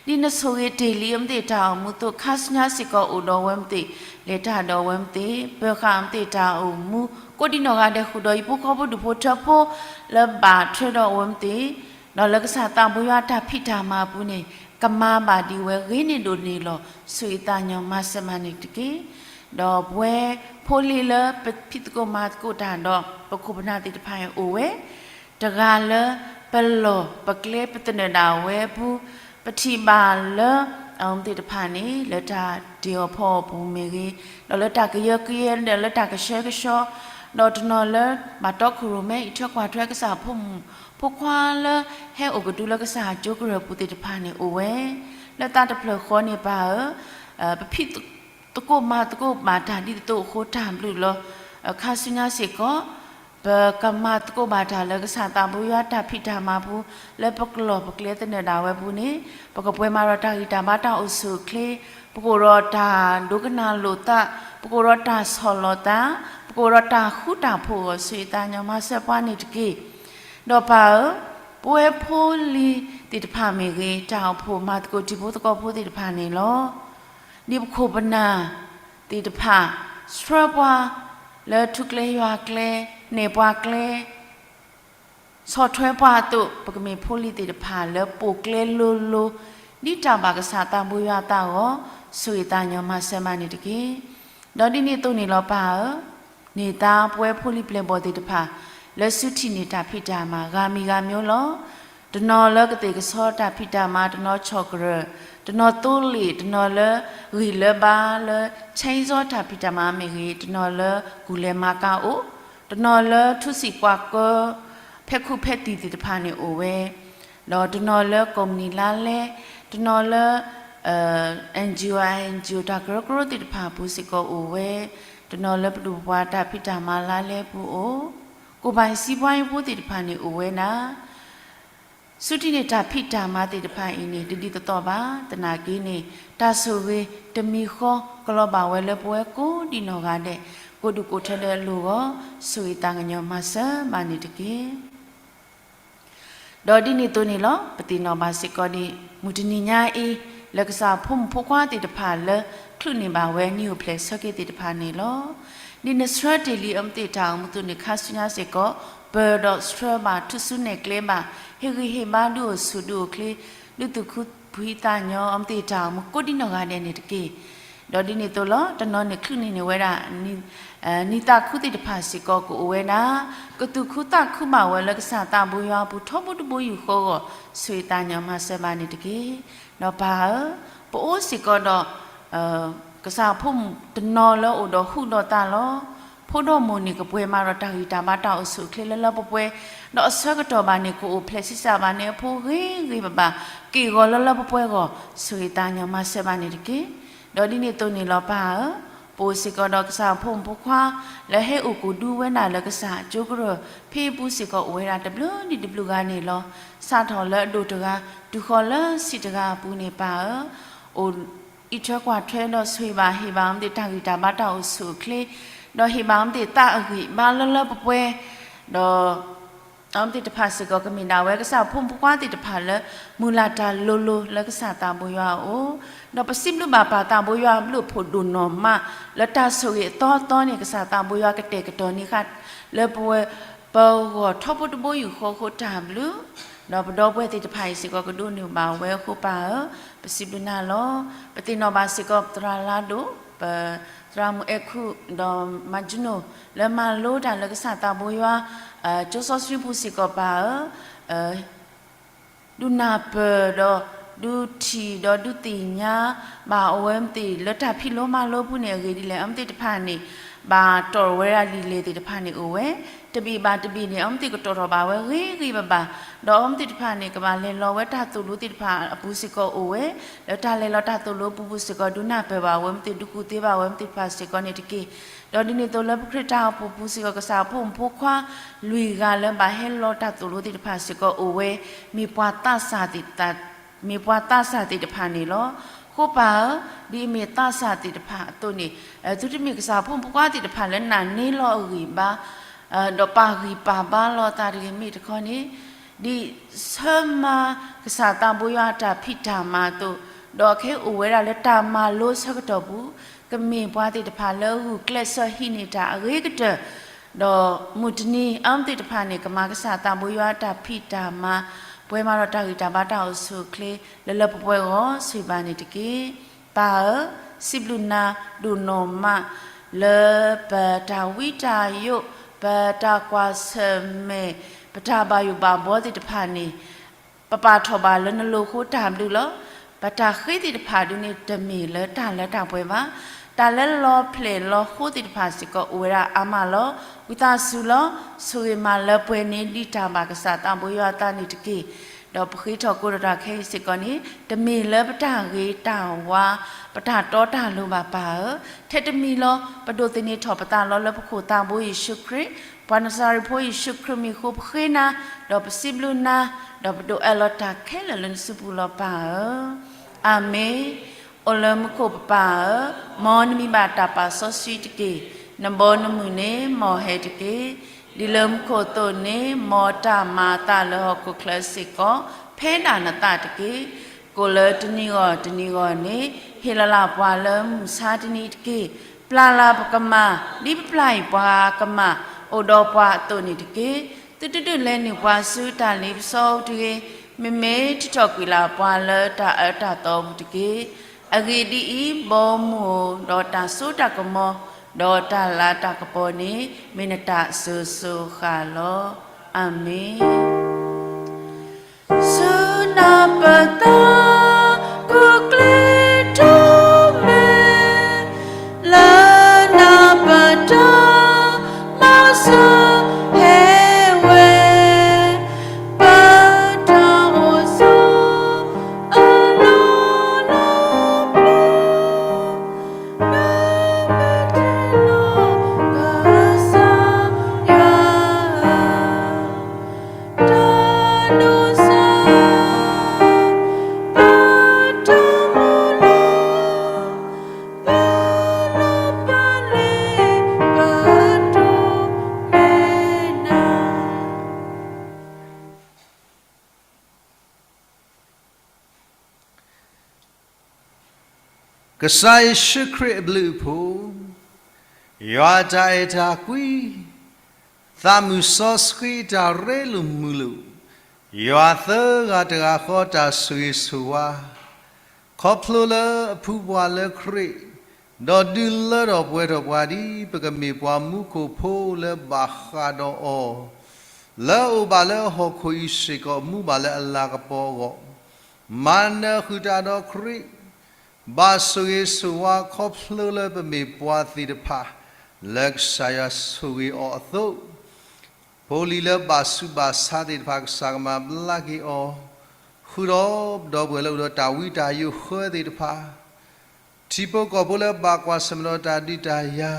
ၢ်. ဒ်နဆိၣ်ဂ့ၤတ့ၢ်လံအဝဲသ့ၣ်တၢ်အိၣ်မူအသိး ခါဆူညါစ့ၢ်ကီးအိၣ်ဒီးအဝဲသ့ၣ်, လဲၤတၢ်ဒီးအဝဲသ့ၣ်, ပၢၤဃာ်အဝဲသ့ၣ်တၢ်အိၣ်မူ ကိးဒံနီၢ်ဂၤဒဲးဃုာ်ဒီးဟံၣ်ဖိဃီဖိဒူၣ်ဖိထၢဖိ လၢဘၣ်ထွဲဒီးအဝဲသ့ၣ် ဒီးလၢကစၢ်သးဘိယွၤတၢ်ဖံးတၢ်မၤအပူၤန့ၣ် ကမၤဘၣ်ဒံးဝဲဂ့ၤန့ၢ်ဒိၣ်န့ၢ်လီၤ ဆိၣ်ဂ့ၤသးညီမၤစၢၤမၤန့ၣ်တက့ၢ်. ဒီးပဝဲဖိလံၤလၢပဖံးသကိးမၤသကိးတၢ်ဒီး ပခိၣ်ပနၢ်သ့ၣ်တဖၣ်အံၤအိၣ်ဝဲ တဂၤလၢပလီၢ်ပကျဲပသနၢၣ်ဒၣ်ဝဲအပူၤ, ပထံၣ်ဘၣ်လၢ အဝဲသ့ၣ်တဖၣ်န့ၣ် လၢတၢ်တ့အီၣ်ဖီအီၣ်ပူၤမ့ၢ်ဂ့ၤ, ဒီးလၢတၢ်ကယၢကယဲဒီးလၢတၢ်ကဆှဲကဆှီ, ဒီးတနီၤလၢဘၣ်တီခိၣ်ရိၣ်မဲအံးထွဲကွၢ်ထွဲကစၢ်ဖိမုၣ်ဖိခွါလၢ ဟဲအိၣ်ကဒုလၢကစၢ်ကၠိကရၢၢ်ပူၤသ့ၣ်တဖၣ်န့ၣ်အိၣ်ဝဲ, လၢသးတဖျၢၣ်ဃီန့ၣ်ပၢ်ဧၢ, ပဖံးသကိးမၤသကိးဘၣ်တၢ်ဒ်သိးသိးအဃိတၢ်ဘျုးလီၤ. ခါဆူညါစ့ၢ်ကီး ပကမၤသကိးဘၣ်တၢ်လၢကစၢ်သးဘိယွၤတၢ်ဖံးတၢ်မၤပူၤ လၢပကလီၢ်ပကျဲသနၢၣ်ဒၣ်ဝဲပူၤန့ၣ် ပကပှဲၤမၤဒီးတၢ်ဂံၢ်တၢ်ဘါတၢ်အိၣ်ဆူၣ်အိၣ်ချ့, ပကအိၣ်ဒီးတၢ်ဒိကနၣ်လိာ်သး, ပကအိၣ်ဒီးတၢ်ဆီၣ်လီၤသး, ပကအိၣ်ဒီးတၢ်ဃူတၢ်ဖိးအဂီၢ် ဆိၣ်ဂ့ၤသးညီမၤစၢၤပှၤန့ၣ်တက့ၢ်. ဒီးပၢ်ဧၢ, ပဝဲဖိလံၤသ့ၣ်တဖၣ်မ့ၢ်ဂ့ၤ, တၢ်အိၣ်ဖှိၣ်မၤသကိးတံၤဖိသကိးဖိသ့ၣ်တဖၣ်န့ၣ်လီၤ. ဒ်ပခိၣ်ပနၢ်သ့ၣ်တဖၣ် ဆှၢပှၤလၢထူကျဲယွၤကျဲ, နဲၣ်ပှၤကျဲ, ဆီၣ်ထွဲပှၤအသိး, ပကမ့ၢ်ဖိလံၤသ့ၣ်တဖၣ်လၢပိာ်ကျဲလိၤလိၤ ဒ်တၢ်ဘၣ်ကစၢ်သးဘိယွၤအသးအဂီၢ်, ဆိၣ်ဂ့ၤသးညီမၤစၢၤမၤန့ၣ်တက့ၢ်. ဒီးဒ်န့ၣ်အသိးန့ၣ်လီၤပၢ်ဧၢ, န့ၢ်သါပဝဲဖိလံၤပျဲၢ်ဘီၣ်သ့ၣ်တဖၣ် လၢစုထံၣ်န့ၢ်တၢ်ဖံးတၢ်မၤ ဂၤမံၤဂၤမံၤလီၤ. တနီၤလၢကသ့ၣ်ကဆီတၢ်ဖံးတၢ်မၤ, တနီၤဆီၣ်ကရၢၢ်, တနီၤသိလ့ၣ်, တနီၤလၢဂံၢ်လၢဘါလၢ ဆဲးစီတၢ်ဖံးတၢ်မၤမ့ၢ်ဂ့ၤ, တနီၤလၢကူၣ်လဲၤမၤကၤအိၣ်, တနီၤလၢထူစံာ်ပှၤကၢ ဖဲခုးဖဲသံၣ်သ့ၣ်တဖၣ်န့ၣ်အိၣ်ဝဲ, ဒီးတနီၤလၢကိးမုၢ်နံၤလါလဲ, တနီၤလၢ NGO NGO တၢ်ကရၢကရိသ့ၣ်တဖၣ်အပူၤစ့ၢ်ကီးအိၣ်ဝဲ, တနီၤလၢပဒိၣ်ပပှၢ်တၢ်ဖံးတၢ်မၤလါလဲပူၤအိၣ်, ကိၢ်ဘၣ်စံးပှၤဟံၣ်ဖိသ့ၣ်တဖၣ်န့ၣ်အိၣ်ဝဲဒၣ် စုထံၣ်န့ၢ်တၢ်ဖံးတၢ်မၤသ့ၣ်တဖၣ်အံၤန့ၣ် တဒ်သိးသိးဘၣ်. သနာ်က့န့ၣ် တၢ်ဆိၣ်ဂ့ၤတမံၤဃီ ကလီၤဘၣ်ဝဲလၢပဝဲကိးဒံနီၢ်ဂၤဒဲး ကိးဒူၣ်ကိးထၢဒီးအလိၤအဂီၢ်, ဆိၣ်ဂ့ၤသးကညီၤမၤစၢၤမၤန့ၣ်တက့ၢ်. ဒီးဒ်န့ၣ်အသိးန့ၣ်လီၤ, ပသ့ၣ်နီၣ်ဘၣ်စ့ၢ်ကီးဒ် မုၢ်တနံၤညါအံၤ လၢကစၢ်ဖိမုၣ်ဖိခွါသ့ၣ်တဖၣ်လၢ ချုးန့ၢ်ဘၣ်ဝဲနံၣ်အိၣ်ဖျဲၣ်ဆၢက့ၤသ့ၣ်တဖၣ်န့ၣ်လီၤ. ဒ်နဆှၢတ့ၢ်လံအဝဲသ့ၣ်တၢ်အိၣ်မူအသိးန့ၣ် ခါဆူညါစ့ၢ်ကီး ပၢၤဒီးဆှၢဘၣ် ထူၣ်စုနဲၣ်ကျဲဘၣ် ဟ့ၣ်ဂံၢ်ဟ့ၣ်ဘါ ဒုးအိၣ်ဆူၣ်ဒုးအိၣ်ချ့ ဒုးသူၣ်ခုဖှံသးညီ အဝဲသ့ၣ်တၢ်အိၣ်မူကိးဒံနီၢ်ဂၤဒဲးန့ၣ်တက့ၢ်. ဒီးဒ်န့ၣ်အသိးလီၤ, တနီၤန့ၣ်ချုးန့ၢ်န့ၢ်ဝဲဒၣ် နံၣ်သးခုသ့ၣ်တဖၣ်စ့ၢ်ကီးကအိၣ်ဝဲဒၣ် ကသူၣ်ခုသးခုဘၣ်ဝဲလၢကစၢ်သးဘိယွၤအပူၤ ထီဘိတဘိယူၢ်ဃီအဂီၢ်, ဆိၣ်ဂ့ၤသးညီမၤစၢၤဘၣ်န့ၣ်တက့ၢ်. ဒီးပၢ်ဧၢ, ပအိၣ်စ့ၢ်ကီးဒီး ကစၢ်ဖိမုၣ်တနီၤလၢအိၣ်ဒီးဟုးဒီးသးလီၤ. ဖိဒီးမိၢ်န့ၣ်ကပှဲၤမးဒီးတၢ်ဂံၢ်တၢ်ဘါတၢ်အိၣ်ဆူၣ်အိၣ်ချ့လၢလၢပှဲၤပှဲၤ, ဒီးအဆၢကတီၢ်ဘၣ်န့ၣ် ကအိၣ်ဖျဲၣ်ဆံးစၢ်ဘၣ်န့ၣ်အဖိဂ့ၤဂ့ၤဘၣ်ဘၣ်, က့ၢ်ဂီၤလၢလၢပှဲၤပှဲၤအဂီၢ်, ဆိၣ်ဂ့ၤသးညီမၤစၢၤဘၣ်န့ၣ်တက့ၢ်. ဒီးဒ်န့ၣ်အသိးန့ၣ်လီၤပၢ်ဧၢ, ပအိၣ်စ့ၢ်ကီးဒီးကစၢ်ဖိမုၣ်ဖိခွါ လၢဟဲအိၣ်ကူၣ်ဒူဝဲဒၣ်လၢကစၢ်ကၠိကရၢၢ် ဖဲအပူၤစ့ၢ်ကီးအိၣ်ဝဲဒၣ်တဘျုးဒံးတဘျုးဂၤန့ၣ်လီၤ. စးထီၣ်လၢအဒိၣ်တဂၤ တုၤဃီၤလၢဆံးတဂၤအပူၤန့ၣ်ပၢ်ဧၢ, အိၣ်အံးထွဲကွၢ်ထွဲဒီးဆိၣ်ဂ့ၤဘၣ်ဟ့ၣ်ဘၣ်အဝဲသ့ၣ်တၢ်ဂံၢ်တၢ်ဘါတၢ်အိၣ်ဆူၣ်အိၣ်ချ့, ဒီးဟ့ၣ်ဘၣ်အဝဲသ့ၣ်သးအဂံၢ်ဘါလၢလၢပှဲၤပှဲၤ, ဒီး အဝဲသ့ၣ်တဖၣ်စ့ၢ်ကီးကမ့ၢ်ဒၣ်ဝဲကစၢ်ဖိမုၣ်ဖိခွါသ့ၣ်တဖၣ်လၢ မုၢ်လၢ်တၢ်လိၤလိၤလၢကစၢ်သးဘိယွၤအအိၣ်, ဒီးပစံးဘျုးဘၣ်ပၢ်သးဘိယွၤအဘျုးအဖှိၣ်ဒိၣ်နီၢ်မး လၢတၢ်ဆိၣ်ဂ့ၤအသီအသီန့ၣ် ကစၢ်သးဘိယွၤကတဲာ်ကတီၤန့ၢ်ဃာ် လၢပဝဲပဂီၢ်ထီဘိတဘိယူၢ်ဃီအဃိတၢ်ဘျုး ဒီးပဒီပုၢ်ဝဲၢ်သ့ၣ်တဖၣ်အံၤစ့ၢ်ကီးကဒိးန့ၢ်ဘၣ်ဝဲအဃိပၢ်ဧၢ, ပစံးဘျုးနၤလီၤ. ပသ့ၣ်နီၣ်ဘၣ်စ့ၢ်ကီးပသရၣ်လါဒိၣ်, ပသရၣ်မုၣ်အဲၣ်ခူၣ်, ဒီးမၤကၠူနိၣ် လၢမၤလိတၢ်လၢကစၢ်သးဘိယွၤ ကၠိစီဆှံပူၤစ့ၢ်ကီးပၢ်ဧၢ, ဒုးနၢ်ပၢၢ်ဒီး ဒုးထံၣ်ဒီးဒုးသ့ၣ်ညါဘၣ်အဝဲသ့ၣ်လၢတၢ်ဖံးလိမၤလိပူၤန့ၣ်အဂ့ၢ်ဒ်လဲၣ်. အဝဲသ့ၣ်တဖၣ်န့ၣ် ဘၣ်တီၢ်ဝဲဒၣ်လံာ်လဲၢ်သ့ၣ်တဖၣ်န့ၣ်အိၣ်ဝဲ, တဘ့ၣ်ဘၣ်တဘ့ၣ်န့ၣ် အဝဲသ့ၣ်ကတီၢ်ထီၣ်ဘၣ်ဝဲဂ့ၤဂ့ၤဘၣ်ဘၣ်, ဒီးအဝဲသ့ၣ်တဖၣ်န့ၣ် ကဘၣ်လဲၤလီၤဝဲတၢ်သိၣ်လိသ့ၣ်တဖၣ်အပူၤစ့ၢ်ကီးအိၣ်ဝဲ, လၢတၢ်လဲၤလီၤတၢ်သိၣ်လိပူၤပူၤစ့ၢ်ကီး ဒုးနၢ်ပၢၢ်ဘၣ်အဝဲသ့ၣ် ဒုးကူၣ်သ့ဘၣ်အဝဲသ့ၣ်တဖၣ်စ့ၢ်ကီးန့ၣ်တက့ၢ်. ဒီးဒ်န့ၣ်အသိးလၢပခရံာ်တၢ်အိၣ်ဖှိၣ်ပူၤစ့ၢ်ကီး ကစၢ်ဖိမုၣ်ဖိခွါလွံၢ်ဂၤလၢဘၣ်ဟဲလီၤတၢ်သိၣ်လိသ့ၣ်တဖၣ်စ့ၢ်ကီးအိၣ်ဝဲ, မ့ၢ်ပှၤသးစၢ်သ့ၣ်တဖၣ်, မ့ၢ်ပှၤသးစၢ်သ့ၣ်တဖၣ်န့ၣ်လီၤ. အဃိပၢ်ဧၢ, ဒ်အမ့ၢ်သးစၢ်သ့ၣ်တဖၣ်အသိးန့ၣ်, သုတမ့ၢ်ကစၢ်ဖိမုၣ်ဖိခွါသ့ၣ်တဖၣ်လၢနာ်န့ၢ်လီၤအဂံၢ်ဘါ ဒီးပာ်ဂံၢ်ပာ်ဘါလီၤအသးတဂ့ၤ. မ့ၢ်တခီန့ၣ် ဒ်ဆၢမၤကစၢ်သးဘိယွၤအတၢ်ဖံးတၢ်မၤအသိး, ဒီးခဲအံၤအိၣ်ဝဲဒၣ်လၢတၢ်မၤလိဆၢကတီၢ်ပူၤ, ကမ့ၢ်ပှၤသ့ၣ်တဖၣ်လၢဂုာ်ကျဲးစၢးဟံးန့ၢ်တၢ်အဂ့ၤကတၢၢ်, ဒီးမုၢ်တနံၤအဝဲသ့ၣ်တဖၣ်န့ၣ် ကမၤကစၢ်သးဘိယွၤအတၢ်ဖံးတၢ်မၤ, ပှဲၤမးဒီးတၢ်ဂံၢ်တၢ်ဘါတၢ်အိၣ်ဆူၣ်အိၣ်ချ့ လၢလၢပှဲၤပှဲၤအဂီၢ် ဆိၣ်ဂ့ၤဘၣ်န့ၣ်တက့ၢ်. ပၢ်ဧၢ, စံးဘျုးနၤဒိၣ်နီၢ်မး လၢပတၢ်ဝံတၢ်ယိး, ပတၢ်ကွၢ်ဆၢၣ်မဲာ်, ပတၢ်ဘၣ်ယိၣ်ဘၣ်ဘှီသ့ၣ်တဖၣ်န့ၣ် ပပာ်ထီၣ်ဘၣ်လၢနလိၤအဃိတၢ်ဘျုးလီၤ. ပတၢ်ဃ့သ့ၣ်တဖၣ်ဒုးန့ၣ် တမ့ၢ်လၢတၢ်လၢတၢ်ပှဲၤဘၣ်. တၢ်လၢလီၤဖျဲၣ်လီၤဃိသ့ၣ်တဖၣ်စ့ၢ်ကီးအိၣ်ဝဲဒၣ်အါမးလီၤ. ဝံသးစူၤလီၤ, ဆိၣ်ဂ့ၤမးလၢပှဲၤန့ၢ်ဒံးတၢ်ဘၣ်ကစၢ်သးဘိယွၤအသးန့ၣ်တက့ၢ်. ဒီးပဃ့ထီၣ်ကိးဒီးတၢ်ခဲအံၤစ့ၢ်ကီးန့ၣ် တမ့ၢ်လၢပတၢ်ဂ့ၤတၢ်ဝါ, ပတၢ်တီတၢ်လိၤဘၣ်ပၢ်ဧၢ. ထဲတမံၤလီၤ, ပဒိးသန့ၤထီၣ်ပသးလီၤလၢပခိၣ်သးဘိယ့ၣ်ၡူးခရံာ်, ပှၤနစၤရ့းဖိယ့ၣ်ၡူးခရံာ်မံၤအဃိပဃ့နၤ, ဒီးပစံးဘျုးနၤ, ဒီးပဒိးအၢၣ်လီၤတၢ်ခဲလၢာ်လၢနစုပူၤလီၤပၢ်ဧၢ. အၤမ့ၣ်. အိၣ်လၢမူခိၣ်ပပၢ်ဧၢ, မ်နမံၤဘၣ်တၢ်ပာ်စီဆှံတက့ၢ်. နဘီနမုၢ်န့ၣ်မ်ဟဲတက့ၢ်. ဒ်လၢမူခိၣ်အသိးန့ၣ် မ်တၢ်မၤအသးလၢဟီၣ်ခိၣ်ချၢစ့ၢ်ကီး ဖဲဒၣ်နသးတက့ၢ်. ကိၣ်လၢတနံၤဂီၢ်တနံၤဂီၢ်န့ၣ် ဟ့ၣ်လီၤလၢ်ပှၤလၢမုၢ်ဆါတနံၤတက့ၢ်. ပျၢ်လၢ်ပကမၢ် ဒ်ပပျၢ်အံၤပှၤကမၢ် အိၣ်ဒီးပှၤအသိးန့ၣ်တက့ၢ်. သုတဒုးလဲၤနုာ်ပှၤဆူတၢ်လ့ပစီအပူၤတဂ့ၤ. မ့မ့ၢ်ထုးထီၣ်ကွံာ်လၢ်ပှၤလၢတၢ်အၢတၢ်သီအပူၤတက့ၢ်. အဂ့ၢ်ဒ်အံၤ, ဘီမုၢ်ဒီးတၢ်စိတၢ်ကမီၤ, ဒီးတၢ်လၤတၢ်ကပီၤန့ၣ် မ့ၢ်နတၢ်စိၤစိၤဃၣ်လီၤ. အၤမ့ၣ်. ဆူနၢ်ပၢၢ်သး ကူၣ်ကျဲၤထီၣ်မဲာ်, လၢနၢ်ပၢၢ်တၢ်မၤစၢၤဟဲဝဲ, ပတၢ်အိၣ်ဆိးအလီၢ်လီၤပျီ, လၢပတၢ်လီၢ်ကစၢ်ယွၤ တၢ်ဒိးစၢ် ပတၢ်မုၢ်လီၤ ပလီၢ်ပာ်လ့ၤ ပတိၢ်မဲာ်နၤ. ကစၢ်ယ့ၣ်ၡူးခရံာ်အဘျုးအဖှိၣ်, ယွၤအတၢ်အဲၣ်တၢ်ကွံ, သးမုၢ်စီဆှံတၢ်ရ့လိာ်မုာ်လိာ်, ယွၤသၢဂၤတဂၤဃီတၢ်ဆိၣ်ဂ့ၤဆိၣ်ဝါ, ခီဖျိလၢအဖုပှၤလၢခရံာ်, ဒီးဒုးလၢထီၣ်ပှဲၤထီၣ်ပှၤဒ်ပကမ့ၢ်ပှၤမူခိၣ်ဖိလၢဘၣ်ဃးဒီးအီၤ, လၢအအိၣ်ဘၣ်လၢအဟီၣ်ခိၣ်အံၤစ့ၢ်ကီး မူဘၣ်လၢအလၤကပီၤအဂီၢ်, မၤနၢၤဃုာ်တၢ်ဒီးခရံာ်, ဘၣ်ဆိၣ်ဂ့ၤဆိၣ်ဝါခီဖျိလၢပမ့ၢ်ပှၤသ့ၣ်တဖၣ် လၢကစၢ်ယွၤဆိၣ်ဂ့ၤအီၤအသိး, ဖိလံၤလၢဘၣ်ဆူးဘၣ်ဆါသ့ၣ်တဖၣ် ကစၢ်ကမၤဘျါက့ၤအီၤ, ဃုာ်ဒီးပဒီပုၢ်ဝဲၢ်လၢအိၣ်ဒီးတၢ်ဝံတၢ်ယိးဃၢသ့ၣ်တဖၣ် ထံဖိကီၢ်ဖိလၢဘၣ်ကွၢ်ဆၢၣ်မဲာ်ဒီးတၢ်ဒုးတၢ်ယၤ,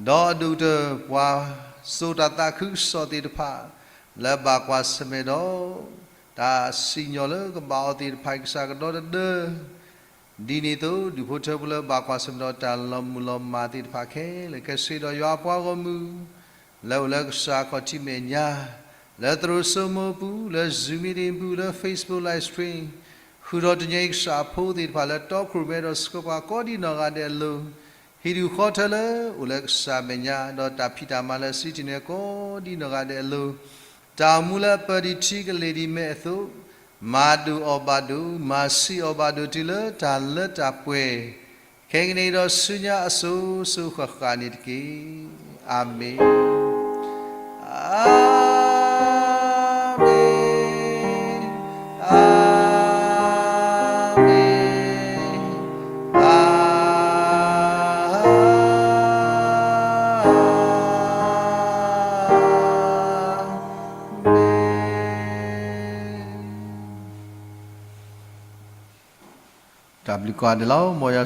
ဒီးအဒိၣ်ကတၢၢ်ပှၤစိာ်တၢ်သးခုကစီၣ်သ့ၣ်တဖၣ် လၢဘၣ်ကွၢ်ဆၢၣ်မဲာ်ဒီး တၢ်စံၣ်ညီၣ်လၢကဘၣ်အီၤသ့ၣ်တဖၣ် ကစၢ်ကဒီတဒၢ ဒ်န့ၣ်အသိး ဒူၣ်ဖိထၢဖိလၢဘၣ်ကွၢ်ဆၢၣ်မဲာ်ဒီးတၢ်လီၤမုၢ်လီၤမၢ်သ့ၣ်တဖၣ်ခဲလၢာ် ကဲဆှၢဒီးယွၤအပှၤဂီၢ်မုၢ် လၢအိၣ်လၢကစၢ်အခီၣ်ထံးမဲာ်ညါ, လၢသရိာ်စိမိၤအပူၤ, လၢ Zoom meeting ပူၤ, လၢ Facebook live stream, ဃုာ်ဒီးတညီအံၤကစၢ်အဖိသ့ၣ်တဖၣ် လၢတီခိၣ်ရိၣ်မဲဒီးဆှၢပှၤကိးဒံနီၢ်ဂၤဒဲးအလိၤ, ဟံၣ်ဒူၣ်ဃီထၢလၢအိၣ်လၢကစၢ်မဲာ်ညါ, ဒီးတၢ်ဖံးတၢ်မၤလၢစံၣ်တဲၤနဲၤကိးဒံနီၢ်ဂၤဒဲးအလိၤ, တၢ်အိၣ်မူလၢအပၢၢ်ဒံးထံကလ့ၢ်ဒံးမဲအသိး, မၤဒိၣ်အီၣ်ဘၣ်ဒိၣ်, မၤဆံးအီၣ်ဘၣ်ဒိၣ်တုၤလၢတၢ်လၢတၢ်ပှဲၤ, ခဲကနံၣ်အံၤဒီးဆူညါအစိၤစိၤဃၣ်ဃၣ်န့ၣ်တက့ၢ်. အၤမ့ၣ်, အၤမ့ၣ်, အၤမ့ၣ်, အၤမ့ၣ်. တၢ်ဘျုးကိးဂၤဒဲးလီၤ. မ်ယွၤ